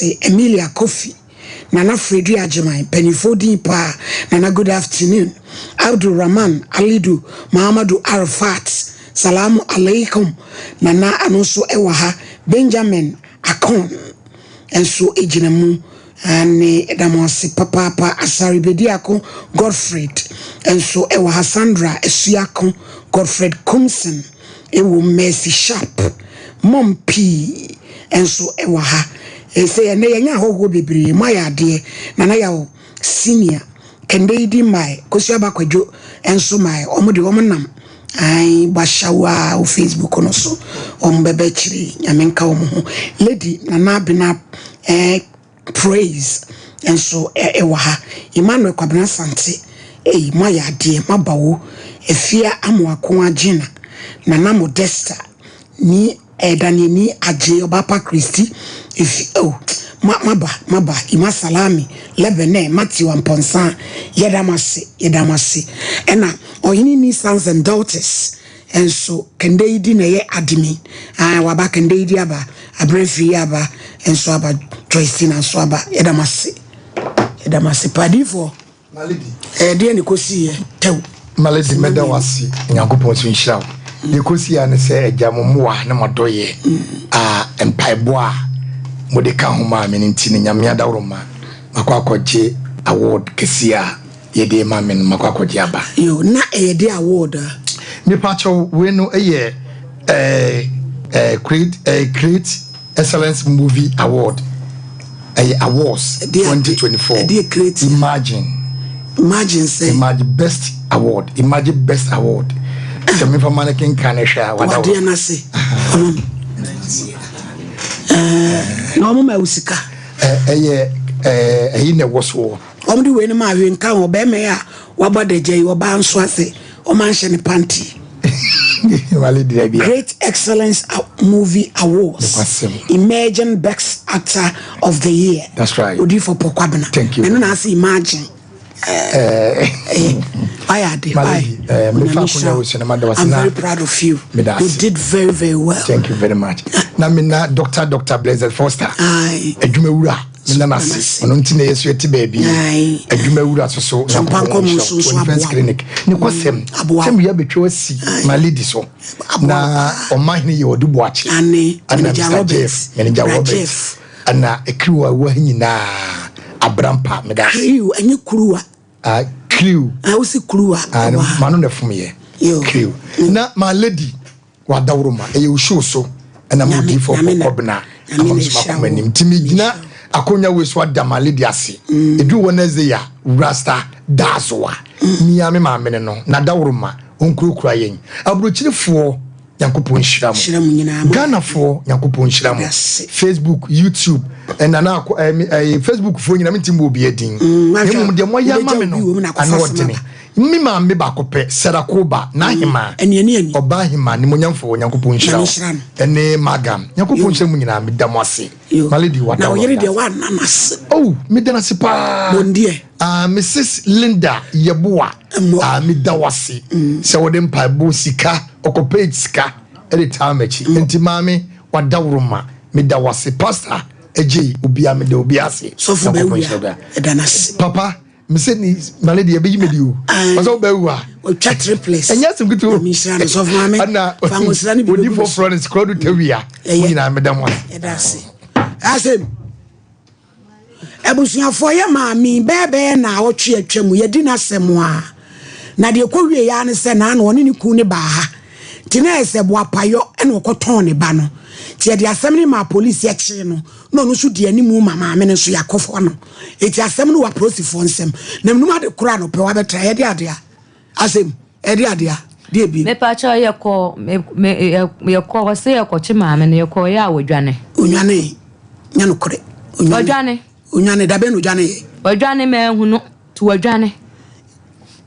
Emilia Kofi, Nana Fredu Agyeman, mpanyinfoɔ din paa, Nana good afternoon, Abdul Rahman Alidu Mahamadu Arafat, Salamu alaikum, Nana ano nso ɛwɔ ha, Benjamin Akon nso gyina mu, ane ɛda mo ase papaapa. Asare Bediako Godfred nso ɛwɔ ha, Sandra Asuako, Godfred Kumson ɛwɔ, Mercy Sharp, mɔm pii nso ɛwɔ ha. Ɛsɛ ɛnɛ yɛnyɛ ahɔhoɔ bebree. Mo ayɛ adeɛ. Nana Yaw Senior kɛnde yi di mmae, Kosua Bakwadwo nso mmae. Wɔn de wɔn nam ayi bahyɛw a wɔ Facebook no so, wɔn bɛbɛ akyire. Nyame nka wɔn ho. Lady Nana Abena Praise nso ɛwɔ ha, Emmanuel Kwabena Sante. Ɛyi mo ayɛ adeɛ, mo aba wo Efia Amoako Agyina, Nana Modesta ni Daniel ni Agye Ɔbapa Christy efi oh ma maba maba Ima Salami Lebene Matthew Amponsa. Yɛda mo ase, yɛda mo ase. Ɛna Ɔhene ni Sons and Daughters nso kɛnde yi di na ɛyɛ adimi ah waba. Kɛnde yi di aba, Abrɛfiri aba nso aba, Joyce na nso aba. Yɛda mo ase, yɛda mo ase. Padiifoɔ, ɛdeɛ ne kɔsi yɛ tɛw. Malady, mɛda wo ase. Nyankopɔn so nhyira wo. Deɛ kɔsi a ne sɛ agya mo mmoa ne mɔdɔyɛ a mpaebɔ a mode ka ho maa me no nti no, Nyame adaworo ma makɔ akɔgye award kɛseɛ a yɛde ma me no. Makɔ akɔgye aba. Yo, na ɛyɛ de award a? Mepa kyɛw, wei no ɛyɛ create Excellence Movie Award. Ɛyɛ awards 2024. Ɛdeɛ create? Imagine. Imagine sɛ? Imagine Best Award, Imagine Best Award. Sɛ mefa ma no kenka no hwɛ a, wada. Wadeɛ no ase ɔno na ɔmo ma wo sika? Ɛyɛ ɛyi na ɛwɔ soɔ. Ɔmo de wei no ma ahwɛ nka ho. Ɔbɛrima yi a wabɔ adagya yi, ɔbaa nso ase ɔma nhyɛ ne panty. Wale dira bi. Great Excellence Movie Awards. Nokwasɛm. Emerging Best Actor of the Year. That's right. Odifo Pɔkwabena. Thank you. Ɛno na ase Imagine. Why are they? My Why? lady, mefa akonnwa wo so na mada wo ase I'm na very proud of you. Meda You ase. did very, very well. Thank you very much. Na me na Dr Blessed Foster, adwumawura, mena n'ase. Nase ɔno nti na yɛso yɛte baabi. Adwumawura so so. So mpankɔ mu nso Defense aboa wo. Clinic ne kɔsɛm Aboa sɛ wo. meyɛ bɛtwa asi my lady so Aboa na ɔmahene yɛ ɔde boakye. Ane, ana Manager Mr. Robert, Jeff, Manager Bra Robert. Jeff. Ana ekiriw a ɛwɔ ha nyinaa, Abrampa, meda ase. Crew, ɛnyɛ kuruwa. Ah, crew. Ah, wosi kuruwa. Ah, Ɛwɔ ha. ma no na fom yɛ. Yo. Crew na my lady wadaworo ma ɛyɛ osuo so ɛna mo Nyame- di fɔ Nyame na- kɔkɔbena Nyame ama na mo so ɛhyira makoma wo. anim nti megyina akonnwa wei so ada my lady ase. Ɛduru Wednesday a, Rasta Daasoa mia me maame ne no na daworo ma ɔnkurakura yɛn. Aburokyirefoɔ, Nyankopɔn nhyira mo. Hyira mo nyinaa. Ghanafoɔ, Nyankopɔn nhyira mo. Yes. Facebook, YouTube, ɛna na akɔ ɛɛ Facebook foɔ nyina mi ti mu obi edin. Mahwɛ Na mmom deɛ moayɛ ama me wobɛgya no obi wɔ mu na akɔfa ano asɛm ɔdene. aba. Me maame baako pɛ, Sarakoba n'ahema. Ɛni ɛni ɛni. Ɔbaa ahema ne monyamfo, Nyankopɔn nhyira Nyame wo. nhyira no. Ɛne magam, Nyankopɔn nhyira mu nyinaa. Meda mo ase. Yo. My lady, wada Na wo ɔyere ase. deɛ, woanna n'ase. Oh, meda no ase paa. Bondeɛ. Ah, Mrs Linda Yeboa. Mmɔ. Ah, meda wo ase sɛ wode mpaebɔ sika ɔkɔpɛ sika ɛde taa m'akyi. Nti maame wadaworo ma meda wo ase. Pastor agye obia, meda obi ase. Sɔfo Nyankopɔn bɛwu nhyira a wo. ɛda n'ase. Papa mesɛ ni my lady ɛbɛyi me di o. Aye. Ɔsɛ wobɛwu a Ɔtwa triplets. ɛnyɛ asɛm ketewa. Nyame nhyira no. Sɔfo maame, Ana fa ngosra no bi odi bɛgu me so. foforɔ no sikorɔ do tawia. Ɛyɛ. Mo nyinaa meda mo ase. Ɛda ase. Asɛm abusuafoɔ, yɛ maame bɛɛbɛɛ na awɔtwe atwa mu yɛdi n'asɛm a, na deɛ kɔ wie ya ne sɛ naano ɔne ne kun ne baa ha, nti na ɛsɛ boapayɔ ɛna ɔkɔtɔn ne ba no. Nti yɛde asɛm no ma polisi akyee no, na ɔno nso di animu ma maame no nso yɛakɔfɔ no. Eti asɛm no wɔ apolisifoɔ nsɛm na menum ade koraa no pɛ wabɛtra. Yɛde ade a asɛm ɛde ade a deɛ bi. Mepakyɛ, yɛkɔ me me yɛkɔ hɔ sɛ yɛkɔkye maame no, yɛkɔ yɛ a wɔdwane. Onwane nyɛ nokorɛ, onwane. Ɔdwane. Onwane dabɛn na odwane yɛ? Ɔdwane, maahu no nti wɔdwane.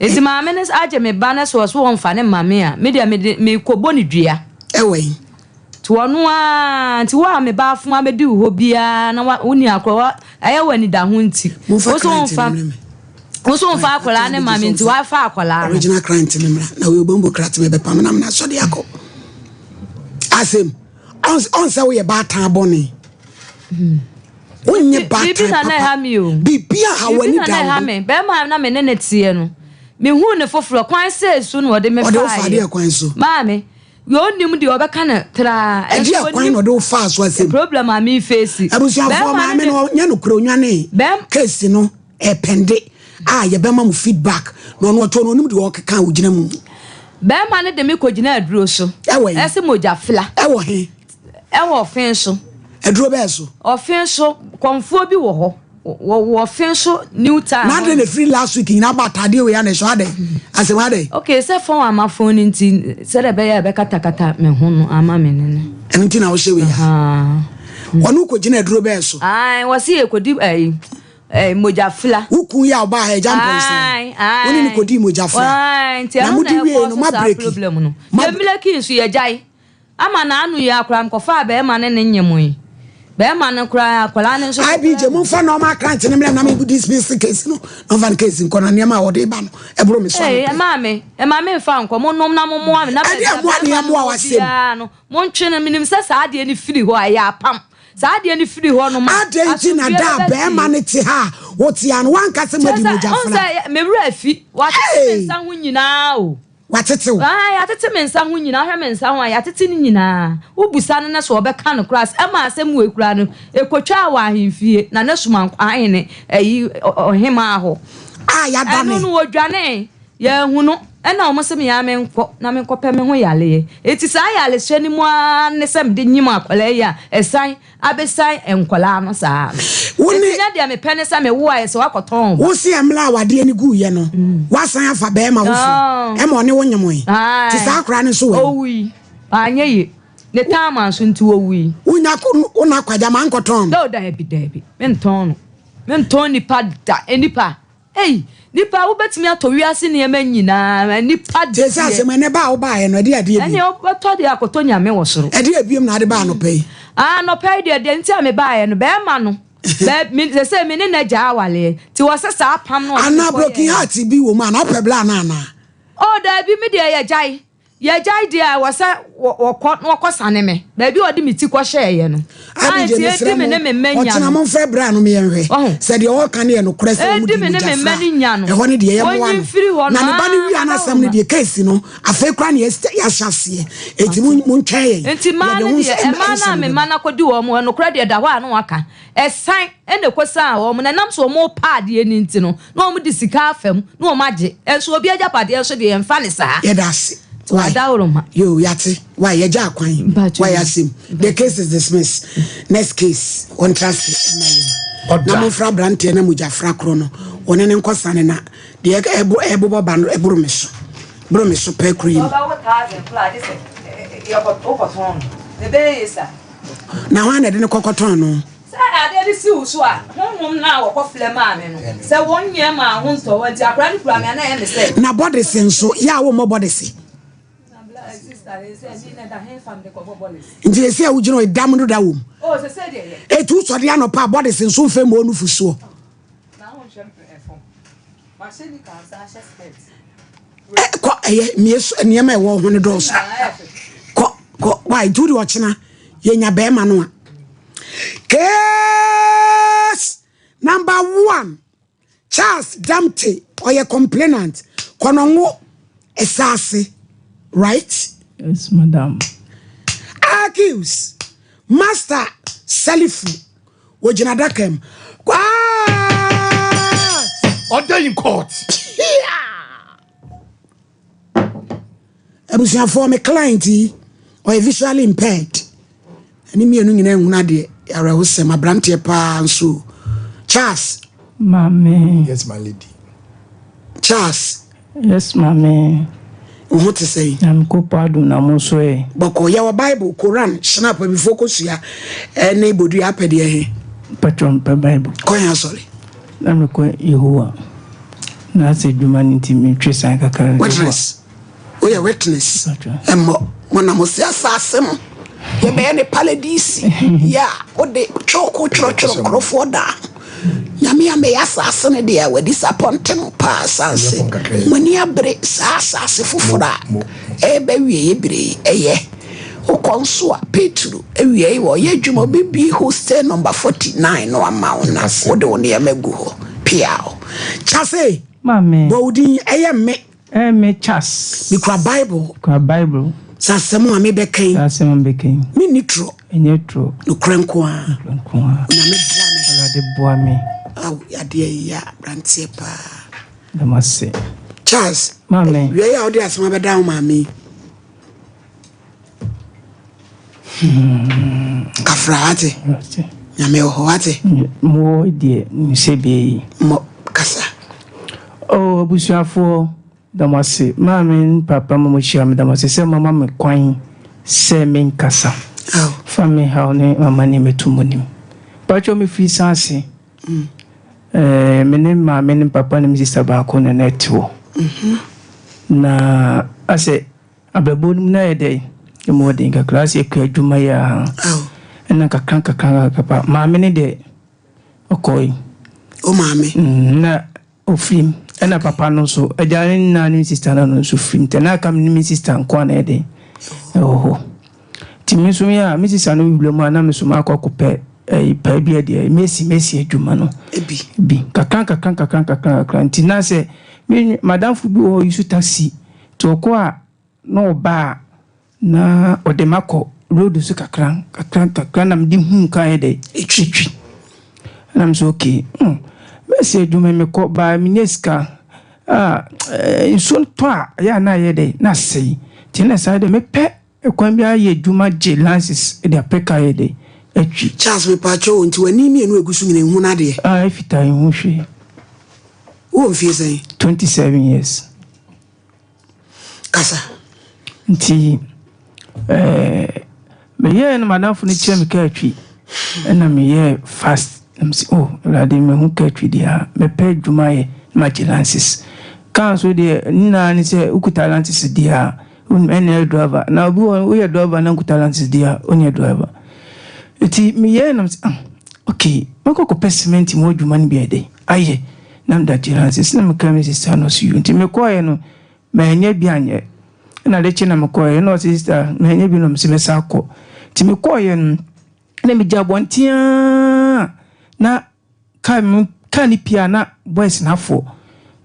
Nti maame no agye me ba no so ɔso wɔmfa ne ma me a, me deɛ mede mekɔbɔ ne dua. Ɛwɔ yi. Nti ɔno a nti wo a me ba afo abɛdi wo hɔ biara na wo ni akora wa ɛyɛ wɔ anidaho nti Momfa wo so client womfa no mmrɛ me. wo so womfa akwaraa ne ma me nti wafa akwaraa no. Original client no mmra na wei obombo krat me bɛpam nam na asɔde akɔ. Asɛm ɔnsɛ woyɛ baatan bɔne. Wonyɛ baatan Biribi na na papa. ɛha me o. Biribi a ha Biribi w'ani na da na wo ɛha ho. me. Bɛrima a na me ne no teɛ no, mehuu no foforɔ, kwan sei so na ɔde me Ɔde wo faa faeɛ. deɛ kwan so? Maame, deɛ ɔnnim deɛ ɔbɛka no traa, Ɛdeɛ nso kwan ɔnim na ɔde wo faa so asɛm? problem a me face. Abusuafoɔ, Bɛrima no maame de. no ɔnyɛ nokorɛ, ɔnwanee. Bɛm. Case no ɛpɛnde a yɛbɛma mo feedback na ɔno ɔtɔ no ɔnim deɛ ɔkeka a ɔgyina mu. Bɛrima no de me kɔgyina aduro so. Ɛwɔ he? Ɛse mogya fla. Ɛwɔ he? Ɛwɔ ɔfen so. Aduro bɛɛ so? Ɔfen so, kɔmfoɔ bi wɔ hɔ. Wɔ ɔfen so new town Na hɔ. adɛn na ɛfiri last week nyinaa bɔ ataadeɛ wei ana ɛhyɛ adɛn? Asɛm adɛn? Okay, sɛ fɔn ama fɔn no nti, sɛdeɛ ɛbɛyɛ a ɛbɛkatakata me ho no ama me ne no. Ɛno nti na wohyɛ wei a? Ahaa. Ɔno kɔgyina aduro bɛɛ so? Ae, wɔse yɛkɔdi ɛyi, ɛɛ, mogya fla. Wo kun yi a ɔbaa ha, Agya Mpɔnsa yi, Ae, ae. wo ne no kɔdii mogya fla. Ae, nti Na ɛno mode na wiei ɛkɔɔ no, so saa moabreki. problem no. Moab. Yɛmileki nso yɛgyae. Ama n'ano yi ara koraa mekɔfaa bɛɛma ne ne nyemoe. Bɛɛma no koraa akwadaa no nso so IBJ, koraa. momfa nɔɔma akrante no mmrɛ na me dismiss case no na ɔmfa no case nkɔ na nneɛma a wɔde ba no ɛboro me so Ee, anɔpa yi. ɛmaa me, ɛma me mfa nkɔ. Monom na mommoa me na Ɛdeɛ baabi a mmoa ne bɛɛma no yɛmmoa wɔ w'asɛm. biara no, montwe no. Menim sɛ saa adeɛ no firi hɔ a, ɛyɛ apam. Saa adeɛ no firi hɔ nom a, Adɛn nti na asomdwoeɛ da a bɛba bɛɛma fie. no te ha a wote ha no woanka sɛ Kyerɛ moadi sɛ, mogya wohu fra? sɛ me werɛ afi. Wɔatete me Hey! nsa ho nyinaa o. Watete wo. Aane, yɛatete me nsa ho nyinaa, wohwɛ me nsa ho a, yɛatete ne nyinaa. Wobisa no na sɛ ɔbɛka no koraa, ɛma asɛm wei koraa no, ɛkɔtwaa wɔ ahemfie, Nana Sumankwahene, ayi, ɔhemaa hɔ. A yɛadane. Ɛno no, wɔdwanee, yɛanhu no, ɛna wɔn se me ara menkɔ na menkɔpɛ me ho yareɛ. Enti saa yaresɛ no mu ara ne sɛ mede nyim akwadaa yi a, ɛsan abɛsian nkwadaa no saa no. Wo ne. Enti nyɛ deɛ mepɛ ne sɛ mewo a ɛsɛ woakɔtɔn wo ba. Wo se mmerɛ a wadeɛ no guiɛ no, woasan afa barima foforɔ ma ɔne wo nyemoe. Nti saa akwadaa no nso wɔ he? Ɔwui. Anyɛ yie. Ne taama nso nti ɔwui. Wonya wo na kwagya ma nkɔtɔn no? No, daabi, daabi. Mentɔn no. Mentɔn nipa da. Nipa. Ei, nipa, wobɛtumi atɔ wiase nneɛma nyinaa, nipa deɛ. Seesei asɛm, ɛnnɛ ba a wobaeɛ no, ɛdeɛ adeɛ bio? Ɛnneɛ wobɛtɔ deɛ akɔtɔ Nyame wɔ soro. Ɛdeɛ biom na wode baa anɔpa yi? Ah, anɔpa yi deɛ, deɛ nti a mebaeɛ no, bɛrima no, bɛ, me, seesei me ne no agyae awaleɛ, nti wɔse saa apam no a ɔne me Anaa kɔyɛeɛ broken no. heart bi wɔ mu anaa? Wopɛ bla anaa anaa? Oh, daabi, me deɛ yɛgyae. Yɛgyae deɛ a, ɛwɔ sɛ wɔkɔ na wɔkɔsane me baabi a wɔde me ti kɔhyɛeɛ no. A Abigye, enti mesrɛ edi me mo, ne me mma nya ɔkyena no. momfrɛ bra no meɛnhwɛ Wahu? sɛ deɛ ɔreka no yɛ nokorɛ sɛ wɔn Edi di me ne mogya me mma fra. no nya no. Ɛhɔ no deɛ yɛmmoa Wɔnyi no. mfiri hɔ no, Na ne ba no aa, wie a na asɛm no madaworoma. deɛ case no, afei koraa na yɛas- yɛahyɛ aseɛ. Enti Ate. mo, montwɛn yɛn. Enti mmaa Yɛde no ho deɛ, nsɛm mmaa no a nsɛm me bɛba. mma no akɔdi wɔn hɔ, nokorɛ deɛ ɛda hɔ a na wɔaka. Ɛsan na ɛkɔsian wɔn, na ɛnam sɛ wɔrepɛ adeɛ no nti no, na wɔde sika afa mu na wɔagye. Nso obi agyapadeɛ nso deɛ, yɛmfa no saa. Yɛda ase. Wai. Adaworoma. Yoo, yɛate. Wai, yɛgya akwan. Mpakyɛ Wai o. asɛm. The case is dismissed. Next case, wɔntra ase mma yɛn. Ɔda. Na momfra aberanteɛ na mogyafra korɔ no, wɔne no nkɔsane na deɛ ɛbo ɛbobɔ ba no ɛboro me so. Boro me so pɛ kuro yi mu. Ɔbɛwo thousand koraa gye sɛ yɛkɔ wokɔtɔn no. Ɛbɛyɛ yie saa. Na hwan na ɛde no kɔkɔtɔn no? Sɛ adeɛ no si wo so a, honhom no a wɔkɔfrɛ maa me no, sɛ wɔnyɛ maa ho ntɔ hɔ nti, akwadaa no kura me a, na ɛyɛ me sɛ. Na bɔdese nso, yɛ a wommɔ bɔdese. Nti ɛsɛ a wogyina hɔ dam no da wom. Ɛtu sɔde anɔpa a bɔdese nso mfɛ mmɔ nufusoɔ. Kɔ ɛyɛ mmie so nneɛma ɛwɔ ho no dɔɔso. Kɔ kɔ wa nti wode ɔkyena yɛnya bɛrima no a. Case number one Charles Damte ɔyɛ complainant Kɔnɔngo Ɛsaase right? Yes madam. Accuse Master Salifu Wogyina adaka mu. Court! Order in court. Abusuafoɔ me client yi ɔyɛ visually impaired. Ɛne mmienu nyinaa nhunu adeɛ. Awerɛhosɛm aberanteɛ paa nso. Charles. Maame. Yes my lady. Charles. Yes maame. Wo ho te sɛn? Nyankopɔn adom na mo nso ɛ? Bɔkɔɔ. Yɛwɔ Bible, Koran, Schnapp, abifoɔ kosua, ɛne bodua apɛdeɛ he? Mpakyɛw mepɛ Bible. Kɔ he asɔre? Na mekɔ Yehowa. Na asɛ adwuma no nti metwe san kakra. Witness. Woyɛ witness. Mmɔ mo na mo se asase no yɛbɛyɛ ne paladisi yɛ a wode kyɔɔko twerɛtwerɛ nkurɔfoɔ daa ho. Nyame a mɛyɛ asase no deɛ wadisapɔnte mo paa asase. Mo ani abere saa asase foforɔ a ɛreba wieɛ bere yi ɛyɛ. Wokɔ nso a, Petro, awiei wɔyɛ adwuma, ɔbɛbue hostel number 49 no ama wo na wode wo nneɛma agu hɔ. Piaw. Chase, Maame. bɔ wo din, ɛyɛ me. Ɛyɛ me Chas. Mekura Bible. Mekura Bible. Sɛ asɛm a mebɛka yi. Sɛ asɛm a mebɛka yi. Menni torɔ. Ɛnyɛ torɔ. Nokorɛ nko ara. Nokorɛ nko ara. Onyame boa me. Awurade boa me. Aw, adeɛ yi yɛ aberanteɛ paa. Da mo ase. Charles. Maame. Wia yi a wode asɛm abɛda wo maame yi. Kafra wate. Nyame wɔ hɔ wate. Mo deɛ mesɛ bie yi. Mo kasa. Oh, abusuafoɔ. Da mo ase maame ne papa ma mohyia me da mo ase sɛ moama me kwan sɛ menkasa fa me haw ne m'amanneɛ mɛto mo anim. Mpakyɛw mefiri Saase. Eh, me ne maame ne papa ne me sista baako na na ɛte hɔ. Na asɛ abrabɔ no mu na ayɛ dɛ emu ɔden kakra asɛ yɛkɔ adwuma yi a ɛna kakra kakra kakra maame ne deɛ ɔkɔe. O maame. Na Ofirim, ɛna papa no nso, agya ne na ne sista no nso firim. Nti na aka me ne me sista nko a na ɛyɛ den ɛwɔ hɔ. Nti me nso yɛ a me sista no wura mu a na me nso makɔ akɔpɛ ɛyi paa bi adeɛ mesi mesi adwuma no bi kakra kakra kakra kakra kakra. Nti na sɛ me madamfo bi wɔ hɔ yi so taxi nti ɔkɔ a Na ɔba a, na ɔde me akɔ road so kakra kakra kakra na mede hu kaa yɛ dɛ etwi. Ɛna me sɛ okay, hmm, mɛsi adwuma yi mekɔ baa menya sika a eh, nsuo tɔ a ɛyɛ a na ayɛ dɛ na asɛe. Nti na saa dɛ mepɛ kwan bi ayɛ adwuma gye lances de apɛ kaa yɛ dɛ atwi. Charles mepaakyɛw o, nti w'ani mmienu a egu so nyina nhu no adeɛ? Ah, ɛfitaa nhu hwee. Wowɔ mfie sɛn? 27 years. Kasa. Nti eh, meyɛɛ no madamfo no kyerɛ me kaa twi ɛna meyɛɛ fast na mese oh awurade mehu kaa twi deɛ a mɛpɛ adwuma ayɛ na magye lances kaa nso deɛ ne nyinaa ne sɛ wokuta lances deɛ a ɛna ɛyɛ driver na obi wɔ woyɛ driver na nkuta lances deɛ a wonyɛ driver nti meyɛɛ na mese ah okay mɛkɔ kɔpɛ cement mu adwuma no bi ayɛ dɛn ayɛ Na meda gyina ase sɛ meka me sista no so nti mekɔeɛ no manyɛ bi anyɛ ɛna ade kye na mekɔeɛ na ɔse sista manyɛ bi na ɔse mɛsa akɔ nti mekɔeɛ no na megya abɔnten aa na kaa mu kaa no pia na boys no afɔ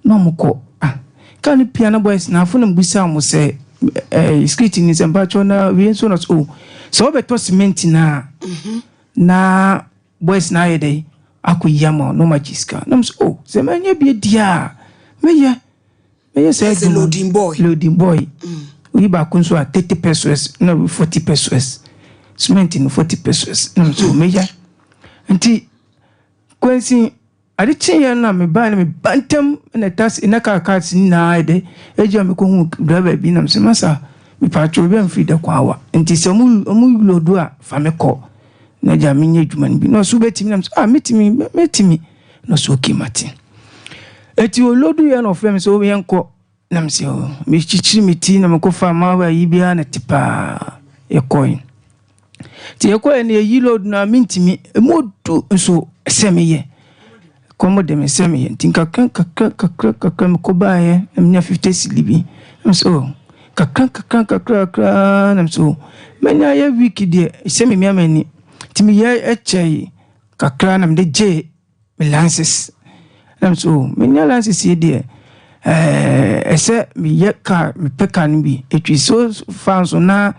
na ɔmo kɔ ah kaa no pia na boys no afɔ na mebisa ɔmo sɛ ɛɛ security ni sɛ mpakyɛw na wei nso na ɔse oh sɛ wɔbɛtɔ cement na na Boys no ayɛ dɛn akɔyi ama wo na wɔagye sika. Na mesɛ oh sɛ manya bi adi a mɛyɛ mɛyɛ saa adwuma. Loading boy. Loading boy. Oyi baako nso a 30 pesos na oyi 40 pesos. Cement no 40 pesos. Na mesɛ oh mɛyɛ. Nti kwansin Ade kyeeɛ no na mebaeɛ no meba ntɛm na taxi na car cars nyinaa ayɛ dɛ agya me kɔhu driver bi na mesɛ masa mepatwo baabi a mefiri da kwan wa nti sɛ ɔmo ɔmo lodo a fa me kɔ na agya menyɛ adwuma no bi na ɔso wobɛtumi na mesɛ ah metumi mɛtumi na ɔso okay mate eti olodo yɛ na ɔfrɛ me sɛ yɛnkɔ Na mese oh, mekyikyiri me ti na mekɔfa mawa yi biara na te paa yɛkɔe. Nti yɛkɔe no yɛyi load no a mentumi, ɛmu odu nso sɛ meyɛ. Kɔm de me sɛ meyɛ nti nkakra nkakra kakra kakra mekɔbaeɛ na menya 50 cedi bi. Na mese oh, kakra nkakra nkakra kakra na mese oh, manya yɛ week deɛ sɛ memia m'ani. Nti meyɛ ɛkyɛe kakra na mede gyee me lances na me so oh, menya lances yi deɛ ɛɛ ɛsɛ meyɛ car mepɛ car no bi etwi so fa nso na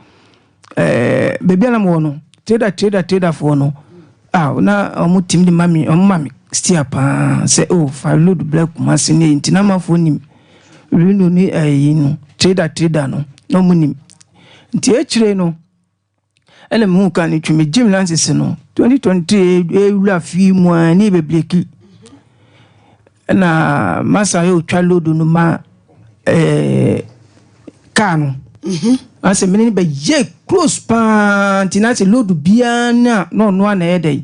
ɛɛ beebi a na mewɔ no trader trader traderfoɔ no a na wɔn tim de ma me wɔn ma me steer paa sɛ oh fa load bla Kumasi ne nti na amanfoɔ nim Reno ne ɛyi no trader trader no na wɔn nim nti akyire no. Ɛna mehuu kaa no twi me gym lances no 2023 ewura fie mu a ne bebreki ɛna masa yɛ otwa load no ma ɛɛ kaa no mhm. asɛ mene ne bɛyɛ close paa nti na asɛ load biara na na ɔno a na ɛyɛ dɛ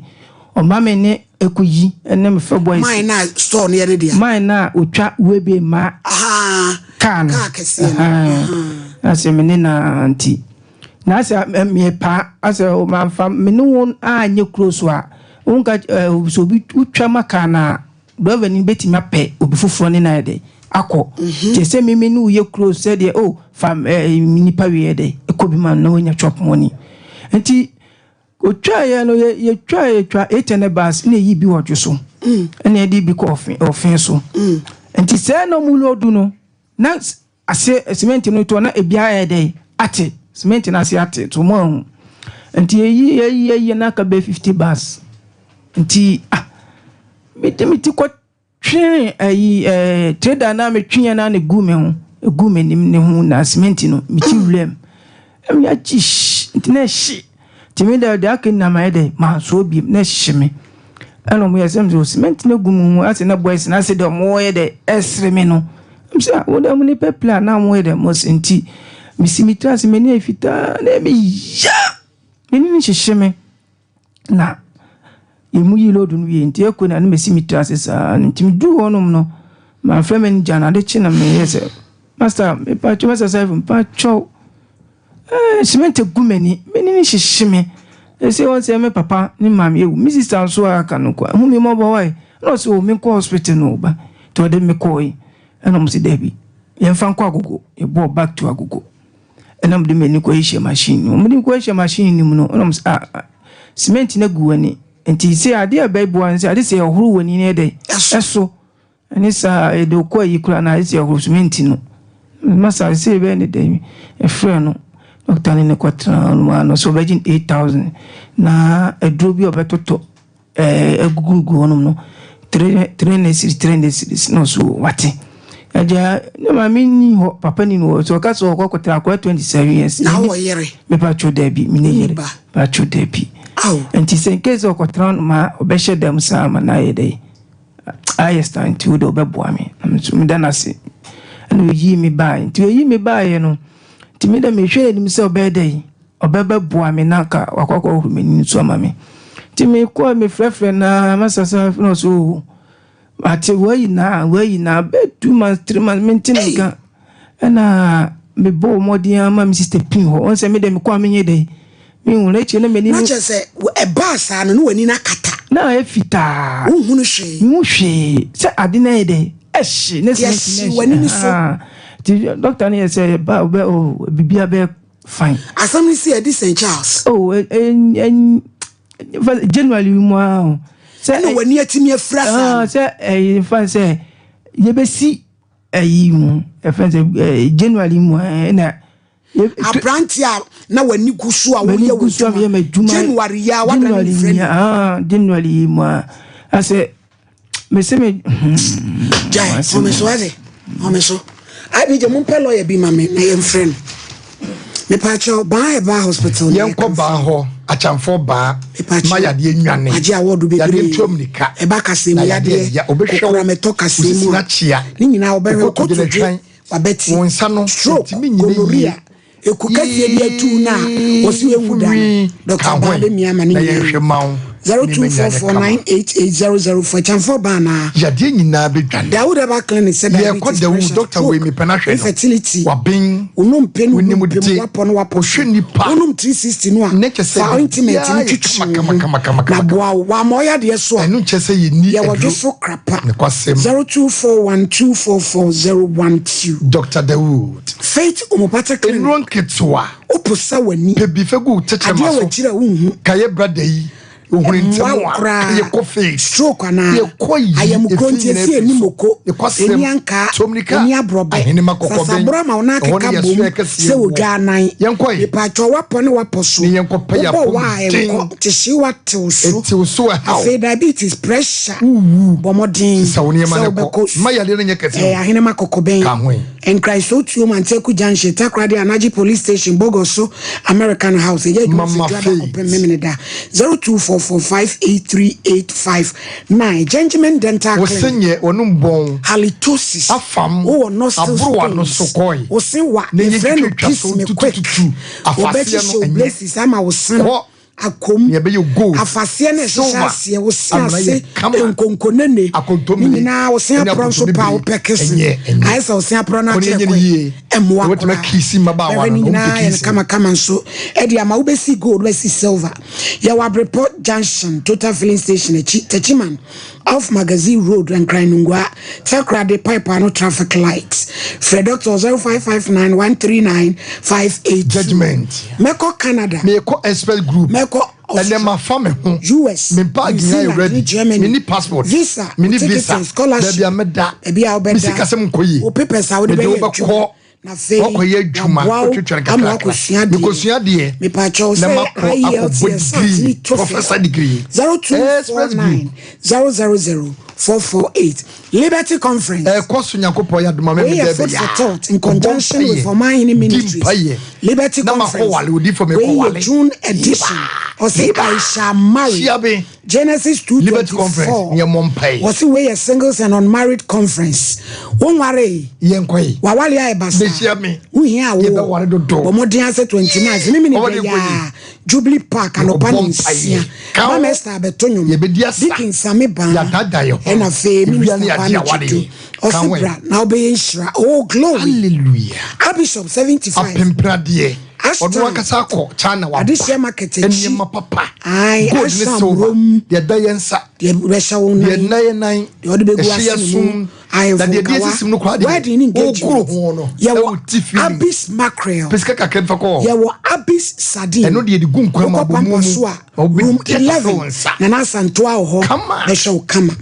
ɔma me ne ɛkɔyi ɛne me fɛ boys mine na store no yɛ ne dea mine na otwa webe ma kaa no kaa kɛseɛ no asɛ mene na nti Na sɛ mepaa, asɛ mamfa me ne wɔn anyɛ kuro so a, wonka sɛ obi wotwa ma kaa no a, driver no bɛtumi apɛ obi foforɔ ne no ayɛ dɛ akɔ. Nti ɛsɛ me me ne wo yɛ close sɛdeɛ oh fa eh, nipa wei yɛ dɛ ɛkɔ bi ma no na wanya chop money. Nti otwaeɛ no yɛ yɛtwa yɛtwa 800 bars na ɛyi bi wɔ dwo so ɛna yɛde bi kɔ ɔfe ɔfe so. Nti sɛ na ɔmo load no na ase cement no toɔ na ebi ayɛ dɛ ate cement no ase ate to mo ahu. Nti yɛyi yɛyi yɛyi na aka bɛyɛ 50 bars. Nti ah mede me ti kɔ twe ayi trader na metwe yɛ na ne gu me ho egu m'anim ne ho na cement no me ti wuram. Ɛmi akyi nti na ɛhye. Nti me de aka nyinaa mayɛ dɛ mansoɔ biem na ɛhye me. Ɛna ɔmo yɛ sɛ sɛ cement no gu mu ho ase na boys na ase dɛ ɔmo yɛ dɛ ɛsere me no. Ɛm sɛ ah wo dɛ mo nipa pila na mo yɛ dɛ mo se nti mesi me tiri ase m'ani ayɛ fitaa na ɛmi ya m'ani no hyehye me na yɛmu yi load no wie nti ɛkɔ na ne mesi me tiri ase saa nti meduru hɔnom no mamfrɛ manager no ade kye na meyɛ sɛ master mepatwɔ master sɛ mepatwɔ cement gu m'ani m'ani no hyehye me ɛsɛ wɔn sɛ me papa ne maame ewu me sister nso a aka no kɔ ɛho mi mmɔbɔ wae ɛna ɔsɛ o menkɔ hospital no ba nti ɔde me kɔɔ yi ɛna ɔmo sɛ daabi yɛmfa nkɔ Agogo. Yɛbɔɔ back to Agogo ɛna mo de m'ani kɔ hyɛ machine no. Ɔmo de kɔ hyɛ machine no mu no, ɛna ɔmo sɛ ah, cement no agu w'ani nti sɛ adeɛ a ɛbɛboa no sɛ ade sɛ ɛhoro w'ani no yɛ dɛ ɛso ɛne saa yɛde kɔ ayi koraa na ade sɛ ɛhoro cement no masa sɛ ɛbɛyɛ ne dɛn. Ɛfrɛ no doctor ne ne kɔtena no mu no sɛ ɔbɛgye 8000 na aduro bi a ɔbɛtotɔ agugugu hɔnom no 300 cedis, 300 cedis na ɔso wate. Agya ne maame ni hɔ, papa ni hɔ so ɔka sɛ ɔkɔ kɔtena akɔyɛ 27 years. Na wɔ yere? Mepatwo daabi, mene yere patwo daabi. Nti sɛ nke sɛ ɔkɔtena no ma ɔbɛhyɛ dɛm saa ma na ayɛ dɛ ayɛ star nti wo de ɔbɛboa me na nso meda no ase. Ɛna ɔyii me baeɛ nti ɔyii me baeɛ no nti me dɛ mehwɛ n'anim sɛ ɔbɛyɛ dɛ ɔbɛbɛboa me na nka wakɔ akɔhoro m'ani nso ama me. Nti mekɔ mefrɛfrɛ na masasa na ɔso o ate wayi na wayi na bɛ 2 months, 3 months mente ne nka. Ɛna mebɔ mmɔden ama me sister pin hɔ ɔn sɛ me dɛ mekɔ a menyɛ dɛ mehu na akyire na m'ani na kyerɛ sɛ ɛbaa saa no ne w'ani no akata. Na ayɛ fitaa. Wohunu hwee? Mehu hwee sɛ ade no ayɛ dɛ ɛhye ne Yɛhye w'ani ni so. Nti doctor no yɛ sɛ ɛba ɔbɛ o biribiara bɛyɛ fine. Asɛm no si adi St Charles? Oh, January mu a o. Sɛ ɛna w'ani atumi afira saa no? Sɛ ɛyɛ fa sɛ yɛbɛsi ɛyi mu ɛfɛn sɛ January mu ɛna. Aberante a na w'ani gu so a woyɛ wo adwuma January yi a wadane ne frɛ ni. January yi mu a asɛ mese me. Gyae home so ase home so abigye mo mpɛ lɔya bi ma me na yɛmfrɛ no. Mepaakyɛw baa ɛbaa hospital. Yɛnkɔ baa hɔ akyamfoɔ baa ma yadeɛ nwane. Agye awɔdo bebree. Yadeɛ ntu amirika. Ɛba kasɛm na yadeɛ yadeɛ kokoramɛtɔ kasɛm mu a ne nyinaa wɔbɛhwɛ kotodwe wabɛti wɔn nsa no stroke ntumi nyina yie. Gonorrhea eku kɛseɛ bi atu no a wɔsi ewu da no Dr. Baa bɛ mia ama ne na nyinaa. Yɛnhwɛ ma wo. 0244988004 Kyɛnfoɔ baa naa. Yadeɛ nyinaa bɛdwane. Dawud Herbal Clinic sɛ yɛkɔ diabetes, Dawud pressure, doctor wei stroke, mepɛ no ahwɛ no infertility, waben. Wonom pɛ no Wonim wonom pɛ de mu wapɔ no wapɔ so ɔhwɛ nipa. Wonom 360 no a Ne kyɛ sɛ fa ointment no biribiara yɛ twitwi kama, wo kama, ho kama, kama, na kama. boa wo wama ɔyɛ adeɛ so a ɛno nkyɛ sɛ yɛnni yɛwɔ dwo aduro so krapa. Nokwasɛm. 0241244012. Dr Dawood. Faith Homeopathic Clinic. Nnuro nketewa. Wopo sa w'ani. Pɛ bi fɛ gu wo tɛkyerɛma adeɛ so. w'akyiri a wonhu. Ka yɛ brada yi ohun mmoa ntɛm wo a koraa. ka yɛkɔ Faith. Stroke anaa yɛkɔ yi ayamukuro efi nti nyinaa esi firi eni so. moko Yɛkɔ eni ankaa Tomnika eni aborɔbɛ ahenema kɔkɔbɛn sasaborɔ ama wo nan ɛhɔ akeka ne bom yɛsoɛ kɛseɛ sɛ wɔ. odwa anan. Yɛnkɔ yi. Mipatwɔ wapɔ ne wapɔ so Ne yɛnkɔ pɛ yɛ wobɔ wa a apɔmuden. ɛnkɔ kyehyewa tew so. Ɛtew so ɛhaw. Afei diabetes, pressure, Wuwu. bɔ mmɔden sesa wo nneɛma sɛ no kɔ wobɛkɔ mma yadeɛ no nyɛ kɛse o. Ahenema kɔkɔbɛn. Ka ho yi. Nkraiso tuo Manteku Junction, Takoradi Anaji Police Station, Bogoso American House. Ɛyɛ adwuma Mama fidua da Faith. kɔpem memene da. 0244583859 Gentleman Dental wo se Clinic. nyɛ wɔnom bɔn. Halitosis. Afam wowɔ nostril aboro w'ano stones so kɔe. wo se wa Na ɛnyɛ yɛfrɛ no twitwitwa kiss so me quick. tutututu. Afaseɛ Wɔbɛhyehyɛ no wo ɛnyɛ. braces ama wo se no Kɔ. akom. Nea ɛbɛyɛ gold, afaseɛ no ɛhyehyɛ silver, aseɛ wo se amena ase yɛ kama. nkonkonene Akontommire ne nyinaa wo se ɛne aporɔ nso pa akontommire wo pɛ kese ɛnyɛ, ɛnyɛ. ayɛ sɛ wo se aporɔ no Kɔ ne akyerɛ yɛnyɛ no kwan yie. ɛmmoa Wɔbɛtumi koraa akiisi mmabaawa bɛhwɛ no, ne na wɔmpɛ nyinaa yɛ no kiisi. kamakama nso ɛde ama wobɛsi gold, wobɛsi silver. Yɛwɔ Abrepɔ Junction, Total Filling Station akyi, Techiman. Off Magazine Road, Nkran Nungua, Takoradi Pipe ano traffic light. Frɛ Doctor 0559 139 582. Judgment. Mɛkɔ Canada. Mekɔ expert group. Mɛkɔ Ɛnɛ ma fa me ho. US, Me bag New nyinaa yɛ Zealand ready. ne Germany. Me ni passport. Visa, Me ni ticket visa. and scholarship. Baabi a mɛda. Baabi a wobɛda. Me sikasɛm nkɔ yie. Wo papers a wode Mede bɛyɛ wo adwuma. bɛkɔ. Na afei, Wakɔyɛ adwuma. waboa wo Wotwitwa no ama kakrakra. wakɔsua adeɛ. Mekɔsua adeɛ. Mepakyɛw Na sɛ makɔ akɔbɔ IELTS, SAT ne degree. TOEFL. Professor degree. Express 0249 group. 000 448. Liberty Conference. Ɛkɔ so Nyankopɔn yɛ adoma Wei mɛmɛ yɛ dɛ Food bɛyɛ. for Thought in conjunction with Ɔmanhene Ministries. Liberty Na makɔ Conference. wale odi for Wei mekɔ yɛ wale. June edition. Ɔse I shall marry. Hyia me. Genesis 2 Liberty Conference. 24. Yɛ mmɔ mpae. Wɔse wei yɛ singles and unmarried conference. Wonware yi. Yɛnkɔ yi. Wawale ayɛ basa. Bɛhyia me. Wohia awo. Yɛbɛware dodo. Bɔ mmɔden ase 29. Ne mene Ɔwɔ de bɛyɛ nkɔ yi. a Jubilee Park anɔpa Yɛkɔbɔ ne mpaeɛ. nsia. Ka ho. Mama Esther abɛto nnwom. Yɛbɛdi asa. Deacon Sami Baa. Yɛadaadaa yɛn ho. Ɛna afei Ewia Minister ne Kwame yɛagye awareɛ. Chitu. Ka Ɔse ho ɛ. bra na wobɛyɛ nhyira. Oh glory. Hallelujah. Archbishop 75. Apempradeɛ. Ashtown. Ɔno ankasa akɔ China waba. Adehyeɛ market akyi. Nneɛma papa. Ae, Gold ne Ashtown silver. rom. Deɛ ɛda yɛn nsa. Deɛ bɛhyɛ wo Deɛ nan. ɛnna yɛn nan. Deɛ ɔde bɛgu Ɛhyɛ yɛn ase som. mu. Ahemfo Na deɛ ɛde nkawa. esisim no koraa deɛ. Wedding ne engagement. Wokoro ho no. Yɛwɔ Ɛwɔ ti feeling. Abis mackerel. Pɛ sika kakra mfa kɔ hɔ. Yɛwɔ Abis sardine. Ɛno deɛ yɛde gu nkwan mu Wokɔ abɔ mu Pampa mu. so a, Na wobɛdi room akɔtɔ 11. wo nsa. Nana Asantoa wɔ hɔ. Kama. Bɛhwɛ wo kama.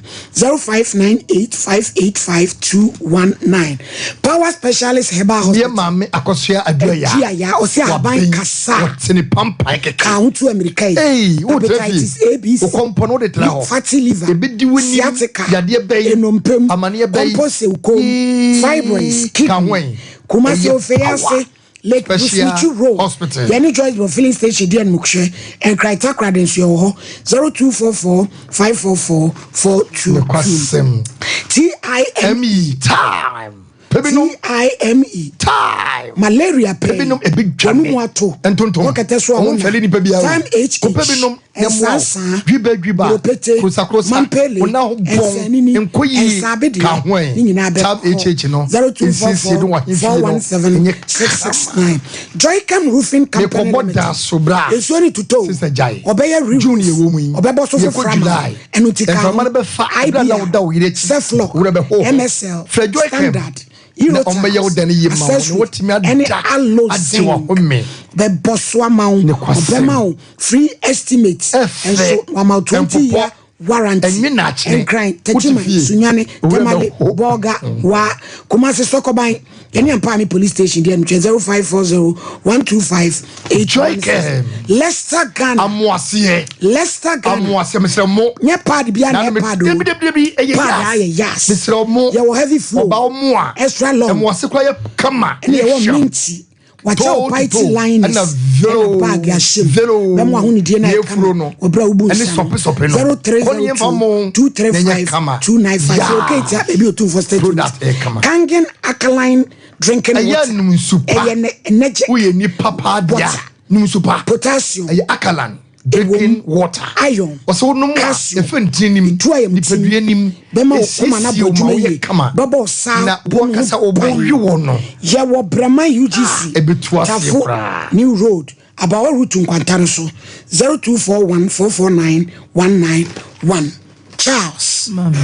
0598585219. Power Specialist Herbal Yɛ Hospital. maame akɔsoa aduaya. Aduaya, ɔse ahaban Waben, kasa. Wɔte ne pampan kɛkɛ. Ka ho tu amirika yi. Ei, wo tena Hepatitis fie. A, B, C. Wo kɔmpɔ no wode tena hɔ. Fatty liver. Ebedi w'anim. Sciatica. Yadeɛ bɛyi. Enompe mu. Amaneɛ bɛyi. Kɔmpɔ sewkom. Ee, Fibroids. ka ho Kidney. ɛ. Kumasi Ɛyɛ Ofei power. ase. Lake Special Busuchu Road. Hospital. Yɛne Joyce Bɔ filling station di animhwɛ. Nkran Takoradi nso yɛwɔ hɔ. 0244 544 422. Nokwasɛm. T I M M E time. Ebinom T I M E. time. Malaria pɛ. Ebinom ebi dwane. Wɔn mu ato. Ntontom. Wɔkɛtɛ so a Wɔn wɔn mfɛle nipa biara. Time H H. Kɔpɛ binom na mmoa wo. Nsansan. Dwiba dwiba. Buropete. Krosa krosa. Mampele. Wo nan ho bɔn. Nsanini. Nkɔ yie. Nsabedeɛ. Ka ho ɛ. Ne nyinaa bɛ Time HH no. 0244 Nsiesie no wɔ ahemfie no. 417 Ɛnyɛ 669. Joycam Roofing Company Mekɔbɔ Limited. da so bra. Nsuo ne tutɔ o. Sister Jai. Ɔbɛyɛ re-roof. June yɛ wɔ mu yi. Ɔbɛbɔ so Yɛkɔ foforɔ ama. July. Ɛno ti ka Mframa ho. no bɛfa. Ɛberɛ a na woda wo yere akyi. Ceflock. Wo werɛ bɛho ho. MSL. Frɛ Joycam. Standard. Na ɔmmɛyɛ wo dan yie ma wo. Na Accessory, woatumi ada ɛne aloe agye zinc. w'ahome. Bɛbɔ so ama wo. Ne kwasɛm. Ɔbɛma wo free estimate. Ɛfɛ. Ɛnso wama wo 20 Ɛmpopɔ. year warranty. Ɛnwe na akyene. Nkran, Wote Techiman, fie. Sunyani, Owura Tamale, bɛho. Bolga, Wa, Kumasi Sokoban, yɛne Ampaami Police Station deɛ no twɛ 0540 125 816. Joycam. Leicester Ghana. Amoaseɛ. Leicester Ghana. Amoaseɛ mesrɛ mo. Nyɛ pad bia na Nana ɛyɛ me pad o. debi debi debi ɛyɛ Pad yas. ayɛ yas. Mesrɛ mo. Yɛwɔ heavy flow. Ɔbaa mo a. Extra long. Ɛmoase kora yɛ kama. Ɛne yɛwɔ Hyɛ. minti. Wakyɛ wo Toe to party toe. liners. Ɛna vero. Ɛna bag ahyɛ mu. Vero. Bɛmo ahonidie na Deɛ ɛyɛ efuro kama. no. Ɔbrɛ wo bu Ɛne nsa no. sɔpe sɔpe no. Kɔ ne yɛmfa mo. 0302 235 Na ɛnyɛ kama. 295. Yeah. So okay, tia baabi otumfoɔ state. Product ɛyɛ kama. Kangen alkaline drinking Ɛyɛ water. num nsu pa. Ɛyɛ energetic. Woyɛ nipa paa dea. Water. Num nsu pa. Potassium. Ɛyɛ alkaline. Drinking water. Iron. Ɔsɛ wo nom a Calcium. ɛfɛ ntini nim. Etu ayɛ mu tim. Nipadua nim. Bɛma wo koma no Esiesie abɔ wo ma adwuma woyɛ yie. kama. Bɛbɔ wo saa Na bɔ ne ho wankasa wo bo ban. hwe wɔ no. Yɛwɔ Brɛma UGC. Ɛbɛtu aseɛ Tafo koraa. New Road, Abawa Route Nkwanta no so. 0241 449 191. Charles. Maame.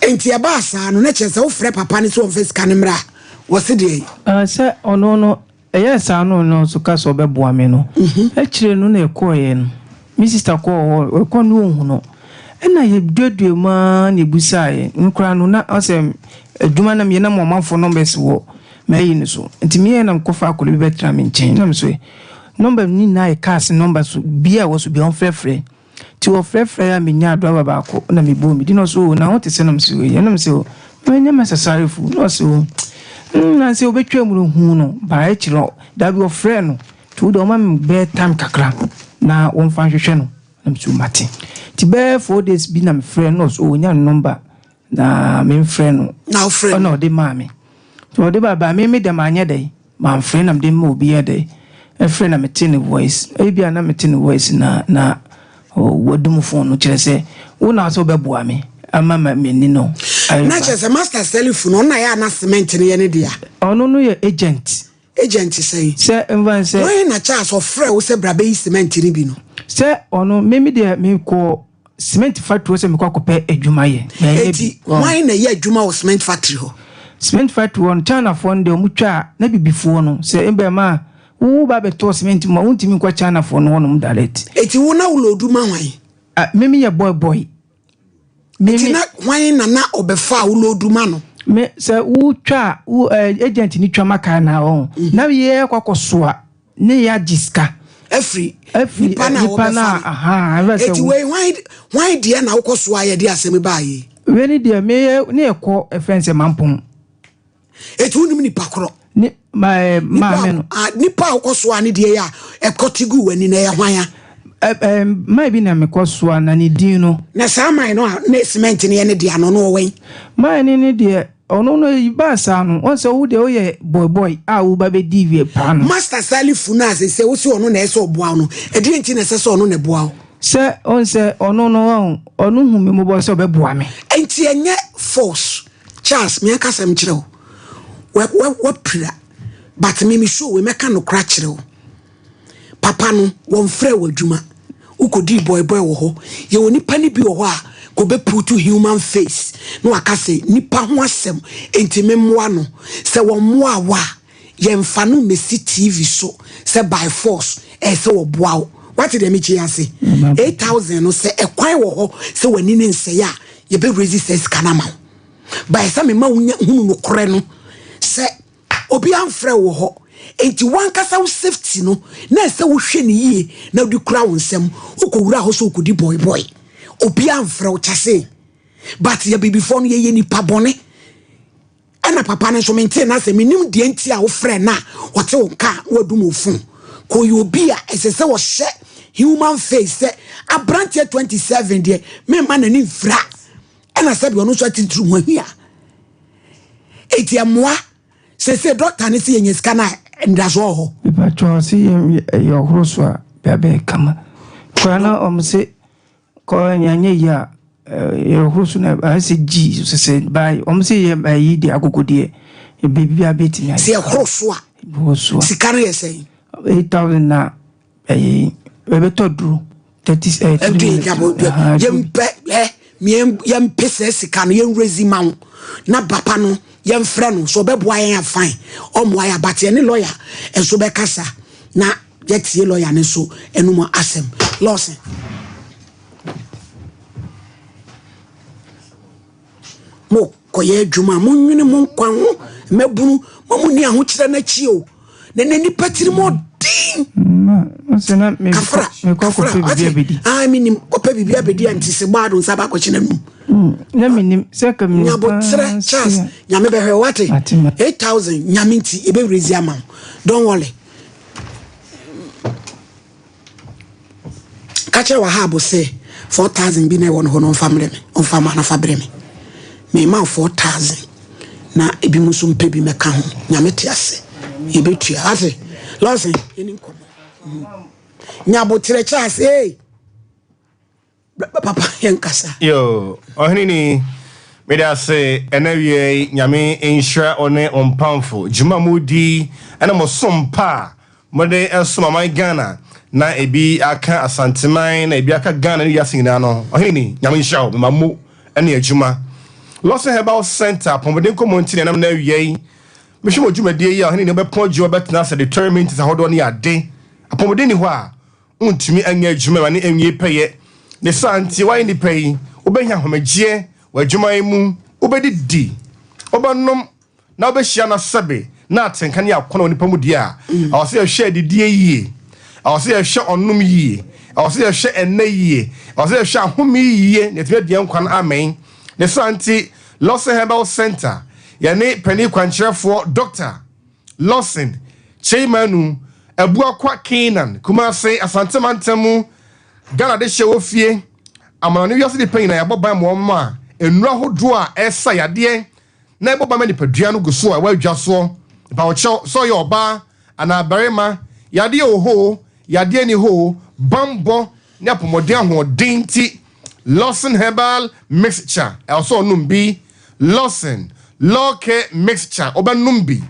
Enti ɛbaa saa no na kyerɛ sɛ wofrɛ papa no sɛ ɔmfa sika no mmra a, wɔse deɛ? Sɛ ɔno no ɛyɛɛ saa no ɔno nso ka sɛ ɔbɛboa me no. Akyire no na ɛkɔɔeɛ no, me sister kɔɔ hɔ, ɛkɔ no ɔnhu no. Ɛna yɛduadua mu ara na ɛbusaeɛ. Nkora no na ɔsɛ adwuma na meyɛ na mo ɔmanfoɔ numbers wɔ mayi no so. Nti meyɛ na mekɔfa akɔla bi bɛtena me nkyɛn. Na me so number no nyinaa yɛ cars number so bia ɛwɔ so bia ɔmfrɛfrɛ. Nti wɔfrɛfrɛ a menya driver baako na mebɔ me di na ɔsɛ o na ho te sɛ na mesɛ o yɛ na mesɛ o manyɛ masasarefo na ɔsɛ o na sɛ wobɛtwa mu no hu no baa akyirɛ da bi ɔfrɛ no nti wode ɔma me bɛɛ time kakra na wɔmfa nhwehwɛ no na mesɛ o mate. Nti bɛɛ 4 days bi na mefrɛ no na ɔsɛ o ɔnya no number na memfrɛ no. Na wofrɛ no? Ɔna ɔde maa me. Nti ɔde ba ba me me dɛm anyɛ dɛn mamfrɛ na mede ma obi yɛ dɛn ɛfrɛ na mete ne voice. Ebia na mete ne voice na na wadum phone no kyerɛ sɛ wo na sɛ wobɛboa me ama ma m'ani no ayɛ Na ba. kyerɛ sɛ Master Selifu no ɔno na yɛ ana cement no yɛ ne dea. Ɔno no yɛ agent. Agent sɛn? Sɛ mfa sɛ Wɔn na Charles ɔfrɛ wo sɛ bra bɛyi cement no bi no. Sɛ ɔno me me deɛ mekɔ cement factory hɔ sɛ mekɔ akɔpɛ adwuma yɛ. Manyɛ Eti bi. Wɔn. hwan na ɛyɛ adwuma wɔ cement factory hɔ? Cement factory hɔ no, Chinafoɔ no deɛ wɔn twa a, na bibifoɔ no, sɛ ebɛn ma a, wo ba bɛtɔ cement mu a, wontumi nkɔ Chinafoɔ no hɔnom direct. Eti wo na wo loadu ma hwan? Ah, me meyɛ boy boy. Me Eti me na hwan na na ɔbɛfa a wo loadu ma no? Me sɛ wotwa a, wo eh, agent ni twa ma kaa na ɔn. Na yɛ kɔ akɔsoa ne yɛ agye sika. Afiri Afiri nipa na nipa wɔbɛfa na no. aha, ɛfɛ sɛ Eti wo. wei hwan hwan deɛ na wokɔ soa yɛde asɛm baa yi? Wei ne deɛ meyɛ ne yɛkɔ ɛfɛn sɛ Mampong. Eti wonim nipa korɔ? Ne ma eh, maame no. Nipa a wokɔ soa ne deɛ yɛ a ɛkɔte gu w'ani na ɛyɛ hwan a? Ɛ ɛ man bi na mekɔ soa na ne din no. Na saa man no a ne cement no yɛ ne dea no, ɔno ɔwɛn? Man no ne deɛ ɔno no baa saa no, wɔn sɛ wo deɛ woyɛ boy boy a wo ba bɛdi wie paa no. Master Salifu no a sese wo se ɔno na ɛsɛ ɔboa wo no, ɛdeɛ nti na ɛsɛ sɛ ɔno na ɛboa wo? Sɛ ɔn sɛ ɔno no ɔn ɔno hu me mmɔbɔ sɛ ɔbɛboa me. Nti ɛnyɛ force. Charles, me ankasa nkyerɛ wo, wapira, but me me show wei mɛka nokora kyerɛ wo. Papa no, wɔmfrɛ wɔ adwuma. Wokɔdii boy boy wɔ hɔ. Yɛwɔ nipa no bi wɔ hɔ a kɔbɛ put human face na waka sɛ nipa ho asɛm enti memmoa no. Sɛ wɔmmoa wo a, yɛmfa no mmɛsi TV so sɛ by force ɛyɛ sɛ wɔboa wo. Wate deɛ mekyi ase? 8,000 no sɛ ɛkwan wɔ hɔ sɛ w'ani ne nsɛe a yɛbɛ raise sɛ sika no ama wo. By sɛ mema wo hunu nokorɛ no sɛ obi amfrɛ wɔ hɔ. Enti wankasa wo safety no na ɛsɛ wohwɛ ne yie na wode kura wo nsɛm. Wokɔwura hɔ sɛ wokɔdi boy boy. Obi amfrɛ wo kyase. But yɛ bibifoɔ no yɛyɛ nipa bɔne. Ɛna papa no nso mente na sɛ menim deɛ nti a wofrɛ no a ɔte wo nka a na wadum wo phone. Kɔyɛ obi a ɛsɛ sɛ wɔhyɛ human face sɛ aberanteɛ 27 deɛ memma n'ani mfira. Ɛna sɛbi ɔno nso atitiri ho ahia. Eti ɛmmoa sese doctor ne sɛ yɛnya sika no a ndasoɔ wɔ hɔ. Mepatwa ɔse yɛ yɛ ɔhoro so a bɛabɛyɛ kama. Koraa na ɔmo se kɔ yɛanyɛ yi a yɛ ɔhoro so na ayɛ sɛ gyi sese ba ɔmo se yɛ ayi de agogodeɛ biribi abɛtumi ayɛ. Sɛ yɛhoro so a Ɛhoro so a. Sika no yɛ sɛn? 8,000 na ɛyi ɛbɛtɔ duro 30 3 yɛmpɛ ɛ yɛmpɛ sɛ sika no yɛnrezi ma wo na papa no yɛmfrɛ no so ɔbɛboa yɛn afan ɔmmoa yɛ abateɛ ne lawyer nso bɛkasa na yɛtie lawyer no nso ɛnum asɛm. Lawson mo kɔyɛ adwuma monwene mo nkwa ho mmabunu mo mu ni ahokyerɛ n'akyi o na na nipa tiri mu ɔden. Kafra kafra ɔte aa mi nim kɔpɛ biribi abɛdi a nti sɛ bɔ ado nsa baakɔkye n'anum. Na mi nim sɛ ka mi nim. Nyabotrɛ Charles nyame bɛhwɛ wate 8,000 nyame nti ebe raise ama wo, don't worry. Ka kyerɛ Wahab sɛ 4,000 bi na ɛwɔ no hɔ no ɔmfa mmerɛ me, ɔmfa ma no fa brɛ me. Mema wo 4,000 na ebi mu nso mpɛ bi mɛka ho. Nyame te ase. Yɛbɛtua. Ase Lawson yɛni nkɔmmɔ. Nyabotrɛ Charles ee. Papa yɛnkasa. Yo, ɔhene ni, mede ase ɛna wie yi, Nyame nhyira wo ne wo mpamfo. Dwuma mu di ɛna mo som pa a mode ɛsom aman Ghana na ebi aka Asanteman na ebi aka Ghana ne wiase nyinaa no. Ɔhene ni, Nyame nhyira wo, mema mo ɛne adwuma. Lawson Herbal Center, apɔmuden nkɔmmɔ nti na ɛnam na awia yi. Mehwɛ mo dwumadie yi a ɔhene ni wobɛpɔn adwuma bɛtena ase editorial meetings ahodoɔ ne ade. Apɔmuden ni hɔ a wontumi nyɛ adwuma ma ne nwie pɛyɛ. Ne saa nti, woayɛ nipa yi, wobɛnya ahomegyeɛ wɔ adwuma yi mu, wobɛdidi, wobɛnom, na wobɛhyia no sɛbe na atenka ne akɔnɔ wɔ nipa mu deɛ a, ɛwɔ sɛ yɛhwɛ adidie yie, ɛwɔ sɛ yɛhwɛ ɔnom yie, ɛwɔ sɛ yɛhwɛ ɛnɛ yie, ɛwɔ sɛ yɛhwɛ ahome yie na yɛtumi adi yɛn nkwa no amɛn. Ne saa nti, Lawson Herbal Center, yɛne panin kwankyerɛfoɔ Dr. Lawson Kyei Manu, Abuakwa Canaan, Kumase, Asante Mantam mu, Ghana de hyɛ wɔ fie, amanɔne wiase nipa nyinaa yɛabɔ ban ma wɔn a nnuro ahodoɔ a ɛsa yadeɛ na ɛbɔ ban ma nipadua no gu so a ɛwɔ adwa soɔ. Mpawokyɛw, sɛ ɔyɛ ɔbaa anaa barima, yadeɛ wɔ hɔ o, yadeɛ ni hɔ o, bambɔ ne apɔmɔden ahoɔden nti, Lawson Herbal Mixture, ɛwɔ sɛ ɔnom bi. Lawson Law Care Mixture, wobɛnom bi.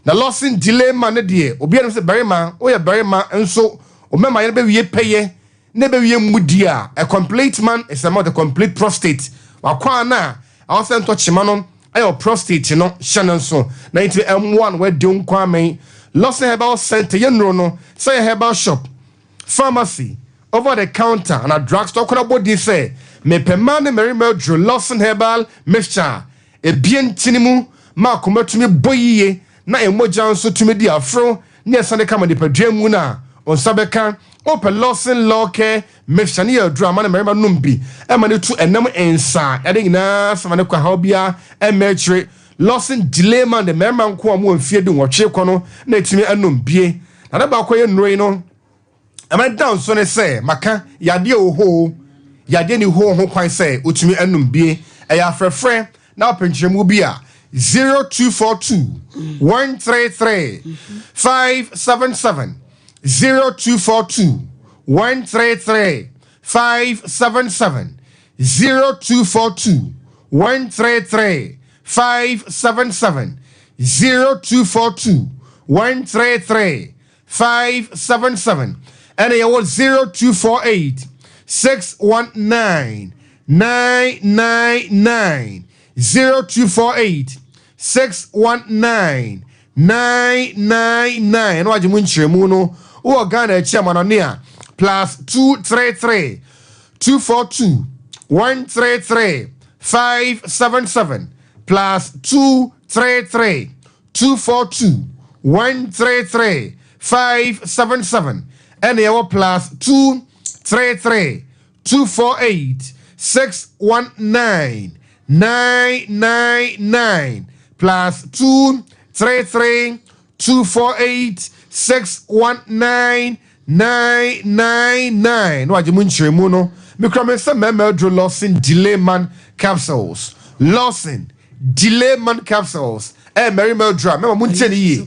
Na Lawson Delay ma no deɛ, obiara nim sɛ barima, woyɛ barima nso, wo mmarima yɛ no bɛwie pɛyɛ. na ɛbɛwie mudie a, a complete man is a man with a complete prostate. Wakwaa no a ɛwɔ sɛ ntɔ kyema no ɛyɛ prostate no, hyɛ no nso na nti ɛmmoa no wadi nkwa amɛn. Lawson Herbal Center yɛ nnuro no sɛ yɛ herbal shop, pharmacy, over the counter ana drugstore. Kora bɔ din sɛ mepɛ mmaa ne mmarima aduro Lawson Herbal Mixture. Ebie ntini mu ma akoma tumi bɔ yie na mmogya nso tumi di aforo ne ɛsane kama nipadua mu no a nsa bɛka. Wopɛ Lawson Law Care Mixture ne yɛ aduro ama ne mmarima nom bi ɛma ne tu ɛnam nsa ɛde nyinaa sama ne kɔ haw biara ɛmma akyire. Lawson Delay Man de mmarima nko a wɔwɔ mfie 18 kɔ no na ɛtumi anom bie. Na ne baako yɛ nnuro yi no ɛma da nso ne sɛ maka yadeɛ wɔ hɔ, yadeɛ ni hɔ ho kwan sɛ wotumi anom bie. Ɛyɛ afrɛfrɛ na apɛnkyerɛmu bi a 0242 133 577, 0242 133 577, 0242 133 577, 0242 133 577. Ɛna yɛwɔ 0248 619 999, 0248 619 999. Ɛna wagye mu nkyerɛmu no. Wowɔ Ghana akyi amanɔne a, +233 242 133 577, +233 242 133 577. Ɛna yɛwɔ +233 248 619 999, +233 248 619 999. Na wagye mu nkyerɛmu no. Mekura me sɛ mmarima aduro Lawson Delay Man capsules. Lawson Delay Man capsules ɛyɛ mmarima aduro a mɛma mo ntie ne yie.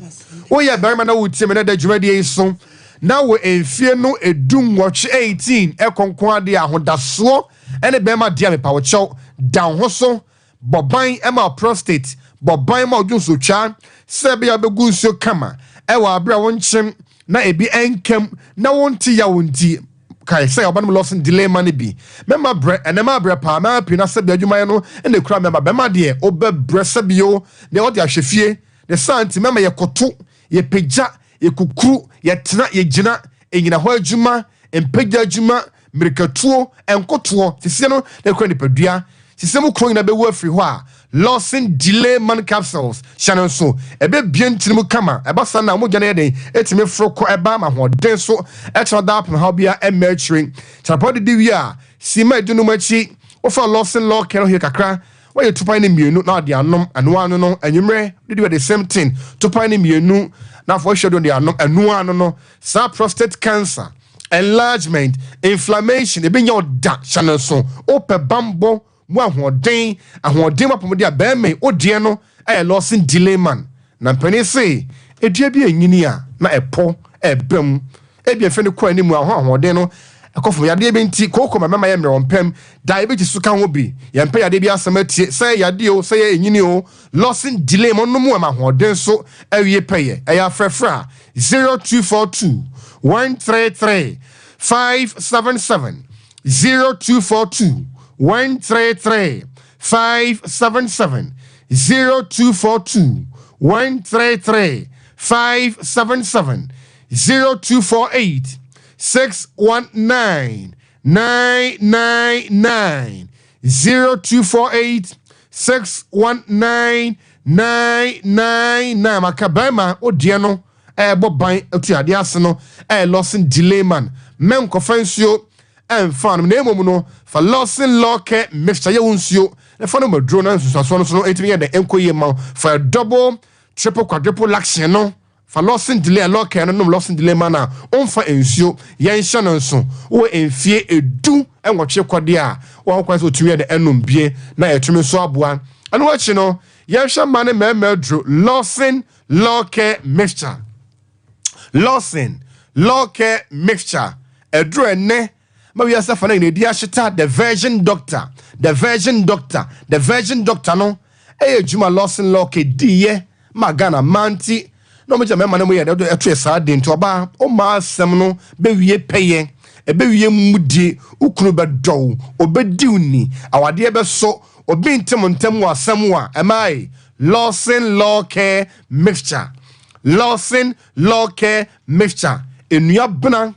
Woyɛ barima na wotie me na da dwumadie yi so na wɔ mfie no 18, 18 ɛkɔ nko adeɛ, ahodasoɔ ɛne bɛrima deɛ, mepa wo kyɛw, da wo ho so bɔ ban ma prostate, bɔ ban ma ɔdwonsotwa sɛ ɛbɛyɛ wobɛgu nsuo kama ɛwɔ abere a wonkyem na ebi ɛnkam na wonte yaw. Nti kae sɛ ɔba no Lawson Delay Ma no bi mɛma brɛ ɛnɛ ma brɛ paa mɛma pii na sɛbi adwumayɛ no ɛna ekura mɛma bɛma deɛ wobɛbrɛ sɛbio deɛ wɔde ahwɛ fie ne saa. Nti mɛma yɛkoto, yɛpagya, yɛkukuru, yɛtena, yɛgyina ɛnyina hɔ adwuma, mpagya adwuma, mmirikatuo, nkotoɔ sisie no na ekura nipadua sisie mu kuro nyinaa bɛwu afiri hɔ a, Lawson Delay Man capsules, hyɛ no nso, ɛbɛbie ntini mu kama. Ɛba saa na mogya no yɛ den, ɛtumi foro kɔ ɛba ma ahoɔden so ɛkyerɛ daa apem haw bia ɛmma akyire. Kyerɛpɔ didi wie a sima edu akyi wofa Lawson Law Care no kakra, wɔyɛ tupan ne mmienu na ɔde anom ɛnoa ano no. Anwummerɛ didi wɔ the same thing, tupan ne mmienu na afɔ ahwɛ do de anom ɛnoa ano no. Saa prostate cancer, enlargement, inflammation ebi nya ɔda. Hyɛ no nso, wopɛ bambɔ mu, ahoɔden, ahoɔden mu apɔmuden a, bɛrima yi odeɛ no ɛyɛ Lawson Delay Man. Na mpanin se edua bi enyini a na ɛpɔ ɛbɛ mu ebi efe no kɔ anim a ho ahoɔden no ɛkɔ fam. Yadeɛ bi nti kooko ma mɛma yɛ mmerɛ wɔn pɛm diabetes so ka ho bi. Yɛn mpɛ yadeɛ bi asɛm atie sɛ yadeɛ o, sɛ yɛ enyini o, Lawson Delay mo nom ɛma ahoɔden so awie pɛyɛ. Ɛyɛ afrɛfrɛ a 0242 133 577, 0242 133 577, 0242 133 577, 0248 619 999, 0248 619 999. Maka bɛrima odeɛ no ɛɛbɔ ban atu adeɛ ase no ɛyɛ Lawson Delay Man. Mɛnkɔfa nsuo ɛmfa no, na mmom no fa Lawson Law Care Mixture yɛ wo nsuo na fa no maduro na nsusuasoɔ no so no ɛtumi yɛ dɛ ɛnkɔ yie ma wo. Fa double, triple, quadruple action no, fa Lawson Delay Law Care no nom Lawson Delay Man a ɔmfa nsuo. Yɛnhyɛ no nso, wowɔ mfie 18 kɔdeɛ a wɔn kwan sɛ otumi yɛ dɛ ɛnom bie na ɛtumi nso aboa. Ɛno akyi no yɛnhwɛ mma ne mmarima aduro Lawson Law Care Mixture. Lawson Law Care Mixture aduro ɛnɛ ma wiase afa no nyina ɛdi ahyeta. The Virgin Doctor, the Virgin Doctor, the Virgin Doctor no ɛyɛ adwuma Lawson Law Care diiɛ ma Ghana manti na ɔmo gya mmarima no mu yɛ ɛto yɛ saa de. Nti ɔbaa ɔmaa asɛm no bɛwie pɛyɛ. Ɛbɛwie mudie, wo kunu bɛdɔ wo, ɔbɛdi wo ni, awadeɛ bɛsɔ, obi nte mo ntam wɔ asɛm a ɛma yi. Lawson Law Care Mixture, Lawson Law Care Mixture, nnua bena,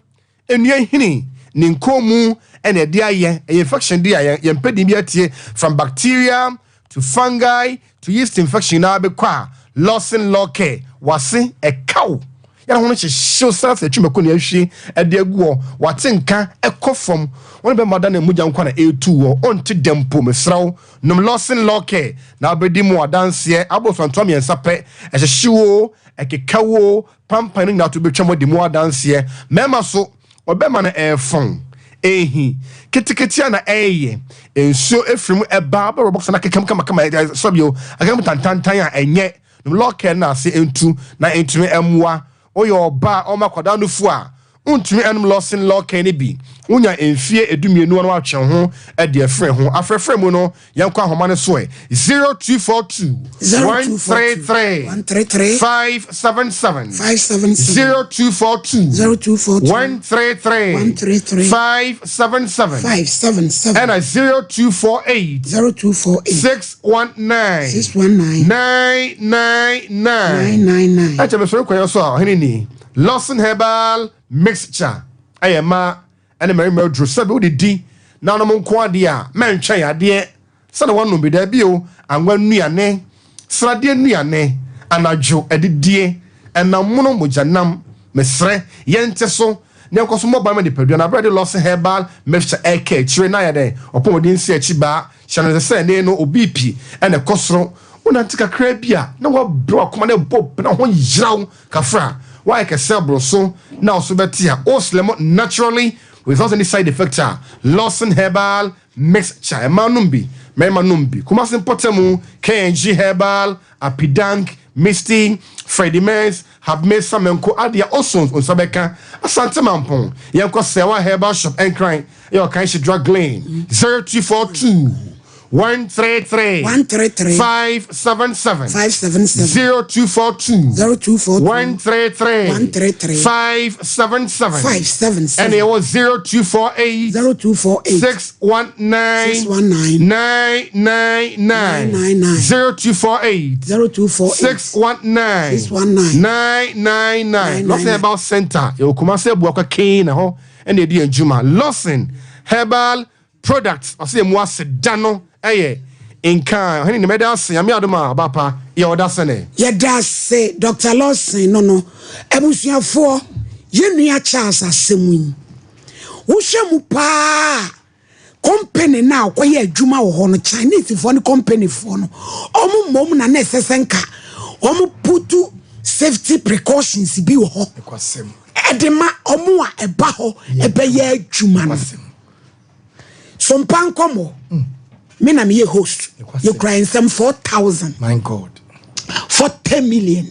nnua hini ne nkɔn ɛna ɛde ayɛ. Ɛyɛ infection di a yɛn din bi atie, from bacteria to fungi to yeast infection na abɛkɔ a, Lawson Law Care wase ɛkaw yɛn ho no hyehyew san sɛ atwuma ko ne ahwie ɛde agu hɔ, wate nka ɛkɔ fam, wɔn bɛma da ne mogya nkwa na ɛretu wɔ ɔnte dɛm po. Mesrɛw, nom Lawson Law Care na abɛdi mu adanseɛ. Abɔ 3 pɛ, ɛhyehyew o, ɛkeka wo, pampan no nyinaa to bɛtwa mu de mu adanseɛ. Mmarima so, ɔbɛma no ɛɛfɔn ehi ketekete a na ɛyɛ nsuo efiri mu ɛba abɛrɛ bɔksa na kekam kamakama sɔbio akekam tantantan a ɛnyɛ nom Law Care na ase ntu na ntumi ɛmoa. Woyɛ ɔbaa a ɔma akwadaa no fu a ntumi ɛnom Lawson Law Care no bi, wonya mfie 12 no atwe ho ɛde ɛfrɛ ho afrɛfrɛ mu no, yɛnkɔ ahoma no so ɛ, 0242 133 133 577. 577. 0242 0242 133 133 577. 577. Ɛna 0248 0248 619 619 999. 999. Ɛkyɛ mesɔre kwan so a, ɔhene ni Lawson Herbal Mixture ɛyɛ mmaa ɛne mmarima aduro. Sɛbi wode di na nom nko adeɛ a, mɛntwɛn adeɛ sɛne wɔnom bi daa bio. Angwa nnuane, sradeɛ nnuane, anadwo adidie, ɛnam mono, mogyanam, mesrɛ yɛnte so na yɛnkɔ so mmɔ ban ma nipadua no. Aberɛ de Lawson Herbal Mixture ɛka akyire na ayɛ dɛn ɔpɔmɔden si akyi baa hyɛ no sɛ ne no obi pi ɛna ɛkɔ soro, wonante kakra bi a na wabrɛ, wakoma no ɛbɔ na ho yeraw kafra, wayɛ kɛsɛ aboro so na ɔso bɛte a ɔslim naturally without any side effect a, Lawson Herbal Mixture, ɛma nom bi, mmarima nom bi. Kumasi mpɔtamu, KNG Herbal, Apidank, Misty, Freddie Mens, Habmesa, Menko adeɛ Osons nsa bɛka. Asante Mampɔn, yɛnkɔ Sɛwa Herbal Shop. Ɛnkran ɛyɛ ɔkan hyɛ Drug Lane, 0242 133 133 577. 577. 0242 0242 133 133 577. 577. Ɛna ɛwɔ 0248 0248 619 619 999. 999. 0248 0248 619 619 999. Lawson Herbal Center yɛwɔ Kumase Abuakwa Kane na hɔ ɛna ɛdi yɛn dwuma. Lawson Herbal Products ɔsɛ yɛn mu ase da no ɛyɛ nkan. Ɔhene ne mɛda ase. Nyame adom a, ɔba yɛ ɔda sɛnɛ. Yɛda ase, Dr Lawson no. Abusuafoɔ, yɛn nua Charles asɛm yi, wohwɛ mu paa, company na ɔkɔyɛ adwuma wɔ hɔ no, Chinesefoɔ ne companyfoɔ no, ɔmo mmom na ɛsɛ sɛ nka ɔmo put safety precautions bi wɔ hɔ Ɛkwasɛm. ɛde ma ɔmo a ɛba hɔ ɛbɛyɛ adwuma no. Ɛkwasɛm. So mpa nkɔmmɔ, me na meyɛ host. Ɛkwasɛm. Yɛkura nsɛm 4000 My God. 40 million.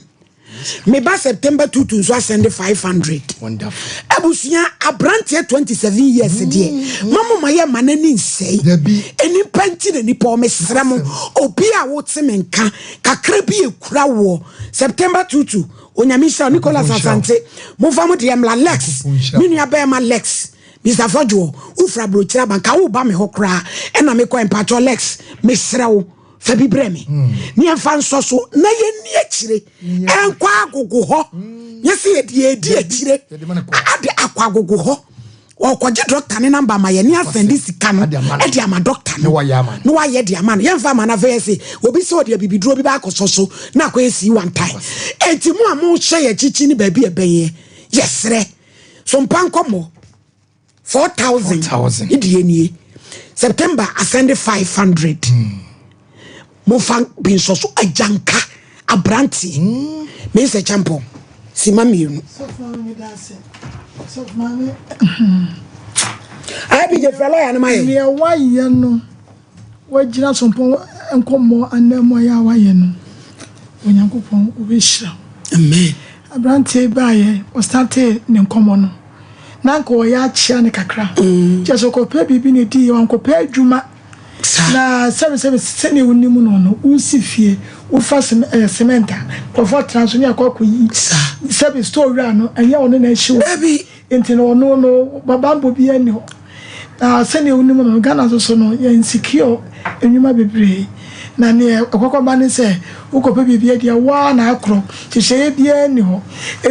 Meba September 22 nso asɛnde 500. Wonderful. Abusua, aberanteɛ 27 years deɛ, mamo ma yɛ ma n'ani nsɛe. Dabi. Nipa nti na nipa ɔmesrɛ mo, obi a wote me nka kakra bi ekura woɔ, September 22, Onyame nhyira wo, Nicholas Nyankopɔn nhyira wo. Asante, momfa mo deɛ mmla. Lex, Nyankopɔn nhyira me nua bɛrima Lex, Mr Fɔdwoɔ, wofura aburokyire aba, nka woba me hɔ koraa ɛna mekɔ. Mpatwɔ Lex, mesrɛ wo, fa bi brɛ me ne yɛmfa nsɔ so na yɛnni akyire ɛnkɔ agogo hɔ. Nyɛ sɛ yɛde yɛdi akyire. Yɛde ma no kɔ. Ade akɔ agogo hɔ, ɔkɔgye dɔkta ne number ma yɛ ne asɛnde sika no Ade ama no. ɛde ama dɔkta no. Na wayɛ ama no. Na wayɛ de ama no. Yɛmfa ama no afei sɛ obi sɛ ɔde abibiduro bi baakɔsɔ so na akɔyɛ sii one time. Enti mo a mohyɛ yɛ kyikyi ne baabi a ɛbɛyɛ, yɛserɛ so mpa nkɔmmɔ, 4000 4,000. ne deɛ nie, September asɛnde 500, momfa bi nsɔ so. Agyanka aberanteɛ, mensɛ kyampɔn sima 2. Sɔfo Maame, da ase. Sɔfo Maame. Ayɛ bi gye frɛ lɔya no ma yɛ. Nea wayɛ no, wagyina sompɔn nkɔmmɔ anan mu ayɛ a wayɛ no, Onyankopɔn wobɛhyira wo. Amen. Aberanteɛ yi baayɛ, ɔstartee ne nkɔmmɔ no na nka ɔyɛ akyea ne kakra kyerɛ sɛ ɔkɔpɛ biribi na ɛdi yɛ, wankɔpɛ adwuma. Saa. Na sɛbesɛbe, sɛnea wonim no, wosi fie, wofa cement a nkurɔfoɔ tena so ne akɔ akɔyi. Saa. Sɛbe, store wura no, ɛnyɛ ɔno na ɛhye wo. Dabi. Nti no ɔno no babanbɔ biara nni hɔ. Na sɛdeɛ wonim no, Ghana nso so no, yɛn secure nnwuma bebree. Na neɛ ɛkɔkɔba ne sɛ, wokɔpɛ biribi adi a, wo ara na akorɔ. Nhyehyɛeɛ biara nni hɔ.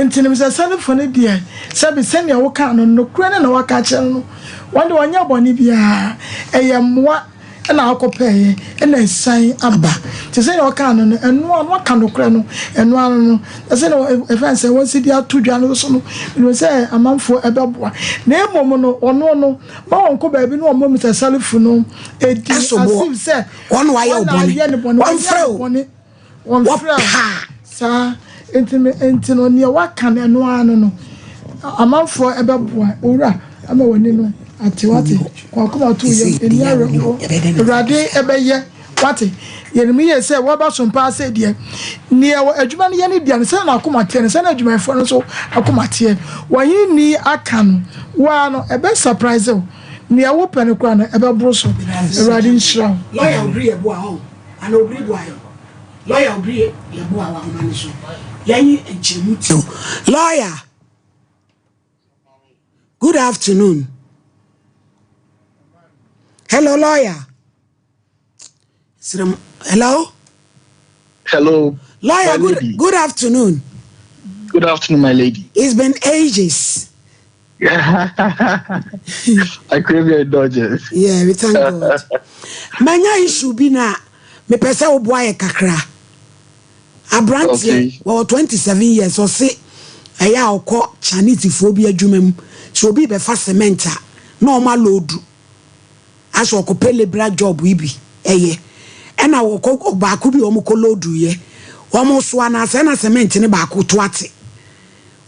Nti no Mister Salifo no deɛ, sɛbe sɛdeɛ wokaa no, nokorɛ no na woaka akyerɛ no no, wɔn deɛ wɔnyɛɛ bɔne biara. Ɛyɛ mmoa. na akɔpɛeɛ na asiane aba. Nti sɛdeɛ ɔkaa no no, ɛno ara no, waka nokorɛ no, ɛno ara no, na sɛdeɛ ɛfɛn sɛ wɔsi de ato dwa no so no, menim sɛ amanfoɔ ɛbɛboa. Na mmom no, ɔno no, ma wɔnkɔ baabi na wɔmmɔ Mr. Salifu no ɛdi as if sɛ wɔn na wayɛ ne bɔne, wɔmfrɛ o. Wɔmfrɛ wo saa nti me nti no neɛ waka no ɛno ara no no amanfoɔ ɛbɛboa owura ama w'ani no ate wate wakoma to yam ɛni awerɛhoɔ awurade ɛbɛyɛ wate yɛnim yie sɛ wɔba so mpaa sɛ deɛ neɛ adwuma no yɛ ne deɛ no sɛ na akoma teɛ no sɛ na adwumayɛfoɔ no nso akoma teɛ wɔn ni aka no waa no ɛbɛ surprise wo neɛ wopɛ no koraa no ɛbɛboro so awurade nhyira wo. Lawyer obiri yɛ boa hɔ ana obiri boa yɛ. Lawyer Obiri Yeboah wɔ ahoma no so. Yɛnye nkyerɛmu tsew. Lawyer, good afternoon. Hello, lawyer. Srem, hello? Hello. Lawyer, good, good afternoon. Good afternoon, my lady. It's been ages. I crave your indulgence. Yeah, we thank God. Manya issue bi na mepɛ sɛ woboa yɛ kakra. Aberanteɛ wɔwɔ 27 years ɔse ɛyɛ a ɔkɔ Chinesefoɔ bi adwuma mu sɛ obi bɛfa cement a na ɔma loodu asɛ ɔkɔpɛ labourer job yi bi ɛyɛ ɛna ɔkɔ baako bi wɔn kɔ loodu yɛ wɔn soa na asɛ na cement ne baako to ate.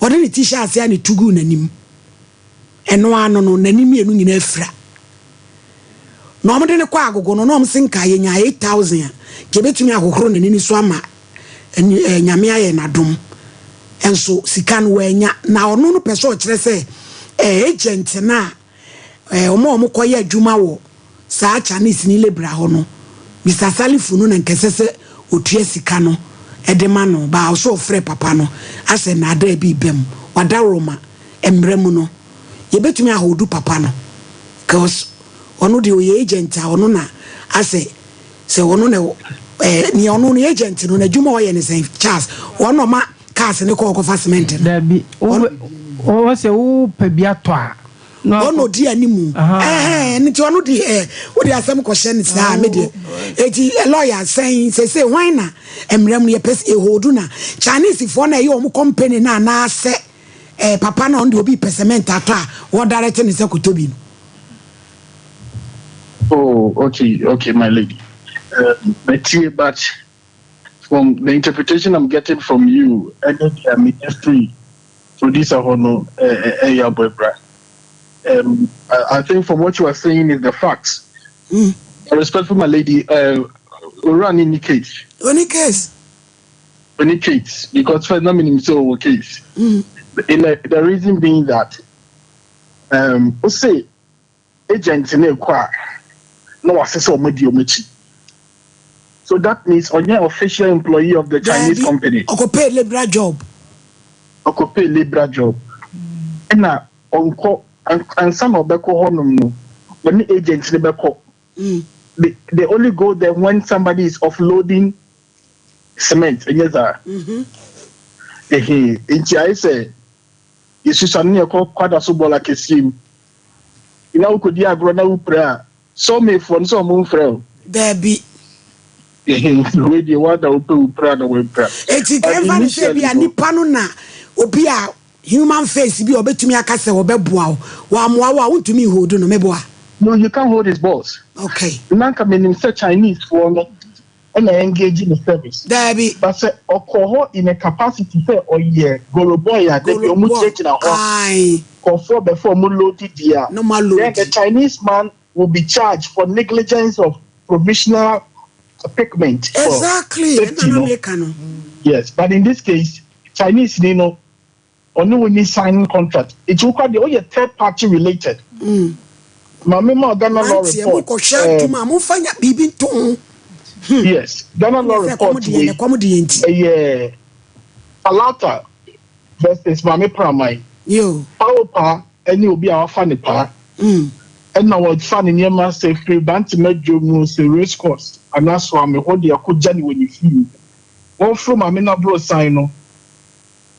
Ɔde ne ti hyɛɛ ase a ne tu guu n'anim. Ɛno ara no no, n'ani mmienu nyinaa afira. Na wɔde no kɔɔ agogo no, na wɔn se nka yɛnya 8,000 a, nka yɛbɛtumi ahohoro n'ani no so ama ani, eh, Nyame ayɛ n'adom. Nso sika no wannya. Na ɔno no pɛ sɛ ɔkyerɛ sɛ eh, agent no a Eh, wɔn a wɔkɔyɛ adwuma wɔ saa Chinese ni lebra hɔ no, Mister Salifu no na nka ɛsɛ sɛ otua sika no de ma no, baa ɔsɛ ɔfrɛ papa no asɛ nnaadaa bi reba mu, wadaworoma mmra mu no, yɛbɛtumi aholdu papa no, cos ɔno deɛ ɔyɛ agent a ɔno na asɛ sɛ ɔno na eh, nea ɔno no agent no n'adwuma a ɔyɛ ne sɛn, Charles, ɔno na ɔma cars no kɔ ɔkɔfa cement no. Dabi, wo sɛ wopɛ bi atɔ a. Ɔna odi animu. Ɛhɛn, nti ɔno de ɛ wode asɛm kɔhyɛ no saa me deɛ. Eti lɔya sɛn sese hwan na mmerɛ mu no yɛpɛ sɛ yɛholdu na Chinese foɔ na ɛyɛ wɔn company no anaasɛ eh, papa na ɔno deɛ obi pɛ cement atɔ a wɔdirect ne sɛ kɔtɔ bi no. Oh, okay, okay, my lady. Metie, but from the interpretation I'm getting from you, ɛne deɛ menya firi producer hɔ no ɛyɛ abɔ abira. I think from what you are saying is the facts. Respectful, my lady, owura ne ni case. Oni case. Oni case because first na menim sɛ ɔwɔ case. In the reason being that o say agent no rekɔ a na wasesa wɔn adi wɔn akyi so that means ɔnyɛ official employee of the Chinese Daabi, company. ɔkɔpɛɛ labourer job. Ɔkɔpɛɛ labourer job ɛna ɔnkɔ ansa na ɔbɛkɔ hɔnom no ɔne agent no bɛkɔ. They, they only go there when somebody is offloading cement ɛnyɛ saa? Ehe, nti ayɛ sɛ Yɛsusua no na yɛkɔ kwada so bɔɔl akɛseɛ mu. Na wokɔdi agorɔ na wopira a, sɔmefoɔ no sɛ ɔmo mfrɛ wo. Daabi. Wei deɛ woa na wopɛ wo pira na woapira. Enti But nka yɛmfa no sɛ initially ebia no. nipa no na obi a human face bi a ɔbɛtumi aka sɛ ɔbɛboa wo. Wammoa wo a, wontumi nholdu no, meboa? No, you can't hold his balls. Okay. Na nka menim sɛ Chinese foɔ no na engage ne service. Daabi. But sɛ ɔkɔ hɔ in a capacity sɛ ɔyɛ goro boy a dabi Goro ɔmo boy, gyinagyina hɔ ae. nkurɔfoɔ bɛfa ɔmo load deɛ a, Na ɔmo then the aloadi. Chinese man will be charged for negligence of provisional equipment for Exactly, ɛna safety na no. meka no. Yes, but in this case, Chinese ni no ɔne wo ni signing contract nti wo kora deɛ woyɛ third party related. Maame ma Ghana law Mmeranteɛ report. mokɔhwɛ adwuma a momfa nya biribi nto ho. Hmm. Yes, Ghana law Ɛnyɛ sɛ ɛkɔm report de yɛn, wei ɛkɔm de yɛn nti. ɛyɛ Falata versus Maame Praman. Yo. Ɔpaa o paa ɛne obi a wafa ne paa ɛna wɔfa ne nneɛma sɛ firi Bantama dwom mu sɛ race course anaa Soame hɔ de akɔ gya ne wɔ ne fie. Wɔforo maame no aborosan no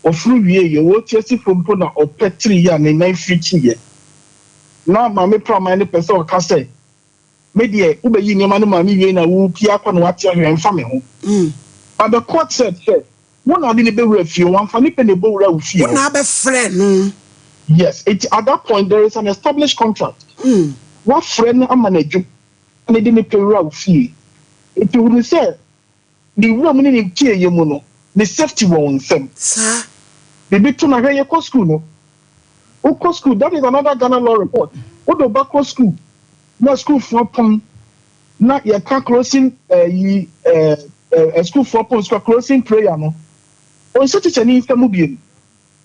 wɔforo wieeɛ wɔreti asi fam mpo na ɔpɛ tiriiɛ a ne nan firi kyiiɛ. Na maame praman no pɛ sɛ ɔka sɛ me deɛ wobɛyi nneɛma no maame wie na worepie akɔ na wate ahwɛ ɛmfa me ho. But the court said sɛ Wo na ɔde no bɛwura fie hɔ, wamfa ne pɛ na ɛbɔwura wo fie Wo hɔ. na abɛfrɛ no. Yes, enti at that point there is an established contract. Woafrɛ no ama no adwuma na ɛde ne pɛ wura wo fie. Enti hunu sɛ ne wura mu ne ne mpieyɛ mu no, ne safety wɔ wo nsam. Saa. Biribi to no a, hwɛ yɛkɔ school no, wokɔ school, that is another Ghana law report, wode wo ba kɔ school na sukuufoɔ pɔn na yɛka closing ɛyi ɛɛ asukuufoɔ pon so closing prayer no, ɔnhyɛ tikyani nsa mu biom.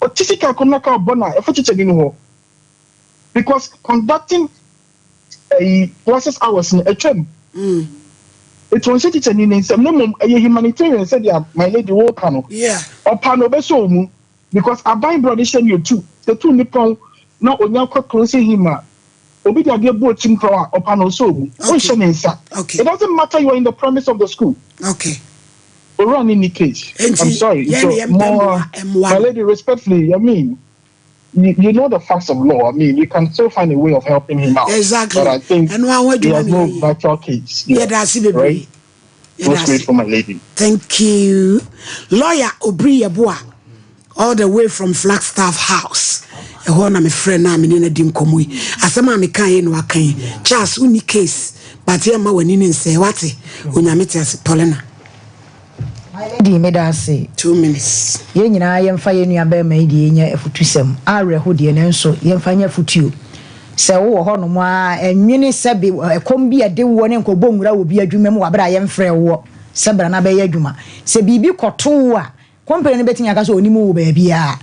Ɔte sika kɔm na ka ɔbɔ no a, ɛfa tikyani no hɔ. Because conducting ɛyi classes hours no atwam. Eti ɔnhyɛ tikyani ne nsam na mmom ɛyɛ humanitarian sɛdeɛ my lady woka no. Ɔpa no ɔbɛsɔ wo mu because aban berɛ a ɔde hyɛ no yɛ tu. Sɛ tu ne pɔn na ɔnya kɔ closing him a, Obi de adeɛ bɔ otim koraa a, ɔpa no ɔsɔ omu. Wonhyɛ ne nsa. It doesn't matter you are in the premise of the school. Okay. Owura no nni case. I'm sorry. Yɛn So yɛn mpɛ more, mmoa mmoa my no. lady, respectfully, I mean, you, you know the facts of law. I mean, you can still find a way of helping him out. Exactly. But I think Ɛno ara ho he adwuma has na no yɛyɛ. virtual case. Yeah. Yɛda ase bebree. Right? Yɛda Most ase. grateful, my lady. Thank you. Lawyer Obiri Yeboah, all the way from Flagstaff House. Ɛhɔ na mefrɛ no a me ne no adi nkɔmmɔ yi. Asɛm a meka yi na waka yi. Charles, wonni case, but yɛmma w'ani ne nsɛe. Wate? Onyame te ase. Paulina. My lady, meda ase. 2 minutes. Yɛn nyinaa yɛmfa yɛn nua barima yi deɛ nyɛ afutusɛm. Awerɛho deɛ nanso yɛmfa nyɛ afutuo. Sɛ wowɔ hɔnom a, ɛnwene sɛ be ɛkɔm bi a ɛde woɔ ne nkɔbɔ nwura wɔ bi adwuma mu wɔ abere a yɛmfrɛ woɔ sɛ bra na bɛyɛ adwuma. Sɛ biribi kɔto wo a, company no bɛtumi aka sɛ ɔnim wo baabiara.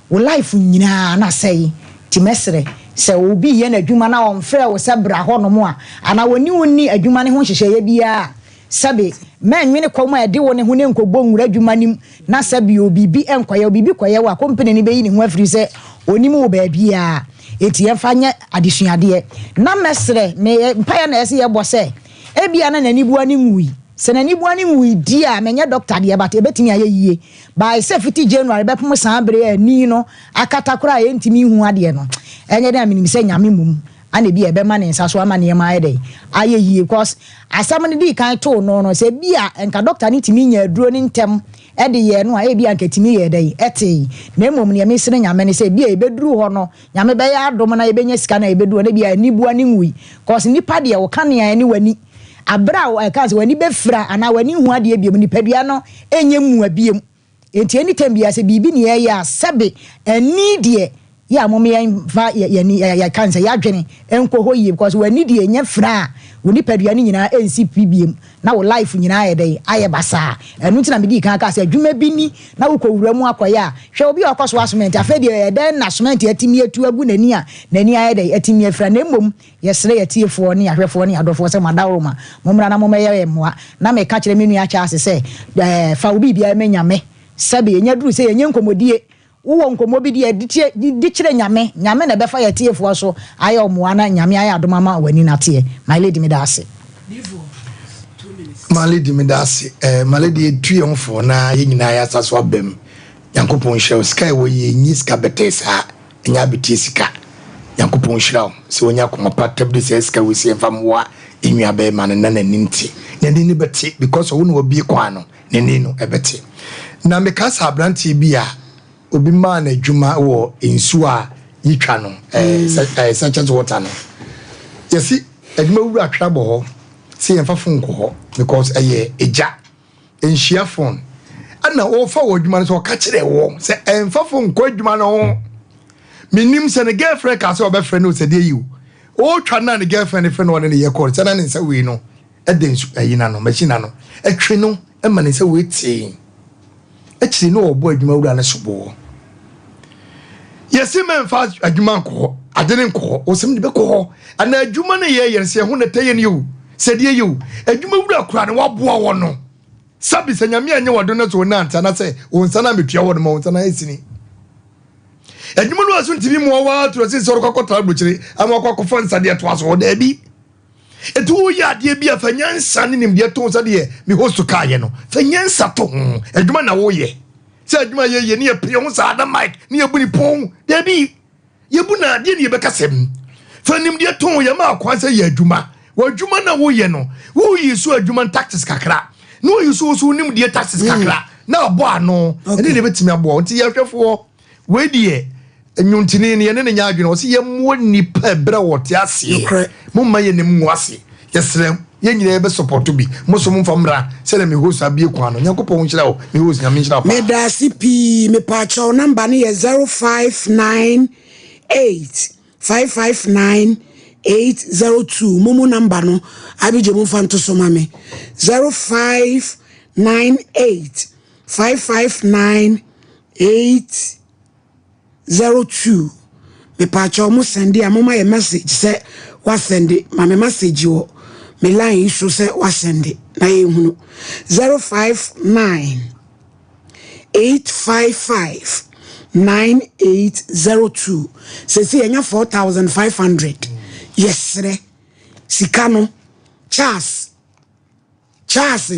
Wo life nyinaa na asɛe. Nti mɛsrɛ, sɛ obi yɛ n'adwuma na ɔmfrɛ wo sɛ bra hɔnom a, anaa ɔne wo nni adwuma no ho nhyehyɛeɛ biara a, sɛbe mɛnwene kɔm a ɛde wo ne ho ne nkɔbɔ nwura adwuma no mu na sɛbe o biribi nkɔyɛ wo, biribi kɔyɛ wo a, company no bɛyi ne ho afiri sɛ ɔnim wo baabiara. Enti yɛmfa nyɛ adesuadeɛ. Na mɛsrɛ, me mpaeɛ na ɛsɛ yɛbɔ sɛ, ebia na n'aniboa no nwui. Sɛ n'aniboa no nwui di a, menyɛ doctor deɛ but ɛbɛtumi ayɛ yie. By sɛ fiti January bɛpem saa bere a ani no akata koraa a yɛntumi nhu adeɛ no, ɛnyɛ dɛn a menim sɛ Nyame mmom ana ebia ɛbɛma ne nsa so ama nneɛma ayɛ dɛn ayɛ yie because asɛm no dii kan too no no sɛ ebia nka doctor no tumi nya aduro no ntɛm de yɛɛ no a ebia nka ɛtumi yɛɛ dɛn ɛtee. Na mmom neɛ mesrɛ Nyame ne sɛ ebia yɛbɛduru hɔ no Nyame bɛyɛ adom na yɛbɛnya sika na yɛbɛduru hɔ no ebia aniboa no nwui cause nipa deɛ wo kanea ne w'ani aberɛ a ɛka sɛ w'ani bɛfira anaa w'ani nhu adeɛ biom nipadua no ɛnyɛ mua biom enti anytime biara sɛ biribi ne yɛyɛ a sɛbe ani deɛ yɛ a mom yɛmfa yɛni yɛka sɛ yɛadwene nkɔ hɔ yie because w'ani deɛ ɛnya fira a wo nipadua no nyinaa ɛnsi pi biom na wo life nyinaa ayɛ dɛn ayɛ basaa ɛno nti na medii kan kaa sɛ adwuma bi ni na wokɔ wura mu akɔyɛ a hwɛ obi a ɔkɔ soa cement afei deɛ ɛyɛ dɛn na cement atumi atu agu n'ani a n'ani ayɛ dɛn atumi afira na mmom yɛsrɛ yɛtiefoɔ ne yɛahwɛfoɔ ne yɛadɔfoɔ sɛ mo adaworoma mommra na mommɛyɛ yɛn mmoa na meka kyerɛ me nua Charles sɛ ɛɛ fa wo biribiara ma Nyame sɛbe ɛnya duru sɛ yɛnyɛ nkɔmmɔdie Wowɔ nkɔmmɔ bi deɛ, di tie, di kyerɛ Nyame. Nyame na ɛbɛfa yɛ atiefoɔ so ayɛ wo mmoa na Nyame ayɛ adom ama w'ani no ateɛ. My lady meda ase. My lady meda ase eh, my lady yɛtu yɛn ho fo na yɛn nyinaa yɛ asa so aba mu. Nyankopɔn nhyira wo. Sika ɛwɔ yi ɛnyi sika bɛtɛɛ saa, ɛnyɛ abeteɛ sika. Nyankopɔn nhyira wo sɛ wanya akoma pa tab de saa sika wei sɛ yɛmfa mmoa yɛn nua bɛɛma no na n'ani nte. N'ani no bɛte because ɔwo na wabie kwan no. N'ani no bɛte. Na mekaa sɛ aberanteɛ bi a obi maa no adwuma wɔ nsuo a yɛtwa no, ɛɛ sachet water no. Yɛsi adwuma wura twere abɔ hɔ sɛ yɛmfa phone nkɔ hɔ because ɛyɛ egya, nhyia phone. Ɛna ɔfa wɔ adwuma no sɛ ɔka kyerɛ wɔ sɛ ɛmfa phone nkɔ adwuma no ho. Menim sɛ ne girlfriend kaa sɛ ɔbɛfrɛ no sɛ deɛ yi o. Ɔretwa no a ne girlfriend frɛ no ɔne ne yɛ kɔɔ sɛ na ne nsa wei no ɛda nsu ayi n'ano, machine ano, ɛtwe no ma ne nsa wei tee. Akyiri no ɔbɔ adwuma wura no soboɔ. Yɛsi mɛmfa adwuma nkɔ hɔ, ade no nkɔ hɔ, wɔsɛm de bɛkɔ hɔ. Ana adwuma no yɛyɛ no sɛ ɛho na ɛtɛ yɛ no o, sɛ deɛ yɛ o, adwuma wura kora no waboa wɔ no. Sabi sɛ nyame anyɛ wado no sɛ ɔnante anasɛ wɔn nsa no ametua wɔ no ma wɔn nsa no ayɛ sini. Adwuma no aso ntumi mmoa wo ara toro sen sɛ wode kɔ akɔtra aburokyire ama wakɔ akɔfa nsa de atoa so. Daabi. Enti woyɛ adeɛ bi a, fa nyansa ne nimdeɛ to ho sɛdeɛ me host kaeɛ no. Fa nyansa to ho. Adwuma na woyɛ. Sɛ adwuma yɛyɛ ne yɛpere ho saa na mic ne yɛbu ne pon. Daabi. Yɛbu no adeɛ ne yɛbɛkasa mu. Fa nimdeɛ to ho. Yɛma akwan sɛ yɛ adwuma. W'adwuma na woyɛ no, woyi so adwuma tactics kakra na woyi so wo so wo nimdeɛ tactics kakra na abɔ ano. Ɛne na ɛbɛtumi aboa wo. Nti yɛhwɛfoɔ, wei deɛ nnwontini no yɛne no nyɛ adwene. Ɔse yɛmmoa nnipa ɛberɛ a wɔte aseɛ. Momma yɛn anim ngu ase. Yɛsrɛ yɛn nyinaa yɛbɛ support bi. Mo nso momfa mmra sɛdeɛ me host abue kwan no. Nyankopɔn nhyira wo me host. Nyame nhyira wo paa. Medaase pii mepaakyɛw number no yɛ 0598 559 802 momo number no abigye momfa nto so ma me 0598 559 802 mepaakyɛw mo sɛnde a moma yɛ message sɛ wasɛnde ma me message wɔ me line yi so sɛ wasɛnde na yɛhunu 059 855 9802 sɛsi yɛnya 4500 yɛserɛ sika no Charles Charles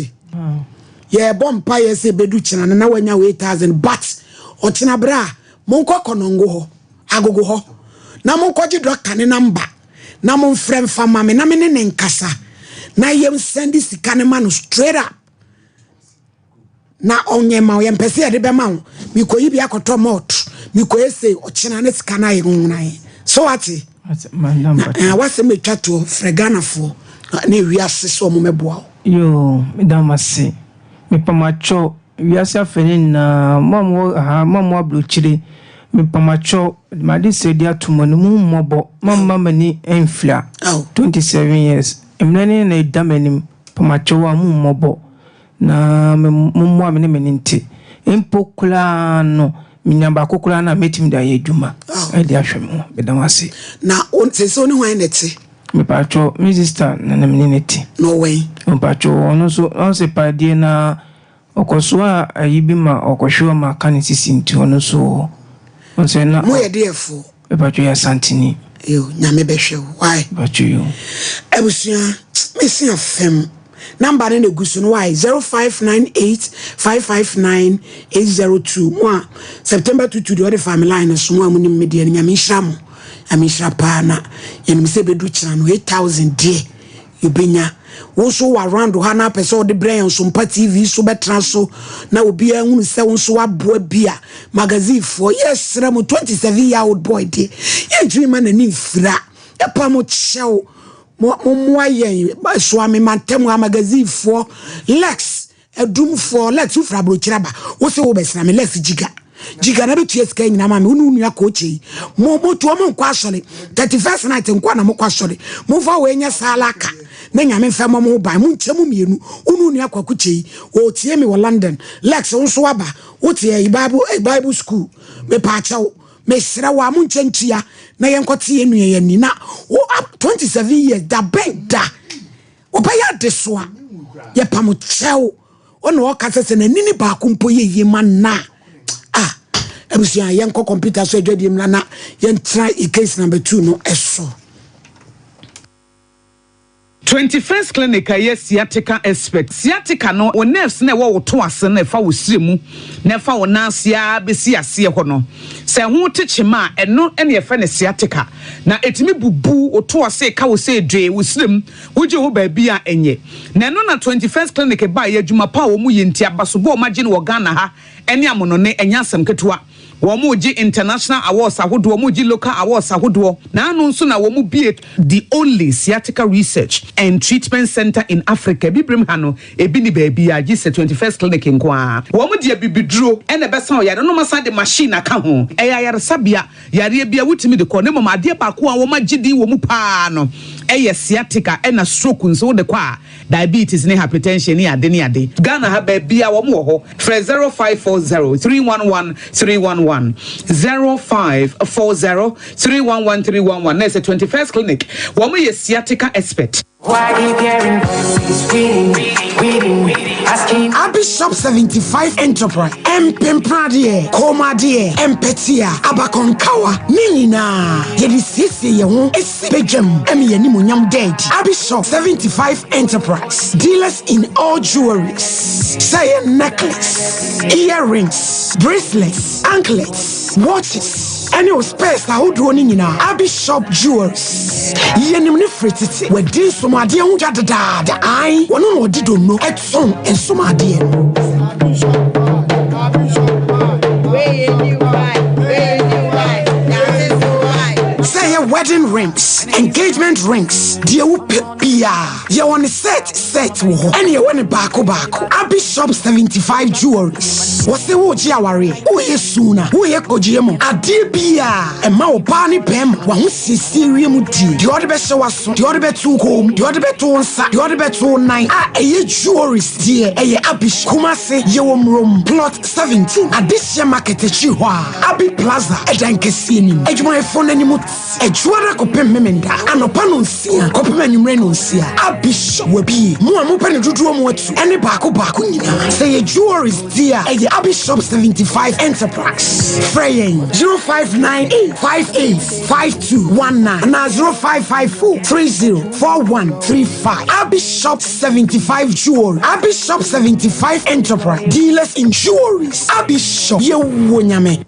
yɛbɔ mpaeɛ sɛ ɛbɛdu kyena no na wanya 8000 but ɔkyena berɛ a monkɔ kɔnɔngo hɔ agogo hɔ na monkɔgye dɔkta ne namba na momfrɛ mfa ma me na me ne ne nkasa na yɛnsɛnde sika no ma no straight up na ɔnyɛ ma wo yɛmpɛ sɛ yɛde bɛma wo mekɔyi bi akɔtɔ malt mekɔyɛ sei ɔkyena ne sika no ayɛ nwonwonan so wate na wasɛm ɛtwa toɔ frɛ Ghanafoɔ na ewiase sɛ ɔmo mɛboa wo. Yoo meda mo ase mepamakyɛw wiase afɛ no nyinaa mo a mowɔ ha mo a mowɔ abrokyire mepamakyɛw mede m'adesrɛ di ato mo anim mo mmɔbɔ mamma m'ani mfira 27 years mmerɛ no na ɛda m'anim pamakyɛw a mo mmɔbɔ Na me mommoa me ne m'ani nte. Mpo koraa no, menya baako koraa no a, mɛtumi de ayɛ adwuma de ahwɛ me ho. Meda mo ase. Na wo, seesei wo ne hwan na ɛte? Mepaatwɔ, me sista na na me ne no te. Na ɔwɔ he? Mepaatwɔ, ɔno nso, ɔno sɛ paadie na ɔkɔsoa ayi bi ma ɔkɔhwe hɔ ma aka ne sisi nti ɔno nso wɔ hɔ. Ɔno sɛ na. Moyɛ deɛfoɔ? Mepaatwɔ yɛ Asanteni. Yo, Nyame bɛhwɛ wo. Why? Mepaatwɔ yo. Abusua, mesi afem. Number no na egu so no why? 0598 559 802. Mo a September 22 deɛ ɔde fa me line no so mo a mo nim me deɛ no Nyame nhyira mo. Nyame nhyira paa na yɛnim sɛ ebedu kyena no 8000 deɛ yɛbɛnya. Wo nso wɔ around ha na apɛ sɛ wode brɛ yɛn Nsompa TV so bɛtena so na obiara hunu sɛ wo nso waboa bi a magazine foɔ yɛsrɛ mo 27 year old boy deɛ yɛntumi ma n'ani mfira ɛpa mo kyɛw mo mmoa yɛn soa me mantam ha magazine foɔ Lex Adumfoɔ, Lex wofiri aburokyire aba, wo se wobɛsra me, Lex Jiga, Jiga na bɛtua sika nyina ma me, wo ne wo nua kookye yi, mo mo tuo mo nkɔ asɔre, 31st night nkoa na mokɔ asɔre, momfa wei nyɛ saalaka na Nyame mfa mmɔ mo ho ban, monkyɛ mo mmienu, wo ne wo nua Kwaku Kyei, ɔretie me wɔ London, Lex wo nso waba, wote ɛyi Bible, eh, Bible school, mepaakyɛw, mesrɛ wo a monkyɛ ntua na yɛnkɔte yɛn nua yi ani, na wo, 27 years, da bɛn da. Ɔbɛyɛ adesoa. Yɛpam kyɛw. Ɔna ɔka sɛ sɛ n'ani ne baako mpo yɛ yie ma nna a. Ah, abusua yɛnkɔ kɔmputa so adwadie mu na na yɛntena yɛ case number two no so. 21st Clinic a ɛyɛ sciatica expert. Sciatica no, wo nerves no a ɛwɔ wo to ase no a ɛfa wo srɛ mu na ɛfa wo nan ase ara bɛsi aseɛ hɔ no, sɛ ɛho te kyema a, ɛno na yɛfrɛ no sciatica. Na ɛtumi bubu wo to ase, ka wo sɛ dwee, wo srɛ mu, wogye wo baabi a ɛnyɛ. Na ɛno na 21st Clinic baeɛ, adwuma pa a wɔyɛ nti, abasobɔ a wɔagye no wɔ Ghana ha ne amonɔne, ɛnyɛ asɛm ketewa. Wɔregye international awards ahodoɔ, wɔregye local awards ahodoɔ. Na ano nso na wɔbue the only sciatica research and treatment centre in Africa. Abibirem ha no, ebi nni baabiara gye sɛ 21st Clinic nko ara. Wɔde abibiduro na ɛbɛsa ɔyare no, na wɔasan de machine aka ho. Ɛyɛ ayaresabea, yareɛ biara wotumi de kɔ, na mmom adeɛ baako a wɔagye din wɔ mu pa ara no yɛ sciatica ɛna stroke nso wode kɔ a, Diabetes ne hypertension ne ade ne ade. Ghana ha baabiaa wɔn wɔ hɔ. Frɛ 0540 311 311, 0540 311 311 na ɛsɛ 21st Clinic. Wɔn yɛ sciatica expert. Abishop 75 Enterprise, Mpempradeɛ, Kɔnmuadeɛ, Mpɛtea, Abakɔnkawa, ne nyinaa yɛde siesie yɛn ho si badwam ma yɛn animuonyam da adi. Abishop 75 Enterprise, dealers in all jewelries, sɛ ɛyɛ necklace, earrings, bracelets, anklets, watches, ɛne wo spares ahodoɔ no nyinaa. Abishop Jewelries, yɛnim no firi tete, wadi nsomadeɛ ho dwa dedaada, ae, wɔno na ɔde donno tɔn nsomadeɛ no. Sɛ ɛyɛ wedding rings, engagement rings, deɛ wopɛ biara, yɛwɔ ne set set wɔ hɔ, ɛne yɛwɔ ne baako baako. Abi Shop 75 Jewelries, wɔse woregye awareɛ, woreyɛ suna, woreyɛ kɔgyeɛ mu, adeɛ biara ɛma ɔbaa ne bɛrima w'ahosiesie wiem die, deɛ ɔde bɛhyɛ w'aso, deɛ ɔde bɛto wo kɔn mu, deɛ ɔde bɛto wo nsa, deɛ ɔde bɛto wo nan a ɛyɛ jewelries deɛ ɛyɛ Abi Shop. Kumasi, yɛwɔ Murom, Plot 17, Adehyeɛ Market akyiri hɔ a, Abi Plaza ɛdan kɛseɛ no mu. Adwumayɛfoɔ no anim te Adwuada kɔpem Memenda anɔpa nonsia kɔpem anwummerɛ nonsia. Abi Shop wabue. Mo a mopɛ no dodoɔ mu atu ɛne baako baako nyinaa, sɛ ɛyɛ jewelries deɛ a, ɛyɛ Abi Shop 75 Enterprise. Frɛ yɛn 0598 58 5219 anaa 0554 30 4135. Abi Shop 75 Jewelry, Abi Shop 75 Enterprise, dealers in jewelries. Abi Shop, yɛwɔ Nyame.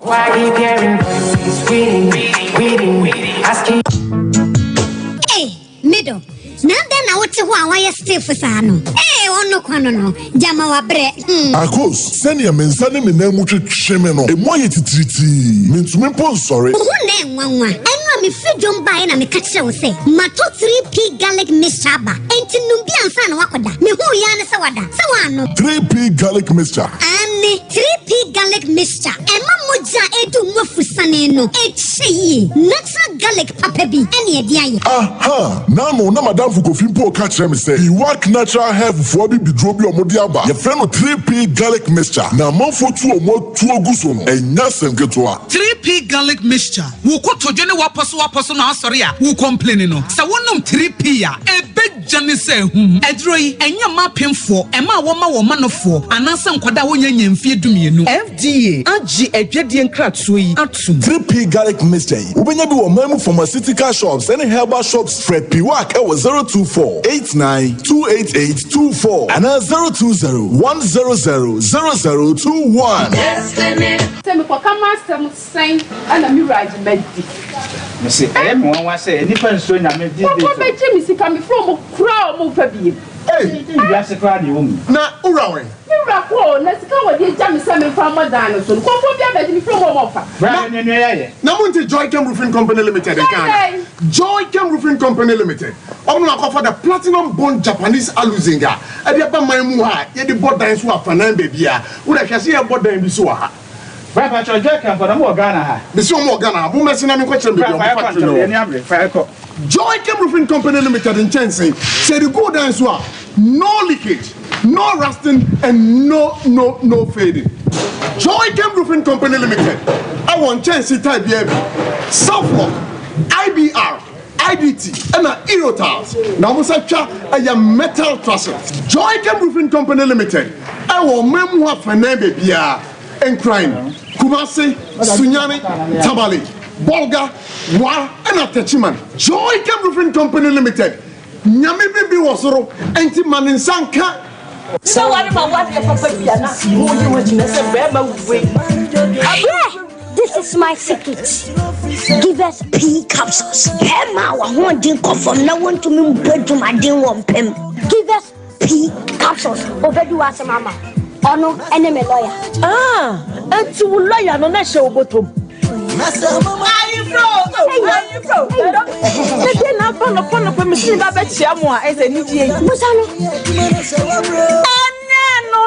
Ei, me dɔ, na adɛn na wote hɔ a woayɛ stiff saa no? Ei, ɔno kwa no no, gyama wabrɛ, hmm. Akos, sɛnea me nsa ne me nan mu twetwe me no, emu ayɛ titiritii. Mintumi mpo nsɔre. Wo ho nnɛ nwanwa. Ɛno a mefiri dwom baeɛ na meka kyerɛɛ wo sɛ matɔ 3P garlic mixture aba, enti nom bi ansa na woakɔda. Mehuu yi ara ne sɛ woada. Sɛ woannom. 3P garlic mixture. Aane, 3P garlic mixture. Ɛma mogya a ɛredu mu afusane no kyɛ yie. Natural garlic papa bi ne ɛde ayɛ. Aha! N'ano na m'adamfo Kofi mpo reka kyerɛ me sɛ Iwak Natural Health foɔ abibiduro bi a wɔde aba, yɛfrɛ no 3P Garlic Mixture, na amanfoɔ tu wɔn atuo gu so no, ɛnyɛ asɛm ketewa. 3P Garlic Mixture, Wo kotodwe ne w'apɔsowapɔso na asɔre a wo complaini no, sɛ wonom 3P a, ɛbɛgya ne sɛ ahum. Aduro yi, ɛnyɛ mma apemfoɔ, mmaa a wɔma wɔn manofoɔ, anaasɛ nkwadaa a wɔnnya nnya mfeɛ dumienu. FDA agye adwadie nkratoɔ yi atom. 3P Garlic Mixture yi, wobɛnya bi wɔ ɔman mu pharmaceutical shops ne herbal shops. Frɛ Piwak wɔ 024 89 288 24 anaa 020 100 0021. Sɛ mekɔka m'asɛm sɛn na me wura agye madi. Mese ɛyɛ me nwanwa sɛ nnipa nsuro Nyame these days o. Nkurɔfoɔ bɛgye me sika mefrɛ wɔn koraa a wɔn mfa biem. Ei! Wiase koraa deɛ ɛwɔ mu yi. Na wo wura wɛn? Me wura kɔ o, na sika a wɔde agya me sɛ memfa mmɔ dan no so no, nkurɔfoɔ bi abɛgye mefrɛ wɔn a wɔmfa. Bra na nua nua yɛ. Na monte Joychem Roofing Company Limited nka ana? Joychem Roofing Company Limited, wɔn na wɔakɔfa the Platinum Bond Japanese Aluzinc a ɛde aba man mu ha a yɛde bɔ dan so wɔ afanan baabiara. Wo deɛ hwɛ sɛ yɛrebɔ dan bi so wɔ ha. Bra pakyɛw Joychem fo na mo wɔ Ghana ha? Mese wɔn wɔ Ghana ha, mommɛse na menkɔkyerɛ mo baabi a Bra wɔn fa yɛkɔ factory no ntɛm, wɔ. yɛn ani abere, fa yɛkɔ. Joychem Roofing Company Limited nkyɛnse, sɛ yɛde gu wo dan so a, no leakage, no rusting and no no no fading. Joychem Roofing Company Limited wɔ nkyɛnse type biara bi, Southlock, IBR, IDT ɛna Eurotiles na wɔn nsa twa ɛyɛ metal trusses. Joychem Roofing Company Limited ɛwɔ ɔman mu hɔ afanan baabiara, Nkran, Kumasi, Sunyani, Tamale, Bolga, Wa ɛna Techiman. Joychem Roofing Company Limited, Nyame bi bi wɔ soro ɛnti ma ne nsa nka. Sɛ ware ma wadeɛ papa bi a na woyi wo agyina sɛ bɛrima wei. Abrɛ, this is my secret. Give us pea capsules. Bɛrima a w'ahoɔden kɔ fam na wontumi mbɔ adwumaden wɔ mpam. Give us pea capsules. Obedi w'asɛm ama wo. Ɔno ne me lawyer. Ah, enti wo lawyer no na ɛhyɛ wo bɔtɔ mu. Sɛdeɛ na aba nɔpa nɔpa mesi ba bɛkyia mo a ɛsɛ anigyeɛ yi. Busa no. Ɛnɛ no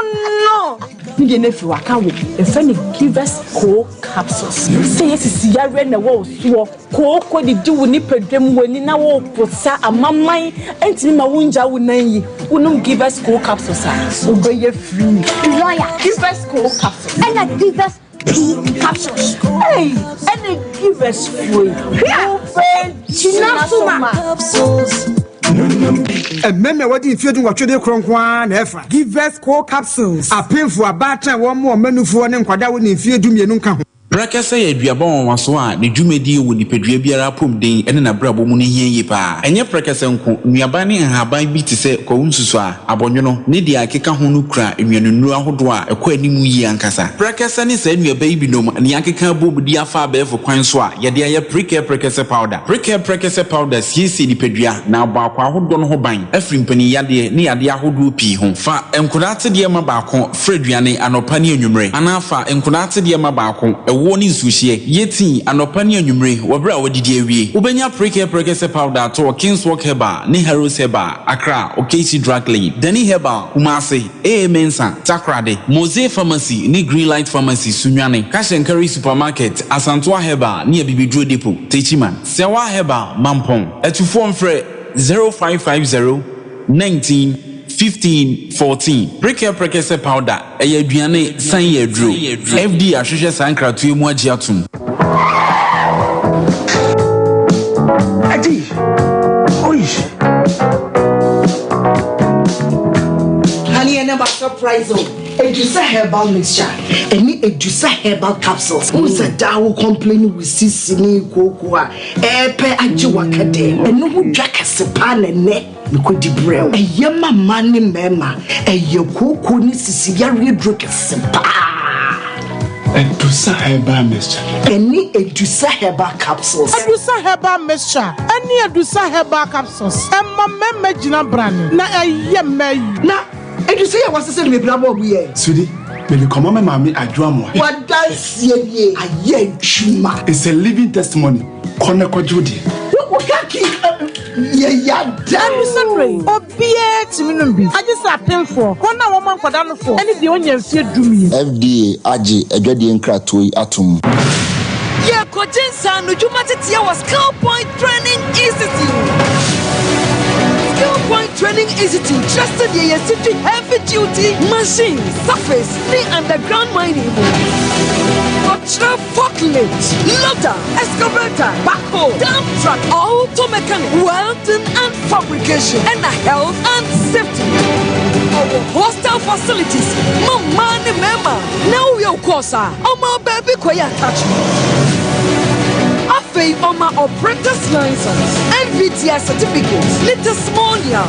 no. Ne deɛ no afiri waka wo ɛfɛ ne givers co capsules. Sɛ yɛ sisi yareɛ na ɛwɔ wo soɔ kooko didi wo nipadwam w'ani na woposa amaman ntumi ma wongya wo nan yi wonom givers co capsules a wobɛyɛ free. Lawyer. Givers co capsules. Ɛna givers P capsules. Hey, ɛna givers foɔ yi. Hwɛ. Wobɛgyina so ma. Mmarima a wɔadi mfeɛ dunwɔtwe de korɔ nko ara na ɛfa. Givers Co Capsules, Apemfo, abaatan a wɔmmoa wɔn mmanufoɔ ne nkwadaa a wɔnni mfeɛ dumienu nka ho. Prɛkɛsɛ yɛ aduaba nwanwaso a ne dwumadie wɔ nipadua biara apɔmuden ne n'abrabɔ mu no hia yie pa ara. Ɛnyɛ prɛkɛsɛ nko, nnuaba ne nhaban bi te sɛ kwawu nsusuaa, abɔnwono, ne deɛ ɛkeka ho no kura nnuanennuro ahodoɔ a ɛkɔ anim yie ankasa. Prɛkɛsɛ ne saa nnuaba yi binom na yɛakeka abom de afa abɛɛfo kwan so a yɛde ayɛ Prekɛ Prɛkɛsɛ Powder. Prekɛ Prɛkɛsɛ Powder siesie nipadua na abɔ akwaa ahodoɔ no ho ban afiri mpanin yadeɛ ne yadeɛ ahodoɔ pii ho. Fa nkodaa atedeɛ ma baako fra aduane anɔpa ne anwummere anaa fa nkodaa atedeɛ ma baako, ɛwoɔ ne nsuohyeɛ, yɛ tii anɔpa ne anwummere wɔ berɛ a woadidi awie. Wobɛnya Prekɛ Prɛkɛsɛ Powder atɔ wɔ Kingswalk Herbal ne Harrows Herbal, Accra, Okaishie Drug Lane, Dani Herbal, Kumasi, AA Mensah, Takoradi, Mose Pharmacy ne Greenlight Pharmacy, Sunyani, Cash and Carry Supermarket, Asantoa Herbal ne Abibiduro Depot, Techiman, Sɛwa Herbal, Mampong. Atufoɔ mfrɛ 0550 19 15 14. Prekɛ Prekɛsɛ Powder, ɛyɛ aduane san yɛ aduro. FDA ahwehwɛ saa nkratoɔ yi mu agye atom. Adi, oi. Honey, and my surprise oh. Edusa herbal mixture ɛne Edusa herbal capsules. Wohu sɛ daa wo complain wo sisi ne kooko a ɛɛpɛ agye waka dɛ. Ɛno ho dwa kɛse paa na ɛnɛ mekɔdi brɛ wo. Ɛyɛ ma mmaa ne mmarima. Ɛyɛ kooko ne sisi yareɛ duro kɛse paa. Edusa herbal mixture. Ɛne Edusa herbal capsules. Edusa herbal mixture ɛne Edusa herbal capsules ɛma mmarima gyina brane na ɛyɛ mmaa yi. Na Edusa yi a wɔasesa no bebree abɔ ɔbo yɛ. Sweetie, mede kɔma me maame Adwo Amoah. W'adanseɛ nie, ayɛ adwuma. It's a living testimony, kɔ na kɔgye wo deɛ. Wo kaki yɛ yada. Edusa duro yi, Obiara tumi nom bi, agye sɛ apemfoɔ, wɔn a wɔma nkwadaa nofoɔ, ne deɛ ɔnnya mfeɛ dumien. FDA agye adwadie nkratoɔ yi atom. Yɛrekɔgye nsaanodwuma teteɛ wɔ Skill Point Training Institute. Skill Point Training Institute kyerɛ sɛdeɛ yɛsi twi heavy duty machines, surface ne underground mining mu. Ɔkyerɛ forklift, loader, excavator, backhoe, dump truck, auto mechanic, welding and fabrication, ɛna health and safety. Ɔwɔ hostel facilities ma mmaa ne mmarima. Na wowie wo course a, ɔma wo baabi kɔyɛ attachment. Afei ɔma operator's license, NVTI certificate, ne testimonial.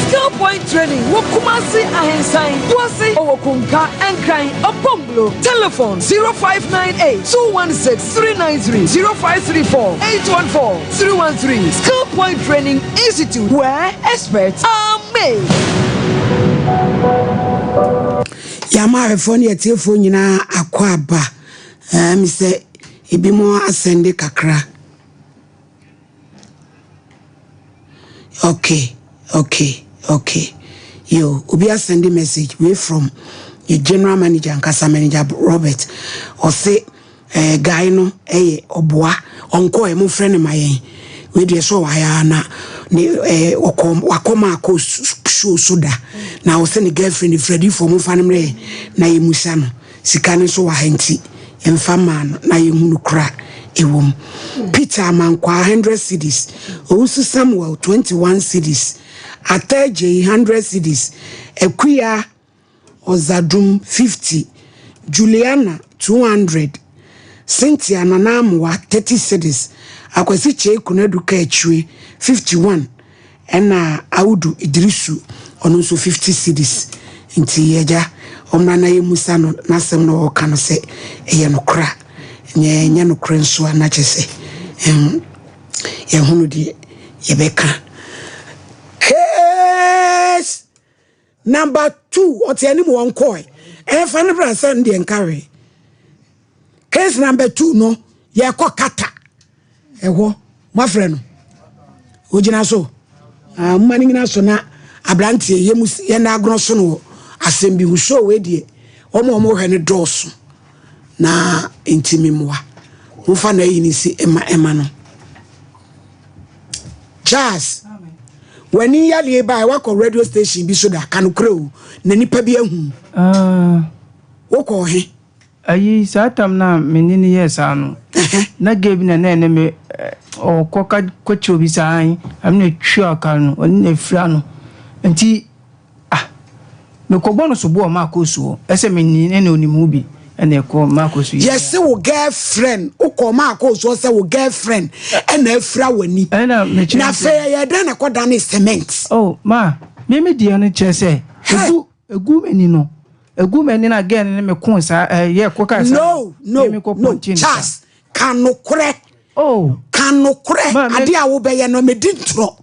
Skill Point Training wɔ Kumasi Ahensan, Boase, ɔwɔ Konka, Nkran, Ɔpɔmblo. Telephone 0598 216 393 0534 814 313. Skill Point Training Institute, where experts are made. Yɛama ahwɛfoɔ ne atiefoɔ nyinaa akɔ aba. Ɛɛ sɛ ebinom asɛnde kakra. Okay, okay, okay. Yo, obi asɛnde message wei from your general manager ankasa manager Robert. Ɔse eh, guy no ɛyɛ ɔboa ɔnkɔ ɛ momfrɛ no ma yɛn. Wei deɛ sɛ ɔwɔ ha na ne eh, ɔkɔ wakɔ ma akɔ show so da. Na ɔsɛ ne girlfriend Fredifoɔ momfa no mmerɛ yɛn na yɛmusa no. Sika no nso wɔ ha nti yɛmfa mmaa no na yɛnhu no kora ɛwɔ mu. Peter Amankwaa 100 cedis, Owusu Samuel 21 cedis, Atta Agyei 100 cedis, Akuya Ɔzadum 50, Juliana 200, Cynthia Nana Amoah 30 cedis, Akwasi Kyei Konadu Kaakyire 51, Ɛna Audu Iddrisu ɔno nso 50 cedis nti agya ɔmmra na yɛmmusa no n'asɛm na ɔreka no sɛ ɛyɛ nokorɛ a nyɛ ɛnyɛ nokorɛ nso a na kyerɛ sɛ ɛm yɛhunu deɛ yɛbɛka. Case number 2 ɔte anim wɔn kɔɛ ɛfa no bra sɛ ndeɛ nka hwee. Case number 2 no yɛkɔ kata ɛhɔ moafrɛ no ogyina so ah, moma no nyina so na aberanteɛ yɛ mu yɛn agorɔ so no wɔ asɛm bi ho show wei deɛ wɔn a wɔhwɛ no dɔɔso na ntumi mmoa momfa na ayi ne si ɛma ɛma no Charles w'ani yadeɛ baa wakɔ radio station bi so da ka nokorɛ o na nipa bi ahu ah. wokɔ he. Ayi saa tam no a me ne no yɛɛ saa no, na girl bi na na ɛne me ɔkɔ ka kɔkyerɛ obi saa ayi, ɛno na ɛtwa ɔka no, ɔne na afira no. Nti ah, mekɔbɔ no sobo wɔ Marcos hɔ, ɛsɛ me ne na onim ho bi, ɛna ɛkɔ Marcos yɛ. Yɛse wo girlfriend, wokɔ Marcos hɔ sɛ wo girlfriend ɛna afira w'ani. Ɛna mekyerɛ Na afei ɛyɛ dɛn na ɛkɔdane cement? Oh, ma, me me deɛ no kyerɛ sɛ, ɛdu Egu m'ani no, egu m'ani na girl no ne me koo saa ɛɛ yɛ kɔ kaa saa. No no no Charles ka nokorɛ. Oh. Ka nokorɛ adeɛ a wobɛyɛ no medi ntorɔ.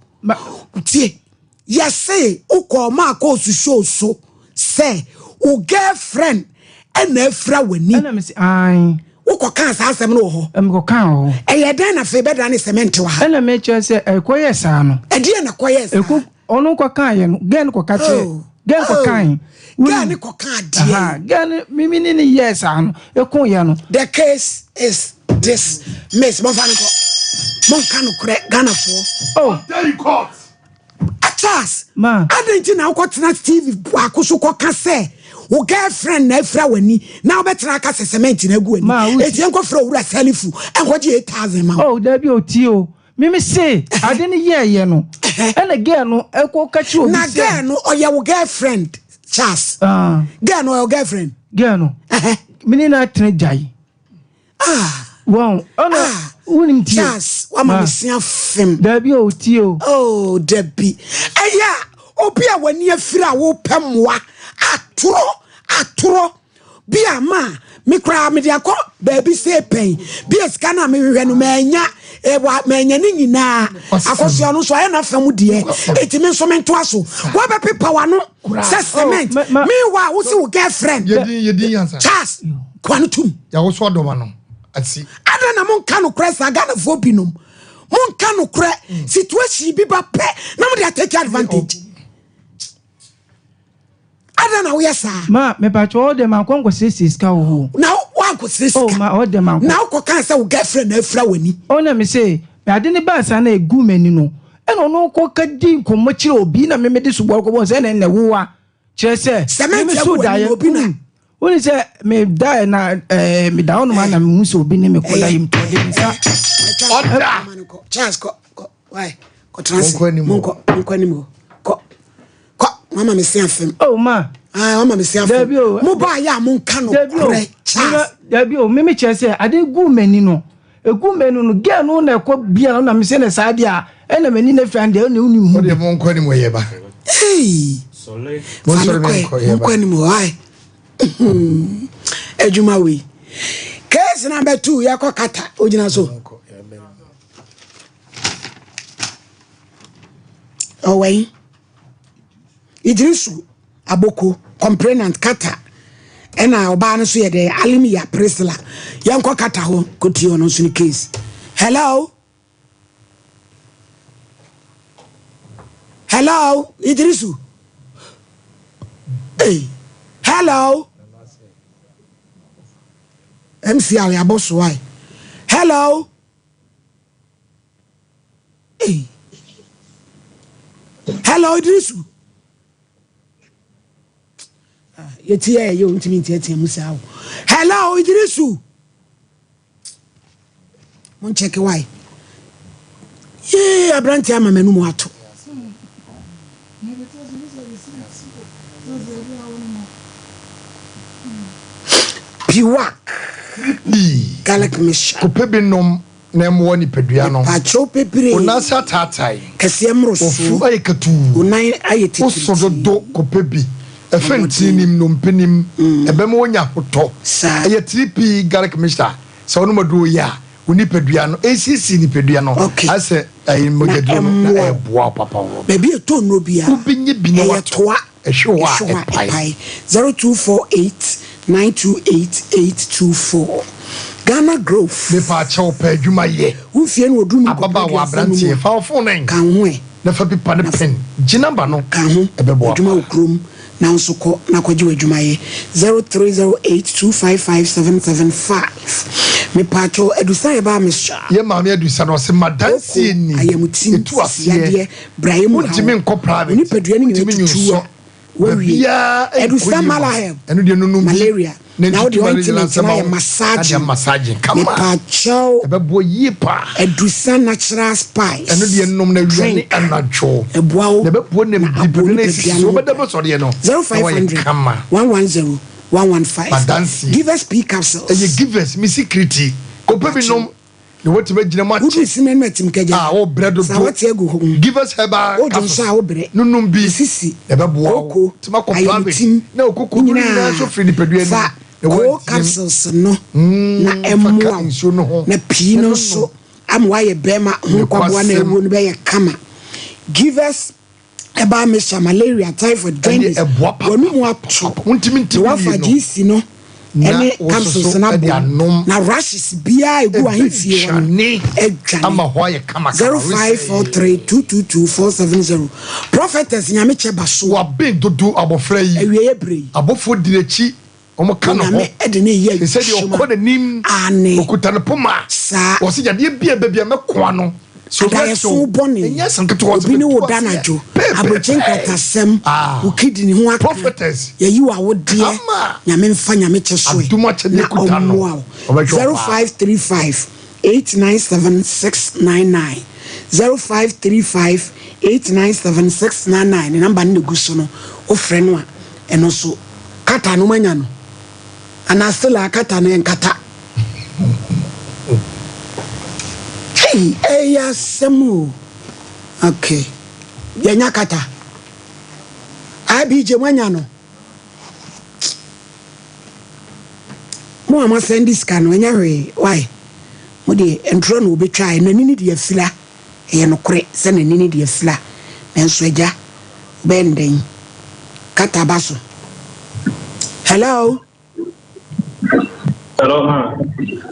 Tie yɛse wokɔɔ Marcos show so sɛ wo girlfriend ɛna afira w'ani. Ɛna mese ae. Wokɔ kaa saa asɛm no wɔ hɔ. Mekɔ kaa wɔ hɔ. Ɛyɛ dɛn na afei bɛdane cement wɔ ha? Ɛna mekyerɛ sɛ ɛkɔyɛɛ saa no. Ɛdeɛn na ɛkɔyɛɛ saa? Ɛkɔ Ɔno kɔ kaa yɛ no, girl no kɔ ka kyerɛ, Oh, girl kɔ oh, kaa yɛ. Girl no kɔ kaa deɛ. Aha, girl no, mimi ne ne yɛɛ saa no, eko yɛ no. The case is this, miss, momfa no nkɔ. Monka nokorɛ, Ghanafoɔ. Oh. Dare you court. Charles, Ma. adɛn nti na wokɔtena TV baako so kɔka sɛ wo girlfriend na afira w'ani na wobɛtena aka sɛ cement na agu w'ani? Enti yɛnkɔfrɛ owura Salifu nkɔgye 8000 ma wo. Oh, dabi o, tie o. Me me se ade no yɛɛyɛ no ɛna girl no ɛkɔ ka kyerɛ obi sɛ. Na girl no ɔyɛ wo girlfriend Charles. Ah. Girl no ɔyɛ wo girlfriend. Girl no. Me ne na atena gyae. Ah. Wɔn ɔna ah. wonim tie. Charles wama me se afem. Dabi o tie o. Oh dabi. Ɛyɛ obi a w'ani afiri a wopɛ mmoa atorɔ atorɔ. Bi a ma me koraa mede akɔ baabi see pɛn. Bi a sika no a mehwehwɛ no manya ewa manya ne nyinaa. Akosua no nso ayɛ n'afa mu deɛ. Eti me nso mentoa so. Woabɛpepa w'ano sɛ cement. Meanwhile wo se wo girlfriend. Yɛdin yɛdin yansa. Charles koa no tum. Yɛawoso adɔma no asi. Adɛn na monka nokorɛ saa Ghanafoɔ binom. Monka nokorɛ. Situation bi ba pɛ na mode atake advantage. Adɛn na woyɛ saa? Ma, mepakyɛ wo deɛ mankɔ nkɔsiesie sika wɔ hɔ o. Na woankɔsiesie sika? Oh, ma, ɔwɔ deɛ mankɔ. Na wokɔkaa sɛ wo girlfriend na afira w'ani? Oh, na mese, me ade no baa saa na ɛguu m'ani no, ɛna ɔno kɔka di nkɔmmɔ kyerɛ obi na me mede soboɔ kɔbɔ no sɛ ɛna ɛnɛ wowa. Kyerɛ sɛ, Cement me agu so w'ani daeɛ, na obi na. wonim, wonim sɛ me daeɛ na ɛɛ meda hɔ nom a na mehu sɛ obi ne me kɔda yɛ mtu ɔde ne nsa. Ɔda! Charles, kɔ, kɔ, why? Kɔtena ase. Monkɔ anim hɔ. Monkɔ, monkɔ anim hɔ. Kɔ. Kɔ, wama me se afem. Oh ma. Ah, wama me se afem. Dabi o. Mo ba ya mo nka no korɛ. Charles. Dabi o, me me kyerɛ sɛ ade gu m'ani no. Egu m'ani no, girl no na ɛkɔ bia no na me sɛ na saa deɛ a, ɛna m'ani na fira deɛ ɛna wonim ho. Wo deɛ mo nkɔ anim yɛ ba. Hey. Mo nsɔre me nkɔ yɛ ba. Mo nkɔ anim hɔ ai. Adwuma wei. Case number 2 yɛkɔ kata ogyina so. Ɔwɛn. Idrisu Aboko, complainant, Kata, ɛna ɔbaa no so yɛ dɛ Alimiya Priscilla. Yɛnkɔ Kata hɔ kɔtie ɔno nso ne case. Hello? Hello, Idrisu? Hey, hello? MC Ali Abosoai. Hello? Hey. Hello, Idrisu. Ah, yɛti yɛ yɛ ntumi ntiatia mu saa o. Hello, Idrisu. Mo nkyɛke wae. Yee, aberante ama m'anum ato. Piwak. Garlic mixture. Kɔpɛ bi nom na ɛmmoa nipadua no. Mepakyɛw bebree. Wo nan ase ataatae. Kɛseɛ mmorosoɔ. Wo funu ayɛ katuu. Wo nan ayɛ titiritii. Wo so dodo kɔpɛ bi. Ɛfɛ ntini nim, nnompe nim. Ɛbɛma woanya ahotɔ. Saa. Ɛyɛ 3P garlic mixture. Sɛ wonom aduro yi a, wo nipadua no, ɛsiesie nipadua no. Okay. Ayɛ sɛ ɛyɛ mogyaduro no, na ɛboa wo papa. Baabi a ɛtɔ nnuro biara. Wobɛnya bi na Ɛyɛ woatɔ. toa. Ɛhwe hɔ a, Ɛhwe hɔ a, ɛpae. ɛpae. 0248 928 824 Ghana Growth. Mepaakyɛw pɛ adwuma yɛ. Wo mfie no ɔduru mu nkɔpɛ Ababaawa aduasa no mu aberanteɛ a, fa wo phone no ka wo ho ɛ. na fa pipa ne pen gye number no Ka ho ɛbɛboa adwuma wɔ paa. kurom na wo nso kɔ na kɔgye w'adwuma yɛ. 0308 255 775 Mepaakyɛw Adusa yɛbaa mesra. Yɛ maame Adusa no ɔse madanseɛ Koko, ni ayamutim, ɛtu aseɛ siadeɛ, Brayɛ mu haw. Wontumi nkɔ Wo private, nipadua no nyinaa wontumi tutu nyunsɔ, a, woawie. baabiara nkɔ Adusa yie ma wo. Malahel, Ɛno deɛ nonum bi malaria. Na wode ointment no ayɛ massaging. Massaging kama. Mepaakyɛw. Ɛbɛboa yie paa. Adusa natural spice. Ɛno deɛ nom no awia ne Drink. anadwo. Ɛboa wo. Na ɛbɛboa nam Na nipadua aboa no nipadua asisi no so. ho Wobɛda ban. bɛsɔreɛ no. Zero Na five wayɛ hundred kama. 110 115. Madanseɛ. Givers P capsules. Ɛyɛ givers me security. Kɔpɛ bi nom. Na watumi agyina mu akyɛ. Woduru simɛ no atim kagya. A wobrɛ dodo. Sa wate agu hɔ. Givers herbal Wodwo capsules. nso a wobrɛ. No nom bi. Sisi. Ɛbɛboa wo. Koko. Tumi akɔ private. Ayamtim. Na okoko no nyinaa nso firi nipadua no mu. Fa Na koo woanteam. capsules no na Fa ka ɛmmoa wo. nsuo no ho. Na pii Na no no nso nom. ama woayɛ bɛrima ho nkwaboa na Nokwasɛm. awuo no bɛyɛ kama. Givers herbal mixture malaria typhoid jaundice ɛboa papa wɔn mu ato Wontumi nti na wafa wie no. GC no Na ɛne wo nso capsules so no ɛde abom anom. na rashes biara egu ahemfie hɔ no Ɛbɛdwane adwane. ama hɔ ayɛ kama kama. 0543 222 470 prophetess nyamekyɛ ba so Waben dodo abɔfra yi. awieɛ bere yi Abɔfoɔ di n'akyi. Wɔn ka ne ho. Onyame ɛde ne yɛ Sɛ deɛ adwuma. ɔkɔ n'anim. Aane. Okuta ne poma. Saa. Wɔsi yadeɛ bi a ɛbɛ bi a mɛkoa no. Sɛ obi Adaeɛso akyew, bɔne. Ɛnyɛ asɛm ketewa sɛ Obi ne wo mɛtu da aseɛ. anadwo. Pɛpɛɛpɛ. Aburokye nkratasɛm. Ah. Wo kidney ho aka. Prophetess. Yɛyi wo awodeɛ. Kama. Nyame mfa nyame kyɛ so ɛ. Adom akyɛdeɛ Na kuta no. ɔmmoa wo. Ɔbɛhwɛ wo paa. 0535 897 699 0535 897 699 ne namba no na egu so no. Wofrɛ no a ɛno nso kata no manya no. Anaa still a kata no ɛnkata. Hey, ɛyɛ asɛm o. Okay. Yɛnya kata. IBJ moanya no. Mo a moasɛnde sika no, ɛnyɛ hwee. Why? Mo deɛ, ntorɔ na wɔbɛtwaeɛ. N'ani no deɛ afira. Ɛyɛ nokorɛ sɛ n'ani no deɛ afira. Nanso agya, wobɛyɛ no dɛn? Kata ba so. Hello? Hello, ma.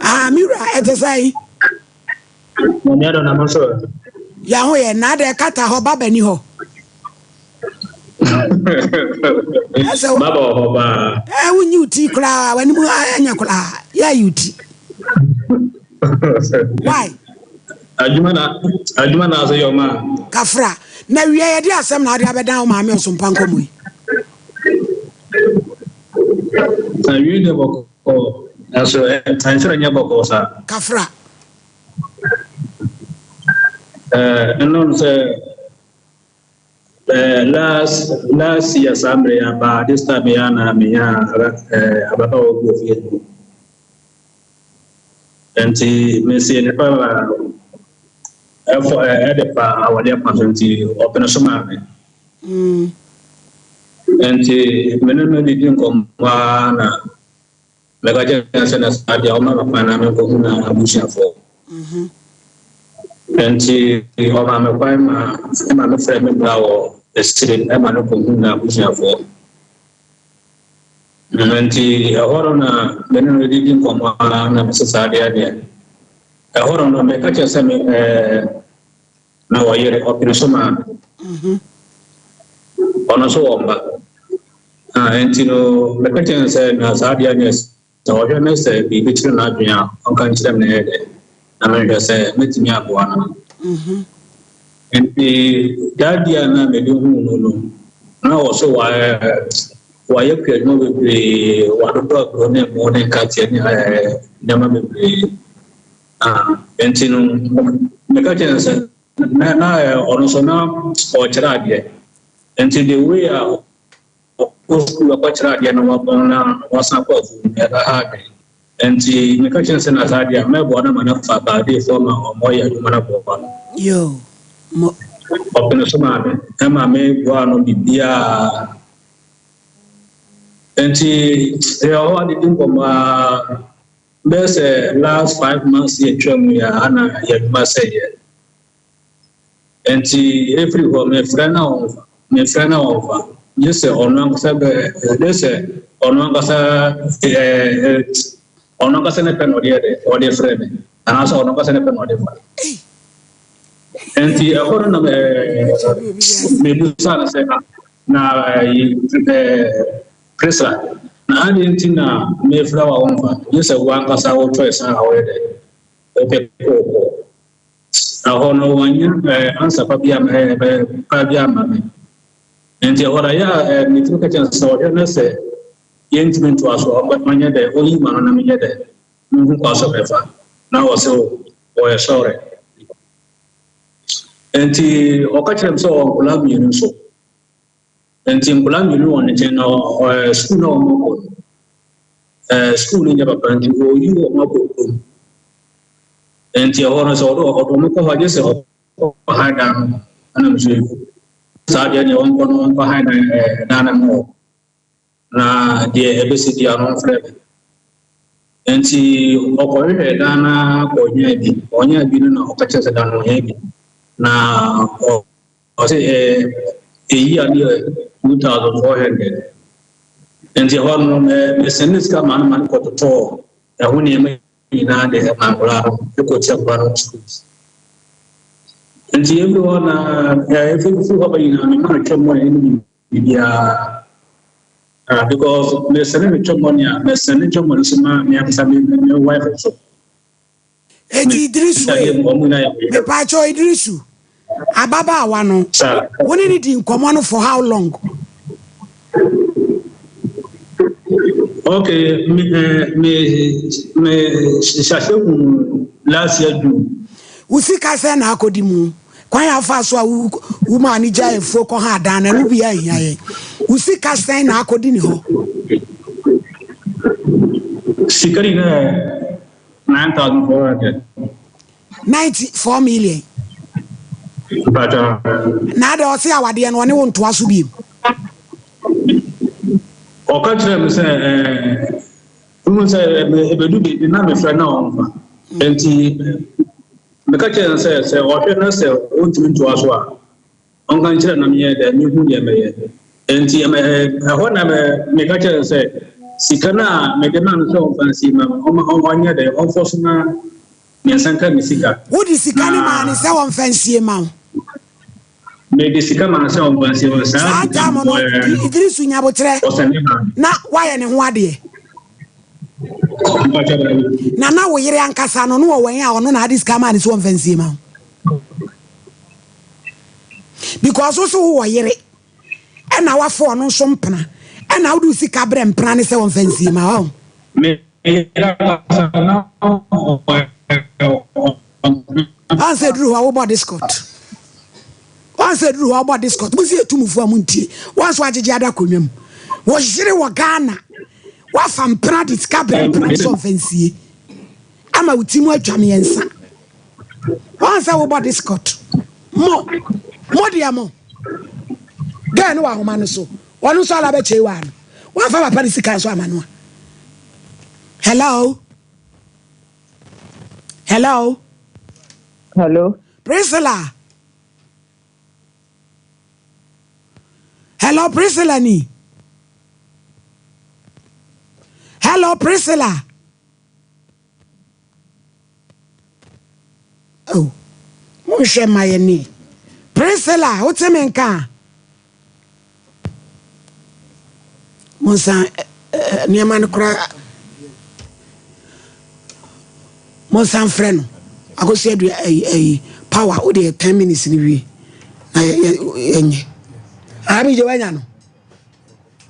Ah, me wura, ɛte sɛn? Nyame adɔ na mo nso. Yɛn ho yɛ, na adɛ kata hɔ, baba ni hɔ. Ɛsɛ wo. Baba wɔ hɔ paa. Ɛ wonyi wo ti koraa, w'anim anya koraa, yɛ ayi wo ti. Why? Adwuma na adwuma na ase yɛ ɔma. Kafra, na wie yɛde asɛm na ade abɛdan wo maame ɔsompa nkɔmmɔ yi. Na wie deɛ bɔkɔɔ, nanso ɛnkyerɛ nyɛ bɔkɔɔ saa. Kafra. Ɛɛ ɛnam sɛ ɛɛ last last year saa mmerɛ yi aba this time yi a na menya ɛɛ ababaawa bi wɔ fie. Nti mesie nipa a ɛfɔ ɛde fa awadeɛ kwan so nti ɔpene so maa me. Nti me ne no didi nkɔmmɔ ara na mɛka kyerɛ no sɛ na saa deɛ ɔma me kwan na menkɔhu n'abusuafoɔ. Nti ɔmaa me kwan ma ɛma mefrɛ me bra wɔ akyire ɛma no kɔhu n'abusuafoɔ. Nti ɛhɔ no na me ne no didi nkɔmmɔ ara na mese saa deɛ deɛ. Ɛhɔ no no meka kyerɛ sɛ me ɛɛ na ɔyere ɔpene so maa me. Ɔno nso wɔ mma. Ah, nti no meka kyerɛ no sɛ na saa deɛ deɛ sɛ ɔhwɛ me sɛ biribi kyerɛ n'adwene a ɔnka nkyerɛ me na ɛyɛ dɛ na menhwɛ sɛ mɛtumi aboa no. Nti that year na mede huu no no, na ɔso wayɛ kuadwuma bebree, wadodɔ aburo ne mmo ne nkateɛ ne nneɛma bebree. Ah, nti no meka kyerɛ no sɛ na na ɔno nso na ɔkyerɛ adeɛ. Nti the way a Ɔkɔ sukuu akɔkyerɛ adeɛ na wabɔn na wasan akɔ afuom no, ɛbɛha adwene. Ɛnti meka kyerɛ no sɛ na saa deɛ a, mɛboa no ama no afa baadeefoɔ ma wɔayɛ adwuma no aboa no. Yoo, mo. Ɔpene so maa me, ɛma me boaa no biribiara. Ɛnti yɛwɔ hɔ adidi nkɔmmɔ ara, bɛyɛ sɛ last 5 months yi a atwa mu yi a, na yɛn adwuma sɛeɛ. Enti efiri hɔ, mefrɛ na ɔmfa, mefrɛ na ɔmfa, gye sɛ ɔno ankasa bɛ, gye sɛ ɔno ankasa ɛɛ ɔno ankasa ne pɛ na ɔde yɛ dɛ, ɔde frɛ me, anaasɛ ɔno ankasa ne pɛ na ɔde fa. Enti ɛhɔ no na ɛɛ mebusa no sɛ na ɛɛ Priscilla, na adɛn nti na mefrɛ wo a womfa, gye sɛ wo ankasa wo choice a ɔyɛ dɛ, wopɛ kɔɔkɔɔ. Ɛhɔ no wɔannya ansa pa bi amma pa bi amma me. Nti ɛhɔ no ɛyɛ a metumi ka kyerɛ no sɛ ɔhwɛ na sɛ Yɛntumi ntoa so, ɔnyɛ dɛ, ɔnyi m'ano na menyɛ dɛ, menhu kwan so mɛfa. Na ɔse ɔyɛ sɔre. Enti ɔka kyerɛɛ me sɛ ɔwɔ nkwadaa mmienu nso. Enti nkwadaa mmienu wɔ ne nkyɛn na ɔɛ sukuu na wɔn kɔ no, ɛɛ sukuu no nyɛ papa nti ɔyi wɔn akɔ kurom. Enti ɛhɔ no sɛ ɔde ɔde wɔn kɔ hɔ agye sɛ ɔkɔ han dan no ɛna nso saa deɛ deɛ wɔnkɔ no wɔnkɔ han dan ɛɛ dan no mu hɔ. Na deɛ ɛbɛsi biara no ɔmfrɛ me. Enti ɔkɔhwehwɛɛ dan no ara kɔnyaa bi. Ɔnyaa bi no na ɔka kyerɛ sɛ dan no ɔhia bi. Na ɔse ɛyi adeɛ 2400. Enti ɛhɔ no mesɛnde sika ma no ma no kɔtotɔɔ ɛho nneɛma nyinaa de ma nkwadaa no kɔtua nkwadaa no school fees. Nti ɛfiri hɔ na ɛfiri hɔ ba nyinaa mema no twam a ɛne biribiara. Ah, because me send me chop money a, me send chop money so ma me ankasa me me wife so. Eti Idrisu e, mepaakyɛw Idrisu, ababaawa no, wo ne ne di nkɔmmɔ no for how long? Okay, me eh, me me hyɛ hu last year June. Wo sika sɛn na akɔdi mu? Kwan a wofaa so a wo maa no gyaee afuo kɔhaa dan no, ɛno bi anhia yɛn. Wo sika sɛn na akɔdi ne hɔ? Sika no nyinaa yɛ 9,400. 94 million. Mpakyɛ. Na adɛ ɔse awadeɛ no ɔne wo ntoa so biem? Ɔka kyerɛɛ me sɛ ɛɛ wohu sɛ ɛbɛdu baabi na mefrɛ na ɔmfa. Nti Meka kyerɛɛ no sɛ, sɛ ɔhwɛ na sɛ ontumi ntoa so a, ɔnka nkyerɛ na menyɛ dɛ mehu deɛ mɛyɛ. Enti ɛhɔ na meka kyerɛɛ no sɛ, sika no a mede maa no sɛ ɔmfa nsie ma me, ɔnyɛ dɛ ɔmfɔ so na me nsa nka me sika. Wode sika no maa no sɛ ɔmfa nsie ma wo? Mede sika maa no sɛ ɔmfa nsie ma me. Saa time no, Idrisu Nyaboterɛ na wayɛ ne ho adeɛ. Na na wo yere ankasa no, no wɔ wɛn a ɔno na ade sika maa ne so ɔmfa nsie ma wo. Because wo so wowɔ yere, ɛna wafo ɔno nso mpena, ɛna wode wo sika brɛ mpena ne sɛ ɔmfa nsie ma wo. Ɔn sɛ duru hɔ a wobɔ discot. Ɔn sɛ duru hɔ a wobɔ discot. Mo si etumfoɔ a mo ntie. Wɔn nso agyegye ada akonnwa mu. Wo yere wɔ Ghana. Wafa mpena de sika brɛ mpena sɛ ɔmfa nsie. Ama wo ti mu atwa mmiɛnsa. Wɔn sɛ wobɔ discot. Mo mo deɛ mo. Gɛɛ no wɔ ahoma no so. Ɔno nso ala bɛkyɛ wa no. Wafa papa ne sika nso ama no a. Hello. Hello. Hello. Priscilla. Hello Priscilla ni. Hello Priscilla. Oh, monhwɛ ma yɛ ni. Priscilla, wote me nka a? Monsan nneɛma no koraa. Monsan frɛ no. Akosi adua ayi ayi power wo deɛ 10 minutes ni wie. Na yɛnyɛ. Abigye wanya no.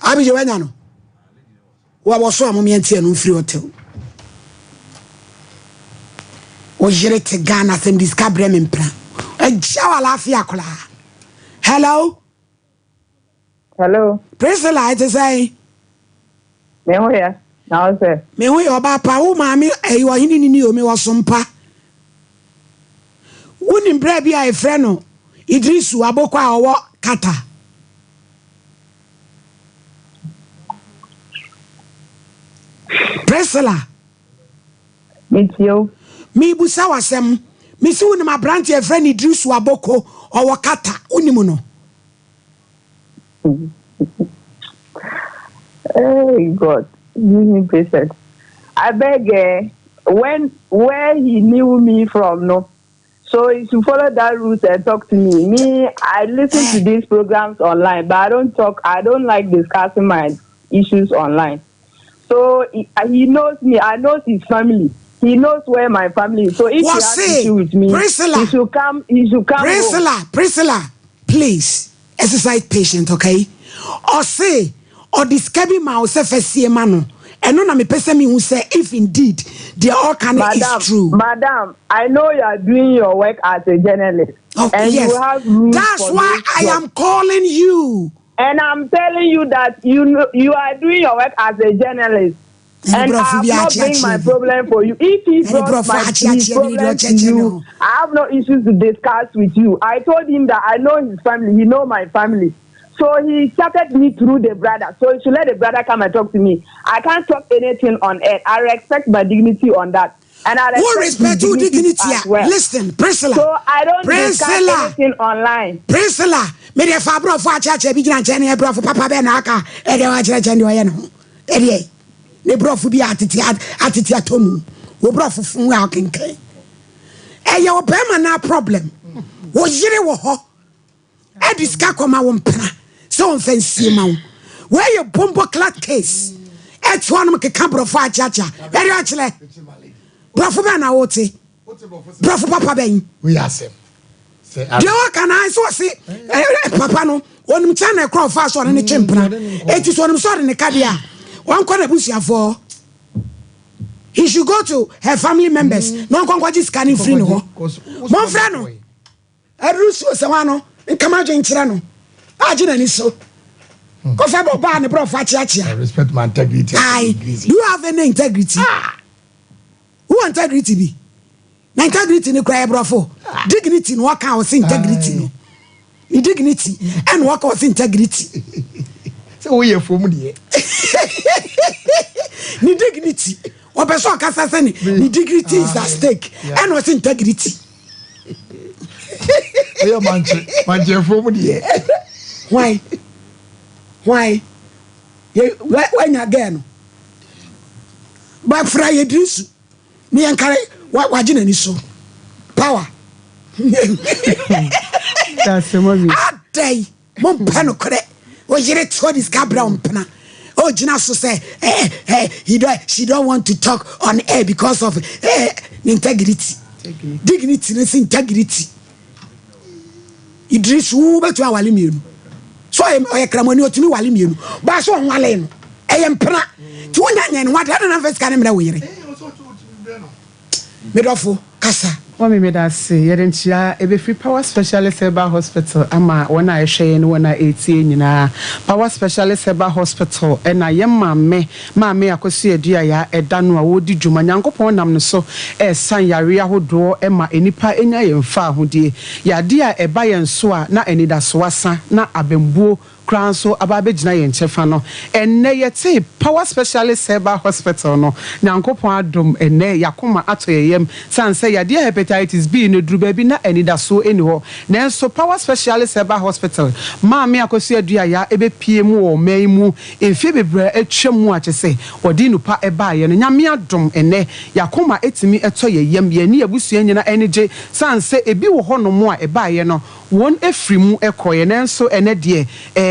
Abigye wanya no. Wa wɔ so a momeɛ nte ɛno mfiri hotel. Wo yere te Ghana sɛm de sika brɛ me mpena. Agya wa laafia koraa. Hello. Hello. Priscilla ɛte sɛn? Me ho yɛ. Na wo sɛ? Me ho yɛ ɔbaa pa. Wo maame ɛyɛ ɔhene nini o me wɔ sompa. Wonim berɛ bi a ɛfrɛ no Idrisu Aboko a ɔwɔ Qatar. Priscilla. Metie o. Mebusa wo asɛm. Mesi wonim aberante a ɛfrɛ no Idrisu Aboko ɔwɔ Qatar. Wonim no? Hey God, give me patience. I beg eh, when where he knew me from no. So he should follow that route and talk to me. Me, I listen to these programs online, but I don't talk. I don't like discussing my issues online. So he, he knows me. I know his family. He knows where my family is. So if he has issue with me, Priscilla, he should come. He should come. Priscilla, home. Priscilla, please exercise patience, okay? Ɔse. ɔde sika bi maa wo sɛ fa sie ma no. Ɛno na mepɛ sɛ mehu sɛ if indeed deɛ ɔreka no is Madam, true. madam, I know you are doing your work as a journalist. Oh, and yes. you have rules That's for why those I jobs. am calling you. And I'm telling you that you know, you are doing your work as a journalist. And I have not bring my problem for you. If he brought my his problem to you, I have no issues to discuss with you. I told him that I know his family. He know my family. So he chatted me through the brother. So he should let the brother come and talk to me. I can't talk anything on air. I respect my dignity on that. And I Who respect his respect who dignity dignity as a? well. Listen, Priscilla. So I don't discuss Priscilla. anything online. Priscilla, me deɛ fa aborɔfo akyerɛkyerɛ bi gyina nkyɛn ne aborɔfo papa bɛn na aka ɛdeɛ wakyerɛkyerɛ deɛ ɔyɛ ne ho ɛdeɛ ne borɔfo bi atete atete atɔ mu wo borɔfo fun a ɔkenkan ɛyɛ ɔbɛrima na problem wo yere wɔ hɔ ɛde sika kɔma wo mpena sɛ ɔmfa nsie ma wo wɔyɛ bombo clat case ɛte hɔnom keka borɔfo akyeakyea ɛde akyerɛ borɔfo bɛn na wote borɔfo papa bɛn deɛ ɔka na sɛ ɔse papa no ɔnim kyɛ na ɛkorɔ ɔfa so ɔne ne twe mpena ɛti sɛ ɔnim sɛ ɔde ne ka deɛ a ɔnkɔ n'abusuafoɔ he should go to her family members na ɔnkɔ nkɔgye sika no mfiri ne hɔ momfrɛ no Aduru suo sɛ hwan no nka m'adwene nkyerɛ no agye n'ani so kɔfa bɔ baa ne borɔfo akyeakyea. Respect my integrity. Aye, do you have any integrity? Wowɔ integrity bi? Na integrity no kura yɛ borɔfo. Dignity no wɔka ɔse integrity no. Ne dignity ɛna wɔka ɔse integrity. Sɛ woyɛ fam deɛ. Ne dignity ɔpɛ sɛ ɔkasa sɛ ne dignity is at stake ɛna ɔse integrity. Ɛyɛ mankye mankyefoɔ mu deɛ. Why? Why? Yɛ wanya gɛɛ no. Bafra yɛ diri su. Ne yɛn kare wagye n'ani so. Power. Adɛn? Mompɛ nokorɛ. Wo yere te hɔ de sika brɛ wo mpena. Ogyina so sɛ eh, eh, he don't, she don't want to talk on air because of eh, ne integrity. Dignity ne se integrity. Idris wo bɛtumi awale mmienu. So ɔyɛ ɔyɛ kramoni ɔtumi wale mmienu. Baa so ɔnwale no. Ɛyɛ mpena. Ti wonya nyɛ ne ho ade adɛn na mfa sika ne mmerɛ wo yere. Me dɔfo, kasa. Mummy meda ase. Yɛde nkyea ɛbɛfiri Power Specialist Herbal Hospital ama wɔn a ɛhwɛ yɛn ne wɔn a ɛretie nyinaa. Power Specialist Herbal Hospital na yɛn maame, Maame Akosua Aduaya ɛda no a ɔredi dwuma. Nyankopɔn nam ne so ɛresa yareɛ ahodoɔ ma nnipa nya yɛn faahodie. Yadeɛ a ɛba yɛn so a na anidasoɔ asa na abambuo koraa nso aba abɛgyina yɛn kyɛfa no. Ɛnnɛ yɛtee Power Specialist Herbal Hospital no, Nyankopɔn adom ɛnnɛ y'akoma atɔ yɛn yam sane sɛ yadeɛ Hepatitis B no duru baabi na anidasoɔ nni hɔ. Nanso Power Specialist Herbal Hospital Maame Akosua Aduaya ɛbɛpue mu wɔ ɔman yi mu mfeɛ bebree a atwa mu a kyesɛ wɔde nnupa baeɛ no, Nyame adom ɛnnɛ y'akoma ɛtumi tɔ yɛn yam, yɛne y'abusua nyina ani gye sane sɛ ebi wɔ hɔ nom a ɛbaeɛ no Wɔn afiri mu kɔeɛ, nanso ɛnnɛ deɛ,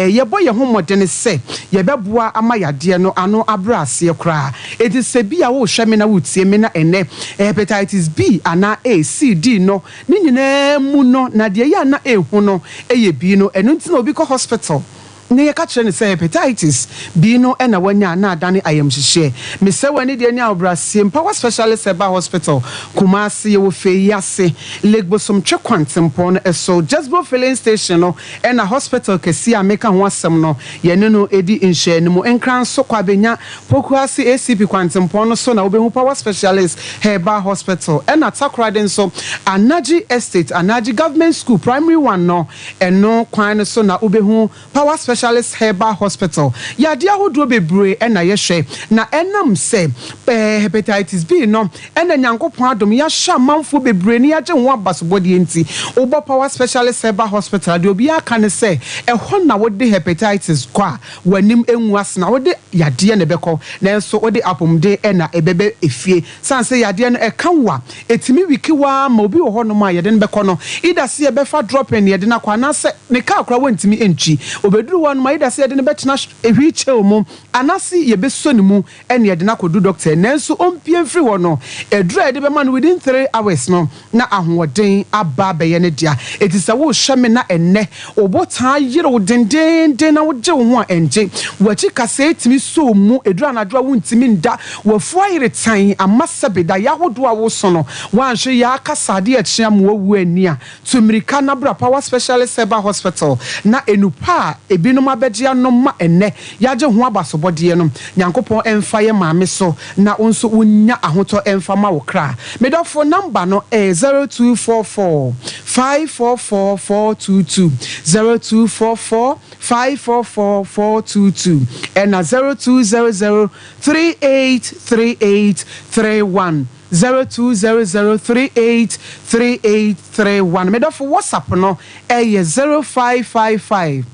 yɛbɔ yɛn ho mmɔden sɛ yɛbɛboa ama yadeɛ no ano abrɛ aseɛ koraa. Enti sɛ bi a worehwɛ me na woretie me na ɛnnɛ Hepatitis B anaa A, C, D no ne nyinaa mu no na deɛ ɛyɛ a na ɛhu no yɛ B no, ɛno nti na obi kɔ hospital na yɛka kyerɛ no sɛ hepatitis B no na wanya a na adane ayamhyehyeɛ. Mesrɛ wo anidie ne ahobrɛaseɛ Mpawa Specialist Herbal Hospital, Kumasi, yɛwɔ Feyiase, Lake Bosomtwe kwantempɔn no so, Jesbo Filling Station no na hospital kɛseɛ a meka ho asɛm no yɛne no di nhwɛanimu. Nkranso, Kwabenya, Pokuase ACP kwantempɔn no so na wobɛhu Power Specialist Herbal Hospital ɛna Takoradi nso Anaji Estate, Anaji Government School Primary One no Ɛno kwan no so na wobɛhu Power Specialist Herbal Hospital. Yadeɛ ahodoɔ bebree na yɛhwɛ, na ɛnam sɛ Hepatitis B no na Nyankopɔn adom yɛahwɛ amanfoɔ bebree na yɛagye ho abasobɔdeɛ nti, wobɔ Power Specialist Herbal Hospital a, deɛ obiara ka ne sɛ ɛhɔ na wode Hepatitis kɔ a, w'anim ngu ase na wode yadeɛ na ɛbɛkɔ, nanso wode apɔmuden na ɛbɛba efie. Sane sɛ yadeɛ no ɛka wo a, ɛtumi wiki wo ara ma obi wɔ hɔ nom a yɛde no bɛkɔ no, either sɛ yɛbɛfa dropping na yɛde no akɔ anaasɛ ne car koraa wantumi antwi. Ɔbɛduru hɔ wɔ hɔnom a either sɛ yɛde no bɛtena wheel chair mu anaase yɛbɛsɔ ne mu ne yɛde no akɔdu doctor nanso ɔmpue mfiri hɔ no aduru a yɛde bɛma no within 3 hours no na ahoɔden aba abɛyɛ ne dea. Enti sɛ worehwɛ me na ɛnnɛ wo bo taa yere wo dendeenden na wogye wo ho a ɛngye, w'akyi kasɛɛ tumi sɔ wo mu, ɛduru anadwo a wontumi nda, w'afu ayere tann ama sɛbe daeɛ ahodoɔ a woso no woanhwɛ yie aka saa adeɛ akye ama woawu anni a, tu mmirika na bra Power Specialist Herbal Hospital na nnupa a ebinom abɛgye anom ma ɛnnɛ yɛagye ho abasobɔdeɛ no, Nyankopɔn mfa yɛ maame so na wo nso wo nya ahotɔ mfa ma wo kra. Me dɔfo number no ɛyɛ 0244 544 422, 0244 544 422 ɛna 0200 3838 31, 0200 3838 31. Me dɔfo WhatsApp no ɛyɛ 0555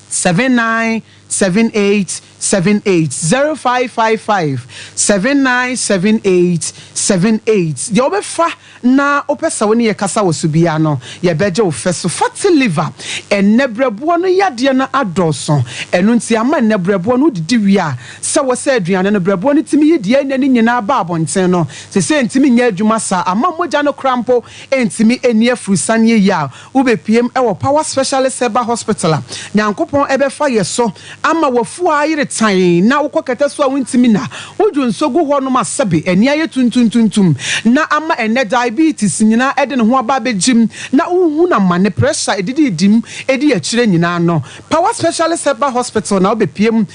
7978 78, 0555 7978 78. Deɛ wobɛfa na wopɛ sɛ wo ne yɛ kasa wɔ so biara no, yɛbɛgye wo fɛ so. Fatty liver, ɛnnɛ brɛboɔ no yadeɛ no adɔɔso. Ɛno nti ama nnɛ brɛboɔ no wodidi wie a, sɛ wɔ sɛ aduane no brɛboɔ no tumi yi deɛ ɛnyɛ ne nyinaa ba abɔnten no, seesei ntumi nyɛ adwuma saa, ama mogya no koraa mpo ntumi nni afurusaneɛ yie a wobɛpiem wɔ Power Specialist Herbal Hospital a, Nyankopɔn bɛfa yɛ so ama w'afuo ayere tann na wokɔ kɛtɛ so a wontumi nna, wodwo nso gu hɔ nom a sɛbe ani ayɛ tuntuntuntum na ama ɛnnɛ diabetes nyinaa de ne ho aba abɛgyim na wohunu amane, pressure ɛdididi mu ɛdi akyire nyinaa no, Power Specialist Herbal Hospital na wobɛpiem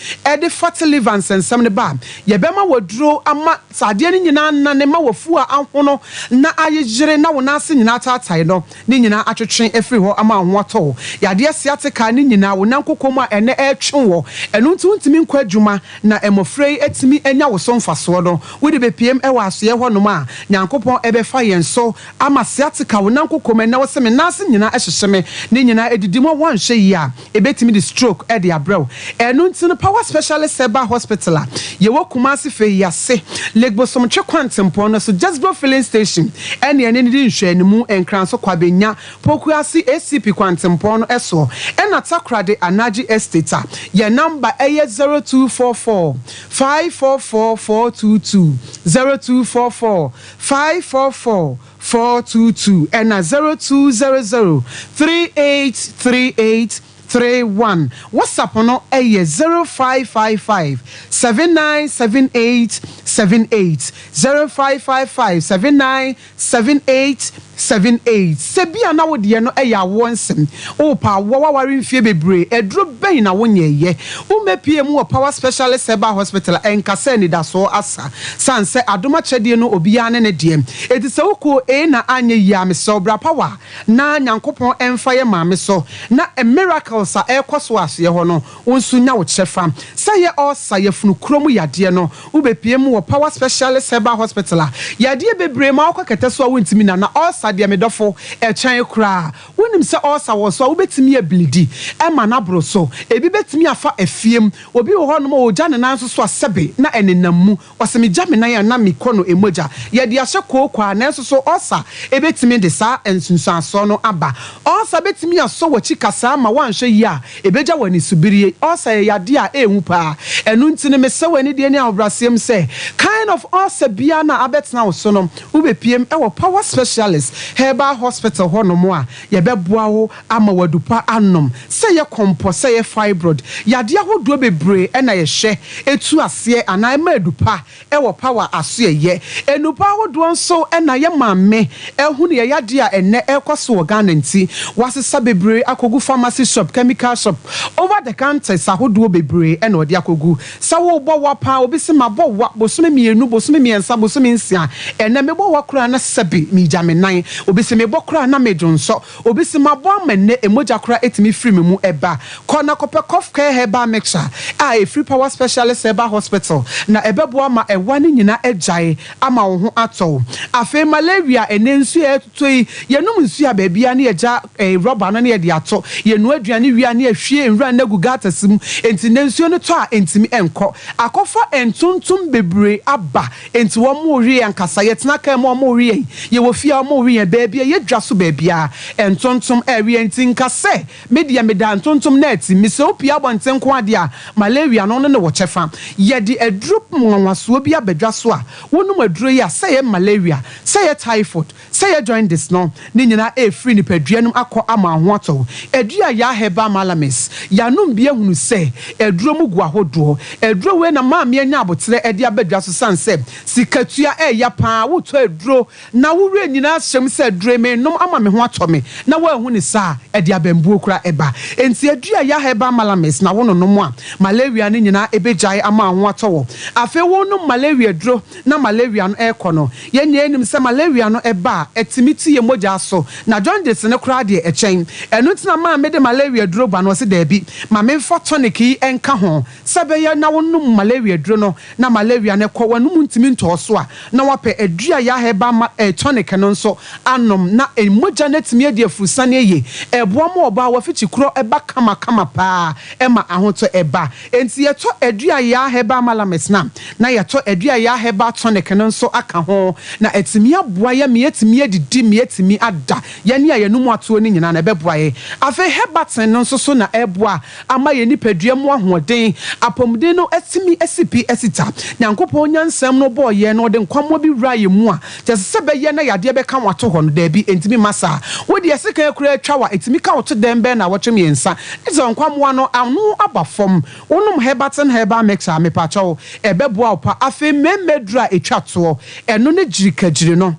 de fatty liver nsɛnsɛm no ba a, yɛbɛma w'aduro ama saa adeɛ no nyinaa anane ma w'afuo a ahono na ayeyere na wo nan ase nyinaa ataatae no. Ne nyinaa atwetwe afiri hɔ ama wo ho atɔ wo. Yadeɛ sciatica ne nyinaa, wo nan koko mu a ɛnnɛ ɛretwe woɔ, ɛno nti wontumi nkɔ adwuma na mmɔfra yi atumi anya wo so mfasoɔ no, wode bɛpiem wɔ asoɛɛ hɔ nom a, Nyankopɔn bɛfa yɛn so ama sciatica, wo nan koko mu, ɛnnɛ wo se me nan ase nyinaa hyehye me, ne nyinaa ɛdidi mu a woanhwɛ yie a, ɛbɛtumi de stroke de abrɛ wo. Ɛno nti no Power Specialist Herbal Hospital a yɛwɔ Kumasi Feyiase, Lake Bosomtwe kwantempɔn no so, Jesbro Filling Station ɛne ɛne no di nhwɛanimu, Nkranso Kwabenya, Pokuase ACP kwantempɔn no soɔ, ɛna Takoradi Anagye Estate a yɛn number ɛyɛ 0244 544 422, 0244 544 422 ɛna 0200 3838 31. WhatsApp no yɛ 0555 7978 78, 0555 7978 78. Sɛ bi a na wo deɛ no yɛ awoɔ nsɛm, worepɛ awoɔ, woaware mfie bebree, aduro bɛn na wonyɛeɛ? Wommɛpue mu wɔ Power Specialist Herbal Hospital a, ɛnka sɛ anidasoɔ asa. Sane sɛ adom akyɛdeɛ no obiara ne ne deɛ. Enti sɛ wokɔɔ A na anyɛ yie a, mesrɛ wo bra Power na Nyankopɔn mfa yɛ maame so na miracles a ɛrekɔ so wɔ asoeɛ hɔ no wo nso nya wo kyɛfa. Sɛ yɛ ulcer, yafunu kuro mu yadeɛ no, wobɛpue mu wɔ Power Specialist Herbal Hospital a, yadeɛ bebree ma wokɔ kɛtɛ so a wontumi nna na ulcer deɛ medɔfo ɛkyɛn koraa. Wonim sɛ ulcer wɔ so a wobɛtumi ablidi ma no aboro so. Ebi bɛtumi afa afiem. Obi wɔ hɔnom a ɔgya ne nan nso so a sɛbe na ɛnenam mu. Ɔse megya me nan a na mekɔ no mogya. Yɛde ahyɛ kooko a nanso so ulcer bɛtumi de saa nsunsuansoɔ no aba? Ulcer bɛtumi asɔ w'akyi kasaa ma woanhwɛ yie a ɛbɛgya wo anisobirie. Ulcer yɛ yadeɛ a ɛɛhu paa. Ɛno nti no mesrɛ wo anidie ne ahobraseɛ mu sɛ kind of ulcer biara no a abɛtena wo so no wobɛpiem wɔ Power Specialist Herbal Hospital hɔ nom a yɛbɛboa wo ama w'adu pa anom. Sɛ ɛyɛ kɔmpɔ, sɛ ɛyɛ fibroid, yadeɛ ahodoɔ bebree na yɛhwɛ tu aseɛ anaa ɛma adu pa wɔ power asoɛyɛ. Nnupa ahodoɔ nso na yɛ maame ahunu yɛ yadeɛ a ɛnnɛ ɛrekɔ so wɔ Ghana nti wasesa bebree akɔgu pharmacy shop, chemical shop, over the counters ahodoɔ bebree na ɔde akɔgu. Sɛ worebɔ wa paa obi se mabɔ wa bosome mmienu, bosome mmiɛnsa, bosome nsia, ɛnnɛ mebɔ wa koraa na sɛbe megya me nan, obi se mebɔ koraa na medwonsɔ, Obi se, Mabɔ ama nnɛ, mogya koraa tumi firi me mu ba. Kɔ na kɔpɛ Cough Care Herbal Mixture a ɛfiri Power Specialist Herbal Hospital na ɛbɛboa ma ɛwa no nyinaa agyae ama wo ho atɔ wo. Afei malaria, ɛnnɛ nsuo a ɛretotɔ yi, yɛnom nsuo a baabiara na yɛgya rɔba no na yɛde ato. Yɛnoa aduane wie a na yɛahwie nwura no agu gutters mu, enti nnɛ nsuo no tɔ a ɛntumi nkɔ. Akɔfa ntontom bebree. bebree aba, enti wɔrewe yɛn ankasa. Yɛtena kaa mu a, wɔrewe yɛn. Yɛwɔ fie a, wɔrewe yɛn. Baabi a ɛyɛ dwa so baabiara, ntontom rewe yɛn. Enti nka sɛ, Me deɛ, meda ntontom no ati. Mesɛ wopue abɔnten nko ara deɛ a, malaria no, wo ne no wɔ kyɛfa. Yɛde aduro nwanwasoɔ bi aba dwa so a, wonom aduro yi a, sɛ ɛyɛ malaria, sɛ ɛyɛ typhoid, Sɛ yɛ jaundice no, ne nyinaa ɛrefiri nipadua no mu akɔ ama wo ho atɔ wo. Aduro a Yaa Herbal Malamis yɛanom bi ahunu sɛ aduro mu gu ahodoɔ. Aduro wei na maame anya aboterɛ de aba dwa so sane sɛ sikatua ɛɛya paa. Wotɔ aduro na wo werɛ nyinaa hyɛ mu sɛ aduro yi menom ama me ho atɔ me na woanhu no saa a, ɛde abambuo koraa ɛba. Enti aduro a Yaa Herbal Malamis na wononom a, malaria no nyinaa ɛbɛgyae ama wo ho atɔ wo. Afei wonom malaria duro na malaria no rekɔ no, yɛn nyinaa nim sɛ malaria no ba a, ɛtumi tu yɛn mogya so, na jaundice no koraa deɛ, ɛkyɛn. Ɛno nti na maame de malaria duro ba no, ɔse daabi, ma memfa tonic yi nka ho, sɛ ɛbɛyɛ na wonom malaria duro no na malaria no kɔ, w'anom ntumi ntɔɔ so a, na woapɛ aduru a yɛa herbal ma eh, tonic no nso anom, na mogya no atumi adi afurusane aye. Ɛboa ma ɔbaa w'afikyikorɔ ba kamakama paa, ɛma ahotɔ ba. Enti yɛtɔ Aduayaa Herbal Malamis no a, na yɛatɔ Aduayaa Herbal Tonic no nso aka ho, na atumi aboa yɛn ma yɛatumi adidi, ma yɛatumi ada, yɛn a yɛnom atoɔ no nyinaa no, ɛbɛboa yɛn. Afei Herbatin no nso so na ɛreboa ama yɛn nipadua mu ahoɔden, apɔmuden no atumi asi pi asi ta. Nyankopɔn nyansam no ɔbɔɔ yɛn no, ɔde nkwammoa bi wuraa yɛn mu a, kyerɛ sɛ sɛ ɛbɛyɛ na yadeɛ bɛka wo ato hɔ no, daabi, ɛntumi mma saa. Wo deɛ sekan koraa twa wo a, ɛtumi ka wo to dɛn bɛyɛ nnawɔtwe mmiɛnsa. Ne sɛ nkwammoa no ano aba fam. Wonom Herbatin Herbal Mixture a, mepakyɛw, ɛbɛboa wo pa. Afei mmɛmma aduru a ɛtwa toɔ, ɛno ne gyirikagyiri no.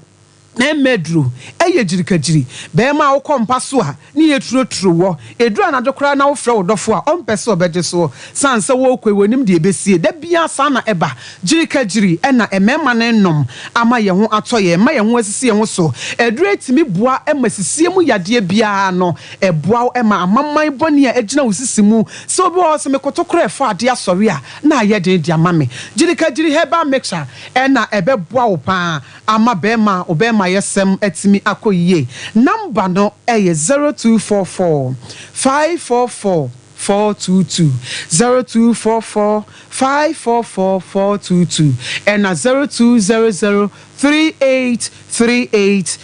Mmɛmma aduru, ɛyɛ gyirikagyiri. Barima a wokɔ mpa so a, ne yɛ turoturo wɔ. Ɛduru anadwo koraa na wofrɛ wo dɔfo a, ɔmpɛ sɛ ɔbɛgye soɔ. Sane sɛ worekɔ yi, wɔnnim deɛ ɛbɛsie. Da biara saa na ɛba. Gyirikagyiri na mmarima no renom ama yɛn ho atɔ yɛn, ma yɛn ho asisi yɛn ho so. Aduru yi tumi boa ma sisie mu yadeɛ biara ano. Ɛboa wo ma amaman bɔne a agyina wo sisi mu. Sɛ obi wɔ hɔ sɛ mekoto koraa ɛfa adeɛ asɔre a, na ayɛ den de ama me. Gyirikagyiri herbal mixture na ɛbɛboa wo pa ara ama bɛrima a wo bɛrima-yɛsɛm atumi akɔ yie. Number no yɛ 0244 544 422, 0244 544 422 ɛna 0200 3838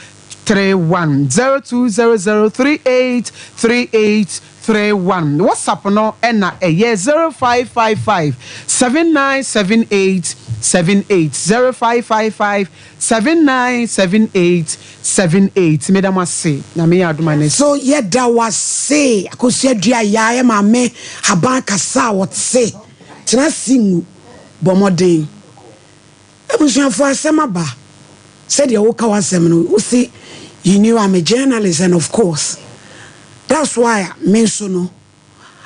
31 0200 38 38 31 WhatsApp no na ɛyɛ 0555 7978 78 0555 7978 78 Meda mo ase Nyame yɛ adom a next. So yɛda wo ase Akosua Dua Yaa yɛ maame haban kasa a wɔte tena ase ngu bɔ mmɔden Abusuafoɔ asɛm aba sɛdeɛ woka w'asɛm no wose you knew I'm a journalist and of course that's why a me nso no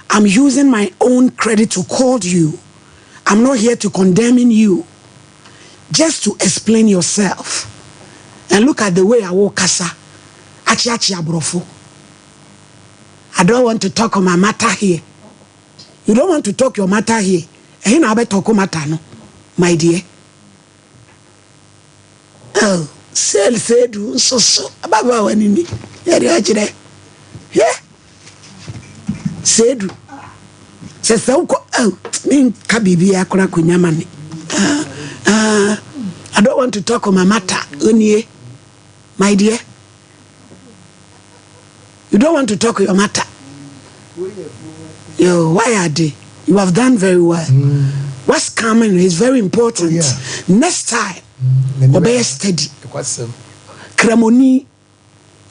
I'm using my own credit to call you I'm not here to condemning you just to explain yourself and look at the way a wokasa akyeakyea aborɔfo I don't want to talk on my matter here You don't want to talk your matter here ɛhe na wobɛ talk matter no my dear oh sale seedu nso so ababaawa no ni yɛde ɔkyerɛ hwɛ seedu sɛ sɛ wokɔ oh menka biribi akora akonnwa ma me ah, ah, I don't want to talk on my matter onie my dear You don't want to talk your matter. Yo, why are they? You have done very well. Mm. What's coming is very important. Oh, yeah. Next time, mm. obey steady. Kremoni,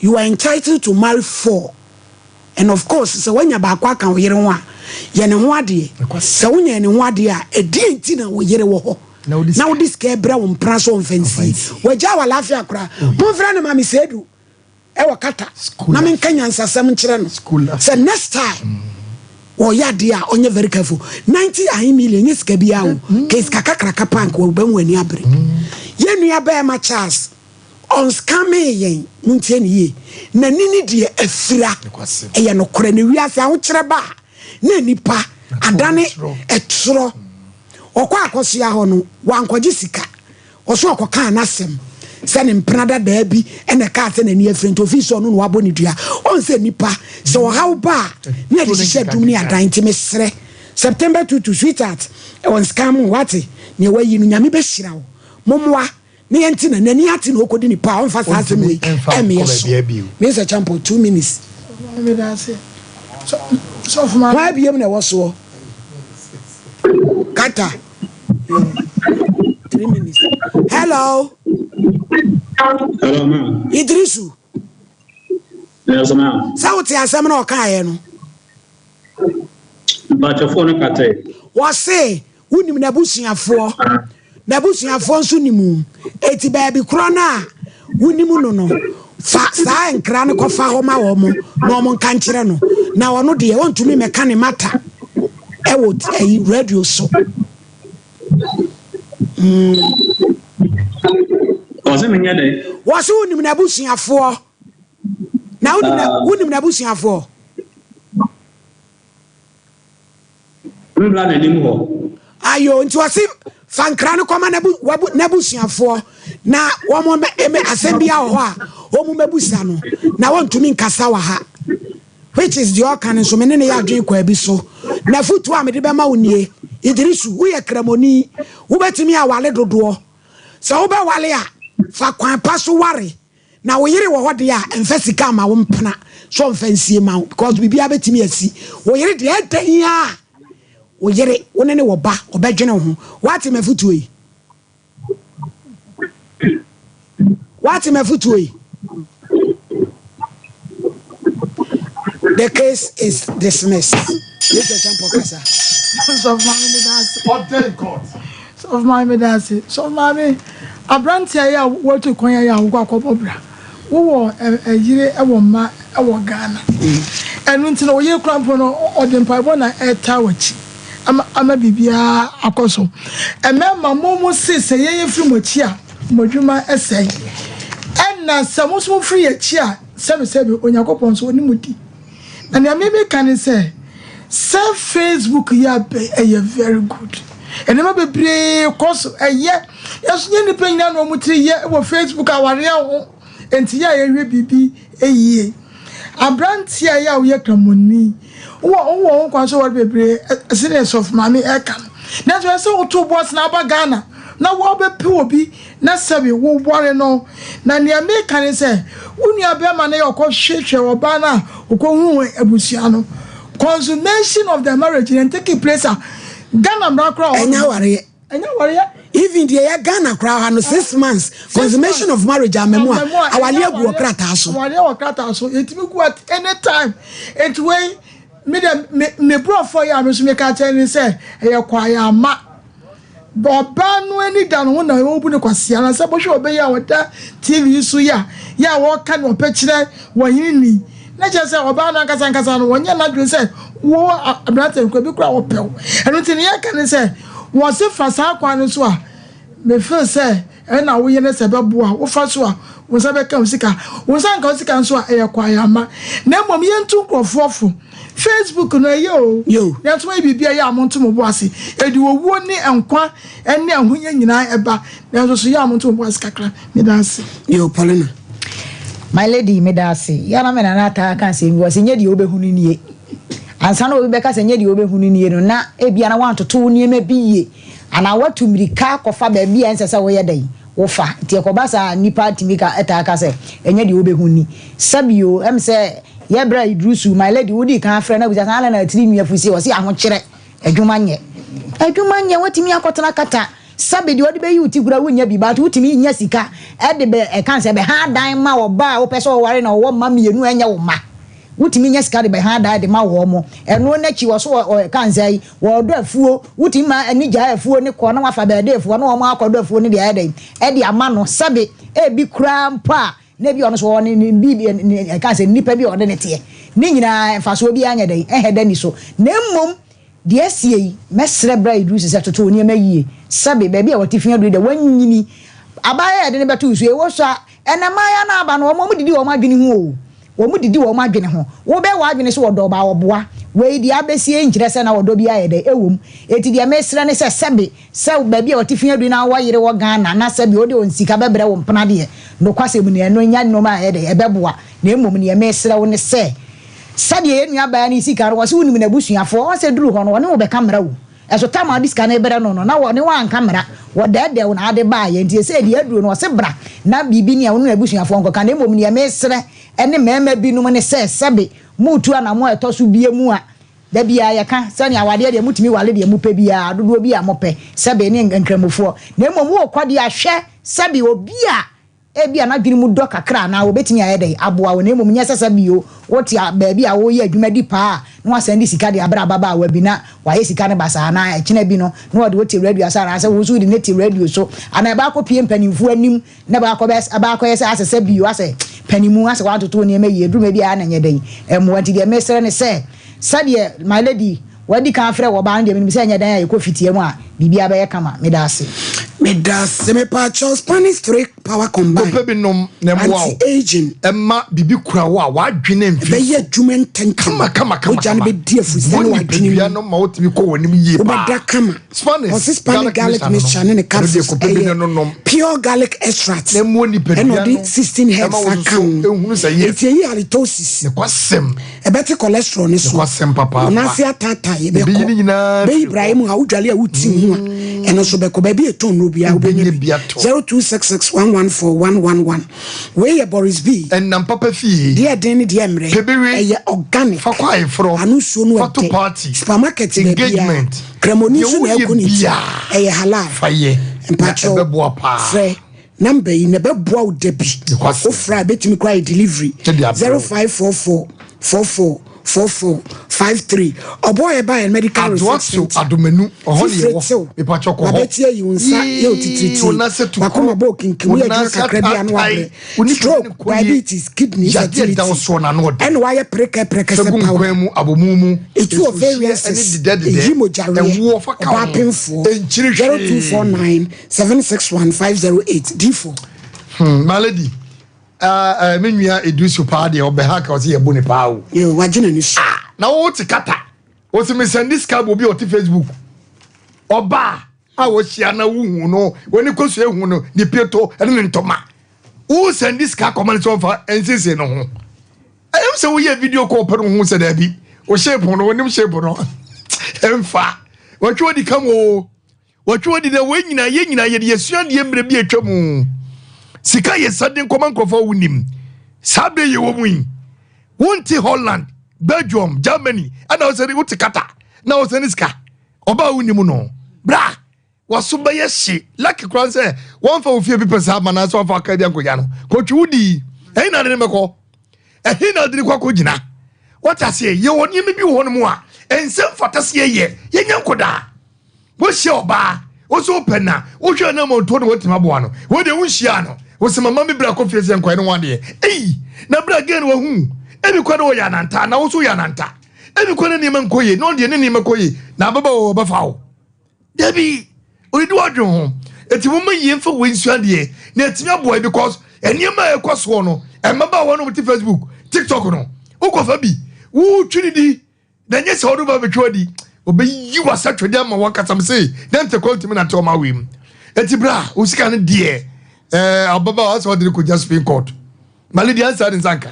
you are entitled to marry four. And of course, sɛ wanya baako aka wo yere ho a, yɛ ne ho adeɛ. Sɛ wonya ne ho adeɛ a, ɛdeɛ nti na wo yere wɔ hɔ. Na wode sika brɛ wo mpena so ɔmfa nsie. Wagya wɔ alaafia koraa. Oh, Momfrɛ no ma me ɛwɔ kata na menka nyansasɛm nkyerɛ no sɛ next time ɔyɛ adeɛ a ɔnyɛ very careful 90 ahe million nyɛ sika biara o mm. ka sika kakraka paa nka wɔbɛmu ani abere yɛn nua bɛrima Charles ɔnskamee yɛn montie ne yie n'ani ne deɛ afira ɛyɛ nokorɛ ne wiase ahokyerɛ ba a na nipa adane ɛtorɔ ɔkɔ akɔsoa hɔ no wankɔgye sika Ɔso ɔkɔkaa n'asɛm sɛ ne mpena dadaa bi na ɛkaa sɛ n'ani afira nti ofii sɛ ɔno na wabɔ ne dua. Ɔn sɛ nnipa, sɛ ɔhaw ba a, ne yɛde hyehyɛ dum ne adan nti mesrɛ. September tutu, sweetheart, ɔnscam wo, wate? Nea wayi no, Nyame bɛhyira wo. Mommoa na yɛnte na n'ani ate na ɔkɔdi ne pɛ a, ɔmfa saa asɛm wei ɛmmeyɛ so. Mensah Champon, 2 minutes. Hwan biom na ɛwɔ soɔ? Kata. 3 minutes. Hello. Hello, ma. Idrisu. Yes, ma. Sɛ wote asɛm na ɔkaeɛ no. Mpakyɛfoɔ no katae. Wɔse wonim n'abusuafoɔ, n'abusuafoɔ nso nim wo. Enti baabi korɔ no a wonim no no, fa saa nkra no kɔfa hɔ ma wɔn na wɔn nka nkyerɛ no. Na ɔno deɛ ɔntumi mmɛka ne mata ɛwɔ ɛyi radio so. Mm. Wɔse menyɛ dɛn? Wɔse wonim n'abusuafoɔ. Na wonim na wonim n'abusuafoɔ. Mbra n'anim hɔ. Ayo, nti ɔse fa nkra no kɔma n'abusuafoɔ na wɔn mɛ asɛm bi wɔ hɔ a wɔn mɛbusa no na wɔntumi nkasa wɔ ha which is deɛ ɔka no nso me ne ne yɛ adwene kwaa bi so na fotuo a mede bɛma wo nie Idrisu woyɛ kramoni wobɛtumi awale dodoɔ sɛ wobɛwale a fa kwan pa so ware Na wo yere wɔ hɔ deɛ a mfa sika mma wo mpena sɛ ɔmfa nsie ma wo because biribiara bɛtumi asi. Wo yere deɛ ɛdɛn ara wo yere wo ne ne wɔ ba ɔbɛdwene wo ho. Woate m'afotuo yi? Woate m'afotuo yi? The case is dismissed. Mr. Champo kasa. Sɔfo maame meda ase. Sɔfo maame meda ase. Sɔfo maame, aberanteɛ yi a watu kwan yi a wokɔ akɔbɔ bra, wowɔ ɛyere wɔ mma wɔ Ghana. Ɛno nti no, wo yere koraa mpo no, ɔde mpaebɔ na ɛtaa w'akyi ama ama biribiara akɔ so. Mmarima, mo mo se sɛ yɛn yɛfiri mo akyi a, mo adwuma sɛe. Ɛna sɛ mo nso mofiri yɛn akyi a, sɛbesɛbe Onyankopɔn nso ɔne mo di. Na nea me meka ne sɛ, sɛ Facebook yi aba yi, ɛyɛ very good. Nneɛma bebree kɔ so, ɛyɛ. Yɛnso nyɛ nnipa nyinaa na wɔn tiri yɛ wɔ Facebook awareɛ ho. Enti yɛ a yɛhwɛ biribi yie. Aberanteɛ a yɛ a woyɛ Kramoni, wowɔ wowɔ ho kwan sɛ woware bebree sɛdeɛ Sɔfo Maame ɛka no. Nanso ɛsɛ sɛ woto wo bo ase na aba Ghana na woabɛpɛ obi na sɛbe woware no. Na nea meka ne sɛ, wo nua bɛrima no yɛ ɔkɔhwehwɛ ɔbaa no a ɔkɔhuu abusua no. Consummation of the marriage no take place a Ghana mmara koraa wɔ hɔ. Ɛnyɛ awareɛ. Ɛnyɛ awareɛ. Even deɛ yɛ Ghana koraa ha no 6 months consummation of marriage ama mu a awareɛ agu wɔ krataa so. Awareɛ wɔ krataa so. Yɛtumi gu at any time. Nti wei me deɛ me me borɔfoɔ yi a me nso meka kyerɛ ne sɛ ɛyɛ kwaeɛ ama. Ɔbaa no ani da ne ho na ɔrebu no kwasea na sɛ bɔhwɛ ɔbɛ yi a ɔda TV yi so yi a yɛ a wɔka nea ɔpɛ kyerɛ wɔ hene ni na kyerɛ sɛ ɔbaa no ankasa ankasa no wɔnyɛ n'adwene sɛ wo aberante no kora bi kora wɔpɛ wo ɛno nti ne yɛka ne sɛ wɔse fa saa kwan no so a me feel sɛ ɛna woyɛ no sɛ ɛbɛboa wofa so a wo nsa bɛka wo sika wo nsa nka wo sika nso a ɛyɛ kwayama na mmom yɛntu nkurɔfoɔ fo Facebook no ɛyɛ o nanso moyɛ biribi a ɛyɛ a monto mo bo ase ɛde owuo ne nkwa ne ahonya nyinaa ɛba nanso so yɛ a monto mo bo ase kakra meda ase. Yo Paulina. My lady meda ase. Yɛ a na me nana taa ka asɛm bi ɔse nyɛ deɛ wobɛhunu nie. Ansa na obi bɛka sɛ nyɛ deɛ wobɛhunu nie no na ebia na woantoto wo nneɛma bi yie anaa woatu mmirika akɔfa baabi a ɛnsɛ sɛ woyɛ dɛn wofa. Nti ɛkɔba saa a nnipa tumi ka taa ka sɛ ɛnyɛ deɛ wobɛhu ni. Sɛbi o ɛm sɛ yɛ berɛ a Idrusu my lady wodii kan afrɛ na abisa sɛ adɛn na atiri nwi afu sei ɔse ahokyerɛ adwuma nyɛ adwuma nyɛ woatumi akɔtena kata sɛbi deɛ ɔde bɛyi wo ti koraa wonnya bi but wotumi nya sika ɛde bɛ ɛka sɛ bɛha dan ma ɔbaa a wopɛ sɛ ɔware na ɔwɔ mma mmienu a ɛnyɛ wo mma Wotumi nya sika de bɛha dan de ma wɔn. Ɛno n'akyi wɔ so wɔ ɛka nsɛ yi, wɔdɔ afuo. Wotumi ma ani gyae afuo no kɔ na wafa bɛɛdeefoɔ na wɔn akɔdɔ afuo no de ayɛ dɛn? Ɛde ama no. Sɛbe ebi koraa mpo a na ebi ɔno nso ɔwɔ ne ne bi ne ɛka nsɛ nnipa bi a ɔde ne teɛ. Ne nyinaa mfasoɔ biara nyɛ dɛn? Ɛhɛ da ni so. Na mmom deɛ asie yi, mɛsrɛ bra Idrisu sɛ toto wo nneɛma yie. Sɛbe baabi a wɔte fi aduru yi deɛ wanyini. Abaayewa a yɛde no bɛto wo so yi, ɛwɔ sua. Ɛnɛ mmaayewa no aba no, wɔn didi wɔn adwene ho o. Wɔn didi wɔn adwene ho. Wo bɛ w'adwene sɛ wɔdɔ ɔbaa wɔboa. Wei deɛ abɛsie nkyerɛ sɛ na ɔdɔ biara yɛ dɛn ɛwɔ mu. Enti deɛ mesrɛ ne sɛ sɛbe sɛ baabi a wɔte fi aduru na wɔ yere wɔ Ghana na sɛbe wode wɔn sika bɛbrɛ wo mpena deɛ nokwasɛm ni ɛno nyɛ nnoɔma a ɛyɛ dɛn ɛbɛboa na mmom neɛ mesrɛ wo ne sɛ sɛdeɛ yɛn nua baa no sika no wɔse wonim n'abusuafoɔ wɔn sɛ duru hɔ no wɔne wo bɛka mmara o. Ɛso tam a wode sika no rebrɛ no no, na ɔne wo anka mmara. Wɔdɛɛdɛɛ wo na ade baeɛ. Nti seesei deɛ aduro no, ɔse bra na biribi ni a wo ne w'abusuafoɔ nkɔka. Na mmom deɛ mesrɛ ne mmarima binom ne sɛ, sɛbe moretu anammɔn a ɛtɔ so bie mu a, da biara yɛka sɛnea awadeɛ deɛ motumi ware deɛ mopɛ biara, dodoɔ bi a mopɛ, sɛbe ne Nkramofoɔ. Na mmom worekɔ deɛ a, hwɛ, sɛbe obi a Ebia n'adwene mu dɔ kakra anaa obetumi ayɛ dɛn aboa wo, na mmom nyɛ sɛ sɛ bio wote baabi a woreyɛ adwuma di paa a na wasan de sika de abrɛ ababaawa bi na wayɛ sika no basaa anaa ɛkyena bi no na ɔde wo te radio ase anaasɛ wo nso wode no te radio so anaa ɛba akɔpue mpanimfoɔ anim na ɛba akɔbɛ ɛba akɔyɛ sɛ asɛ sɛ bio asɛ panimu asɛ wantoto wo nneɛma yie ɛduru baabi a na nyɛ dɛn mmoa nti deɛ mesrɛ ne sɛ sɛdeɛ my lady Wadi kan afrɛ wɔ baa no deɛ menim sɛ ɛnyɛ dan a yɛkɔ fitia mu a biribiara bɛyɛ kama. Meda ase. Medase mepaakyɛw Spanish 3 power combine. Kɔpɛ bi nom na ɛmmoa wo. Anti-aging. Ɛma biribi kura wo a w'adwene mfi so. Ɛbɛyɛ adwuma ntɛmntɛm. Kama kama kama Mogya no kama. bɛdi afurusiane Wo wɔ adwene mu. nipadua no ma wotumi kɔ w'anim yie paa. Wobɛda kama. Spanish Ɔse Spanish garlic garlic mixture mixture no ne ne no, ɛno deɛ capsules kɔpɛ bi ɛyɛ na no nom. pure garlic extract Na ɛmmoa nipadua ɛna ɔde no. 16 herbs Ɛma wo aka nso ho. ehunu sɛ yes. Enti ɛyi halitosis. Nokwasɛm. Ɛbɛte cholesterol no so. Nokwasɛm papaapa. Wo nan ase ataatae, ɛbɛkɔ. Ebeyi ne nyinaa Bɛyi afiri hɔ. brayɛ mu ha, wodwale a woti ho a, ɛno nso bɛkɔ. Baabi a ɛtɔn nnuro biara wobɛnya Wobɛnya bi. bi atɔ. 0266114111. Wei yɛ Boris B. Ɛnam papa fie. Deɛ ɛden ne deɛ ɛmmerɛ. Pɛ bi we. Ɛyɛ organic. Fa kɔ ayeforɔ. Ano nsuo no Fa to ɛdɛ. party. Supermarket baabiara. Engagement. Kramoni Deɛ nso na woyɛ ɛkɔ ne ti. biara. Ɛyɛ halal. Fa yɛ. Na Mpakyɛw, ɛbɛboa paa. frɛ Number yi na ɛbɛboa wo da bi. Wofrɛ a ɛbɛtumi koraa ayɛ delivery. 0544 44 44 53. Ɔbɔɔ yɛ baeɛ medical research center. Adomanu ɔhɔ ne Fifire yɛwɔ. tew. Mepatwɔ kɔ hɔ. Wabɛti ayi wo nsa yɛ otitiritii. Wakoma bɔ okinkim woyɛ adwuma kakra bi a na wabrɛ. Stroke, diabetes, kidney infertility. Ɛna wayɛ prekɛ prɛkɛsɛ powder. Etu ovarian cysts, eyi mogyaweɛ, ɔbaa pemfoɔ. 0249 761508 difo. Hmm, my lady, uh, uh, me nua Edusu paa deɛ ɔbɛ ha ka ɔsɛ yɛ bu ne paa o. Yo, wagye n'ani so. Ah, na wo te kata. Ɔsɛ me send this card obi ɔte Facebook. Ɔbaa a wɔhyia na wohu no, wɔne kɔsua ehu no, ne pieto ɛne ne ntoma. Wo send this card kɔma ne sɛ ɔmfa nsiesie ne ho. Ɛyɛ sɛ woyɛ video call pɛ no ho sɛ daabi. Wo shape no, wonim shape no. Ɛmfa. Wɔtwe odi kam o. Wɔtwe adi na wɔn nyinaa yɛn nyinaa yɛde yɛsua adeɛ mmerɛ bi atwa mu. Sika yɛ sa de nkɔma nkurɔfoɔ a wonim. Saa berɛ yɛ wɔ mu yi, wonte Holland, Belgium, Germany ɛna wosɛ wote Qatar na wosɛ ne sika. Ɔbaa wonim no. Bra! Waso bɛyɛ hye. Lucky koraa sɛ wɔmfa wo fie bi pɛ saa ma na sɛ wɔmfa aka bi ankɔgya no. Kɔtwe wo di. Ɛhe na ade no bɛkɔ? Ɛhe na ade no kɔ akɔgyina? Wate aseɛ? Yɛwɔ nneɛma bi wɔ hɔnom a ɛnsɛ mfata sɛ yɛyɛ. Yɛnyɛ nkɔdaa. Wohyia ɔbaa, wo so wopɛ na wohwɛ na mɔntuo na watumi aboa no. Wo deɛ wonhyia no, wo sɛ mama me bra kɔ fie sɛ nkɔyɛ ne ho adeɛ. Ei, na bra gɛn wahu. Ebi kɔ na wɔyɛ ananta na wo so woyɛ ananta. Ebi kɔ na nneɛma nkɔ yie na ɔno deɛ ne nneɛma kɔ yie na ababa wɔ ɔbɛfa wo. Dabi, ɔdidi wadwen ho. Eti mo ma yie mfa wei nsua adeɛ na etumi aboa yi because nneɛma a ɛkɔ soɔ no, mmabaawa no wɔte Facebook, TikTok no, wokɔfa bi, wotwi ne di. Na ɛnyɛ sɛ ɔde ba bɛtwa adi, ɔbɛyi w'asɛtwɛdeɛ ama wankasa m se na ntɛkwa ntumi nante ɔma wei mu. Eti bra, wo sika no deɛ, ɛɛ ababaawa sɛ ɔde no kɔgya Supreme Court. Mali deɛ ansa ne nsa nka.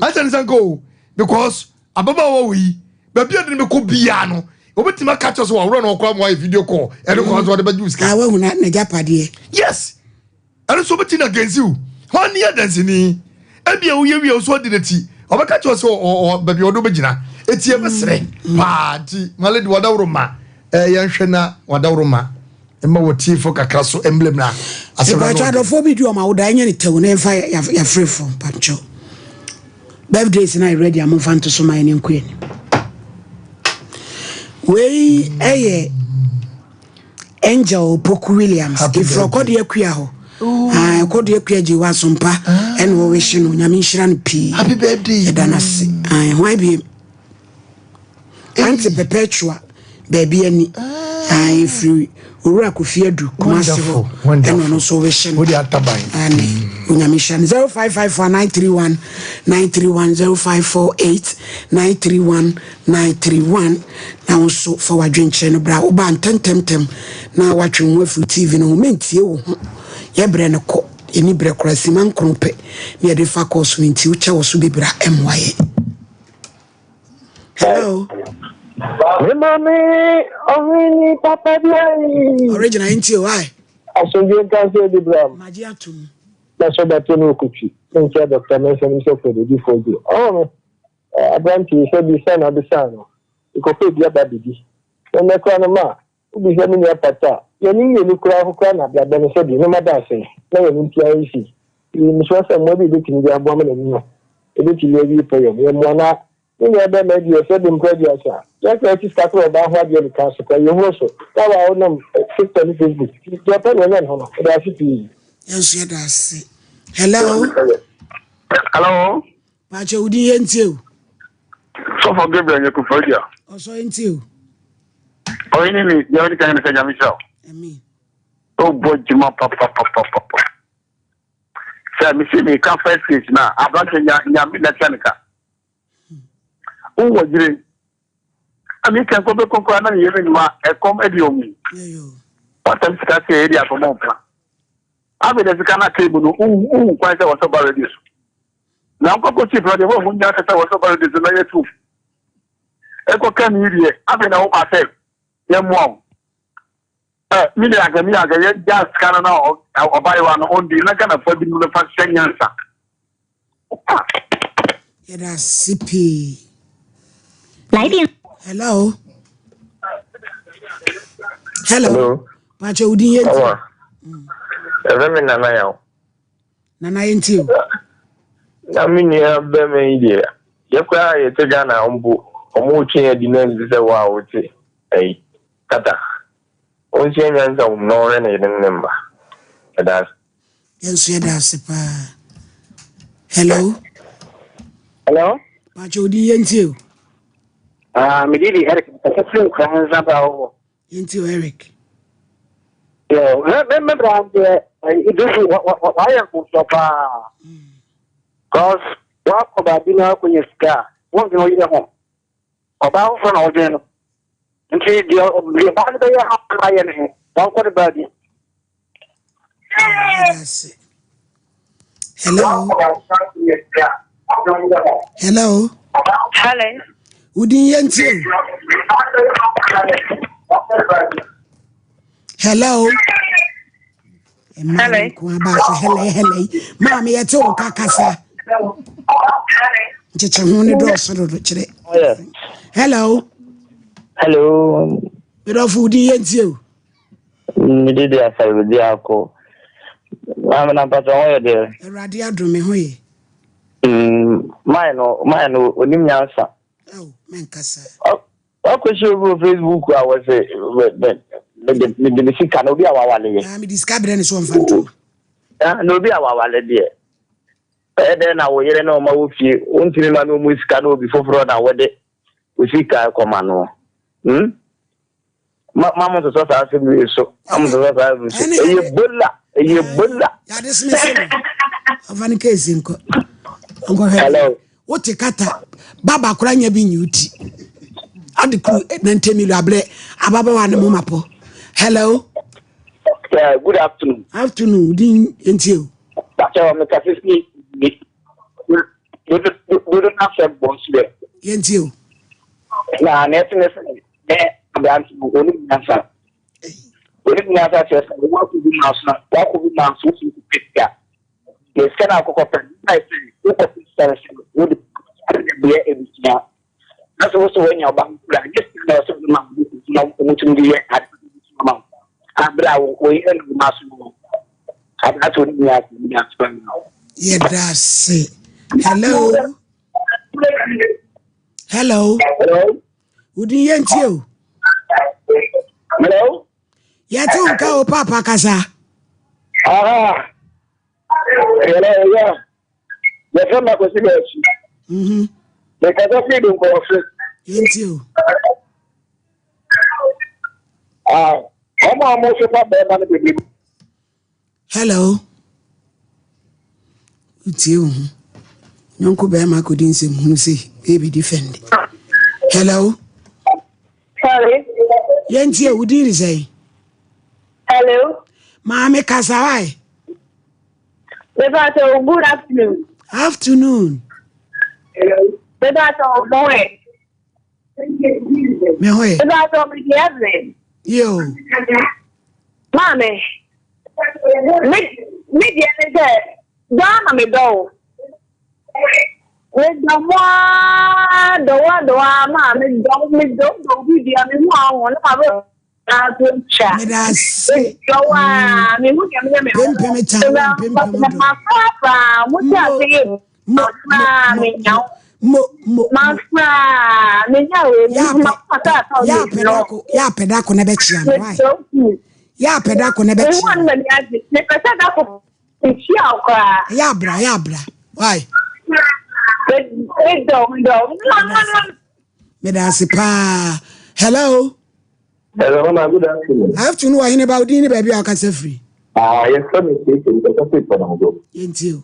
Ansa ne nsa nka o, because ababaawa wɔ yi, baabi a ɔde no bɛkɔ biara no, obɛtumi aka kyerɛ sɛ waworɔ no ɔkora ma wayɛ video call, ɛno kora nso ɔde bɛgye wo sika. Ah, wahu na n'agyapadeɛ. Yes. Ɛno nso obɛtumi na against you. Hwan ne adanseni? Ebia woyɛ wie nso ɔdi n'akyi. Ɔbɛka kyerɛ sɛ ɔ baabi ɔde wobɛgyina. Eti ɛbɛsrɛ paa nti malady wadaworo ma yɛnhwɛ na wadaworo ma mma wɔtiefo kakra so mblem na asɛm na Mpakyɛ adɔfoɔ bi di ɔma woda ɛnyɛ ne tɛw na ɛmfa yɛafrɛfoɔ mpakyɛ birthdays na ready a momfa nto so ma yɛne nkɔ anim. Wei ɛyɛ Angel Opoku Williams efiri ɔkɔde akua hɔ. Ah, ɔkɔde akua gye wa asompa ah. ɛna ɔwehye no nyame nhyira no pii. Happy birthday. Ɛda no ase. Ah, hwan bi Auntie Perpetua baabi ani. Ah, efiri Owura Kofi Adu Kumasi hɔ. Ɛna ɔno nso wehye no. Wode ataban. Ane. Onyame nhyira no. 0554 931 931 0548 931 931 na wo nso fa w'adwenkyerɛ no bra. Woba ntɛmntɛmntɛm na woatwe wo ho afiri TV no ho. Mentie wo ho. Yɛ berɛ no kɔ. Yɛnni berɛ koraa. Simma nkron pɛ na yɛde fa kɔɔso no nti wokyɛ wɔ so bebree a ɛmmoa yɛn. Hello. Me maame ɔhene papa bi ayi. Original nti o ai. Asomdwe nka nso adi bram. Magye atom. Na so bɛto ne okotwi. Ne nkyɛ Dr. Mensah nim sɛ ɔpɛ didi fo bi. Ɔwɔ me aberante yi sɛ bisa na bisa no. Ekɔpɛ bi aba bedi. Na nnɛ koraa no ma wobisa me nua pata a yɛne mmienu koraa ho koraa na abrabɔ no sɛbi no mada ase na yɛne nti ayɛ si. Mesua sɛ mmoa bi ebetumi de aboa ma n'ani no ebetumi awie pɛyɛ no yɛmmoa na Me nua bɛma deɛ sɛ de mpra aduasa yɛ kra ti sika kra ɔbaa ho adeɛ ne ka so kra yɛ huro so na wa wo nam tiktok ne facebook ti deɛ ɔpɛ na ɔnyɛ ne ho no ɛda ase pii. Yɛn nso yɛda ase. Hello. Hello. Paakyɛ wo din yɛ ntie o. Sɔfo Gabriel nyɛ Koforidua. Ɔsɔ yɛ ntie o. Ɔyɛ ne ni deɛ ɔde kan ne sɛ nyame hyira wo. Amen. Ɔbɔ adwuma papapapapa. Sɛ mesi meka first case na aberante nyame na tia ne ka. Wowɔ yere a meka nkɔ bɛkɔ koraa na ne yere nnwuma ɛkɔm adi ɔmu. Wasɛm sika sɛ ɛdi akɔmɔ mpa. Afei de sika no aka mu no wohu kwan sɛ wɔsɛ ba radio so. Na nkɔkɔ chief no deɛ wohu nya sɛ wɔsɛ ba radio so na yɛ tu. Ɛkɔ ka ne deɛ afei na woba sɛ yɛmmoa wo. Ɛ me deɛ anka me anka yɛ gya sika no na ɔbayewa no ɔndi na Ghanafoɔ binom no fa hyɛ nyansa. Ah. Yɛda ase pii. Hello. Hello. Hello. Pakyɛ wo din yɛ nti. Ɔwa. Ɛfɛ me nana yaw. Nana yɛ nti o. Na me nua bɛma yi deɛ yɛ koraa yɛte Ghana mpo ɔmo twe adi na nti sɛ wo a wote ɛyi Tata, onsua nyansa wom na ɔnhwɛ ne yere ne ne mma. Yɛda ase. Yɛn nso yɛda ase paa. Hello. Hello. Pàtó odi yɛn ti o. Ah, me di di Eric. Kasa firi nkura nsa ba wɔ. Yɛn ti o Eric. Yo, me me me bra deɛ Idrisu wayɛ mfomsoɔ paa. Cause wakɔ baabi na akɔnya sika a, wondwene wo yere ho. Ɔbaa foforɔ na ɔdwene no. Nti deɛ deɛ ɔbaa no bɛyɛ ama ayɛ no he, wankɔ ne baabi. Hello. Hello. Hello. Wodin yɛ ntie o. Hello. Mmaa no nko aba so hɛlɛ hɛlɛ yi. Maame yɛte wo nka kasa. Nkyekyɛ ho ne dɔɔso dodo kyerɛ. Hello. Hello. Medɔfo wo din yɛ ntie o. Mede de asaredi akɔ. Maame na mpatwa ho yɛ deɛ. Awurade adom me ho yɛ. Mm, mai no, mai no, onim nyansa. Oh, menkasa. Wakɔhyia obi wɔ Facebook a wɔse mede mede me sika na obi a wawale yɛ. Ah, mede sika brɛ ne so ɔmfa nto. Ah, na obi a wawale deɛ. Ɛyɛ dɛn na wo yere ne ɔma wɔ fie wontumi ma no ɔmu sika na obi foforɔ na wode wo sika kɔma no. Hmm? Ma ma mo nsosɔ saa asɛm wei so. Ma mo nsosɔ saa asɛm so. Ɛyɛ bola, ɛyɛ bola. Yɛade sene sɛ no. Ɔfa ne keesi nkɔ. Nkɔhwɛ. Hello. Wote kata baba kora nya bi nyi wo ti. Ade kuru 90 million abrɛ ababawa ne moma pɔ. Hello. Yeah, good afternoon. Afternoon, din ntie o. Bàtà mi kàṣí sí mi. Dodo náà fẹ́ bọ̀ síbẹ̀. Yẹn ntie o. Na na ɛte ne sɛ ne aberante no onim nyansa. Onim nyansa kyerɛ sɛ wakɔ bi maa so na wakɔ bi maa so wofi kɔpɛ sika. Na sika no akɔkɔ pɛ no na ɛsɛ wokɔpɛ sika no sɛ wode bɛyɛ abusua. Na sɛ wosɛ woanya ɔba no kura nyɛ sika na ɛsɛ wode ma na wɔtumi de yɛ ade ma wo. Abere a wɔyɛ no ma so no aberante onim nyansa onim nyansa paa. Yɛda ase. Hello. Hello. Hello. Wodin yɛ ntie o. Hello. Yɛte wo nka o papa kasa. Aha. Hello, yeah. Yɛfrɛ me Akwasi Baasu. Mhm. Mekasa firi Donkɔɔse. Yɛntie o. Ah, wɔn a wɔn so fa bɛrima no bebree. Hello. Wotie wo ho. Nyɔnko bɛrima akɔdi nsɛm hunu sei. Baby defend. Hello. Sorry. Yɛntie wo din de sɛn? Hello. Maame kasa wae. Mepa so good afternoon. Afternoon. Hello. Mepa so boy. Me ho yɛ. Ìbáṣọ mi di Evelyn. Yo. Maame, me me deɛ ne sɛ daa na me dɔ wo. Me dɔ mo aa dɔ wo dɔ wo aa maa me dɔ me dɔ dɔ wo bibia me hu aho na ma bɛ na so twa. Me da ase. Dɔ wo aa me hu deɛ me yɛ me ho. Pempem ta wo mpempem dɔ. Ma fra mo ti ase yɛ. Mo mo mo mo mo. Ma fra me nya we me ma ma ta ta Ya apɛ dako ya apɛ dako na bɛkyia no why? Ya apɛ dako na bɛkyia no. Me pɛ sɛ dako nhyia wo koraa. Ya abra ya abra why? Me dɔ me dɔ. Meda ase paa. Hello. Hello, Mama. Good afternoon. Afternoon, wɔ hene ba odin ne baabi a ɔkasa firi. Ah, yɛfrɛ me Sese, mekasa firi Pɔnɔngo. Yɛntie o.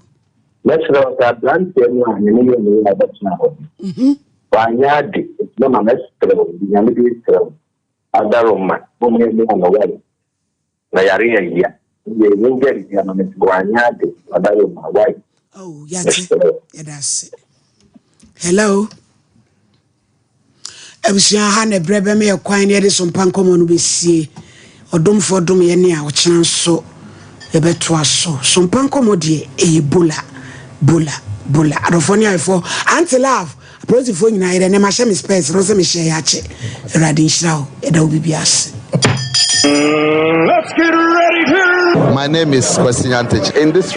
Mɛsrɛ wo sɛ aberanteɛ no a ne ne yɛ ne yɛ a bɛtena hɔ no, mhm. wanyɛ ade, nti mama mɛsrɛ wo, de Nyame de srɛ wo, adaroma, moma ɛmu ano wai, na yare yɛ ya, yɛ yɛngya biribi ama me nti wanyɛ ade, adaroma, wai. Oh, yɛate, yɛda ase. Hello. Abusua ha na ɛberɛ bɛma yɛ kwan na yɛde sompa nkɔmmɔ no bɛsie. Ɔdomfoɔ dom yɛn a ɔkyena nso yɛbɛtoa so. Sompa nkɔmmɔ deɛ ɛyɛ bola, bola, bola. Adɔfoɔ ne ayɛfoɔ, Auntie Love, apolisifoɔ nyinaa yɛdɛ nɛ mahyɛ me spɛs no sɛ mehyɛ yɛ akyɛ. Awurade nhyira wo, yɛda wo biribi ase. Let's get ready to. My name is Kwesi Nyantakyi. In this region.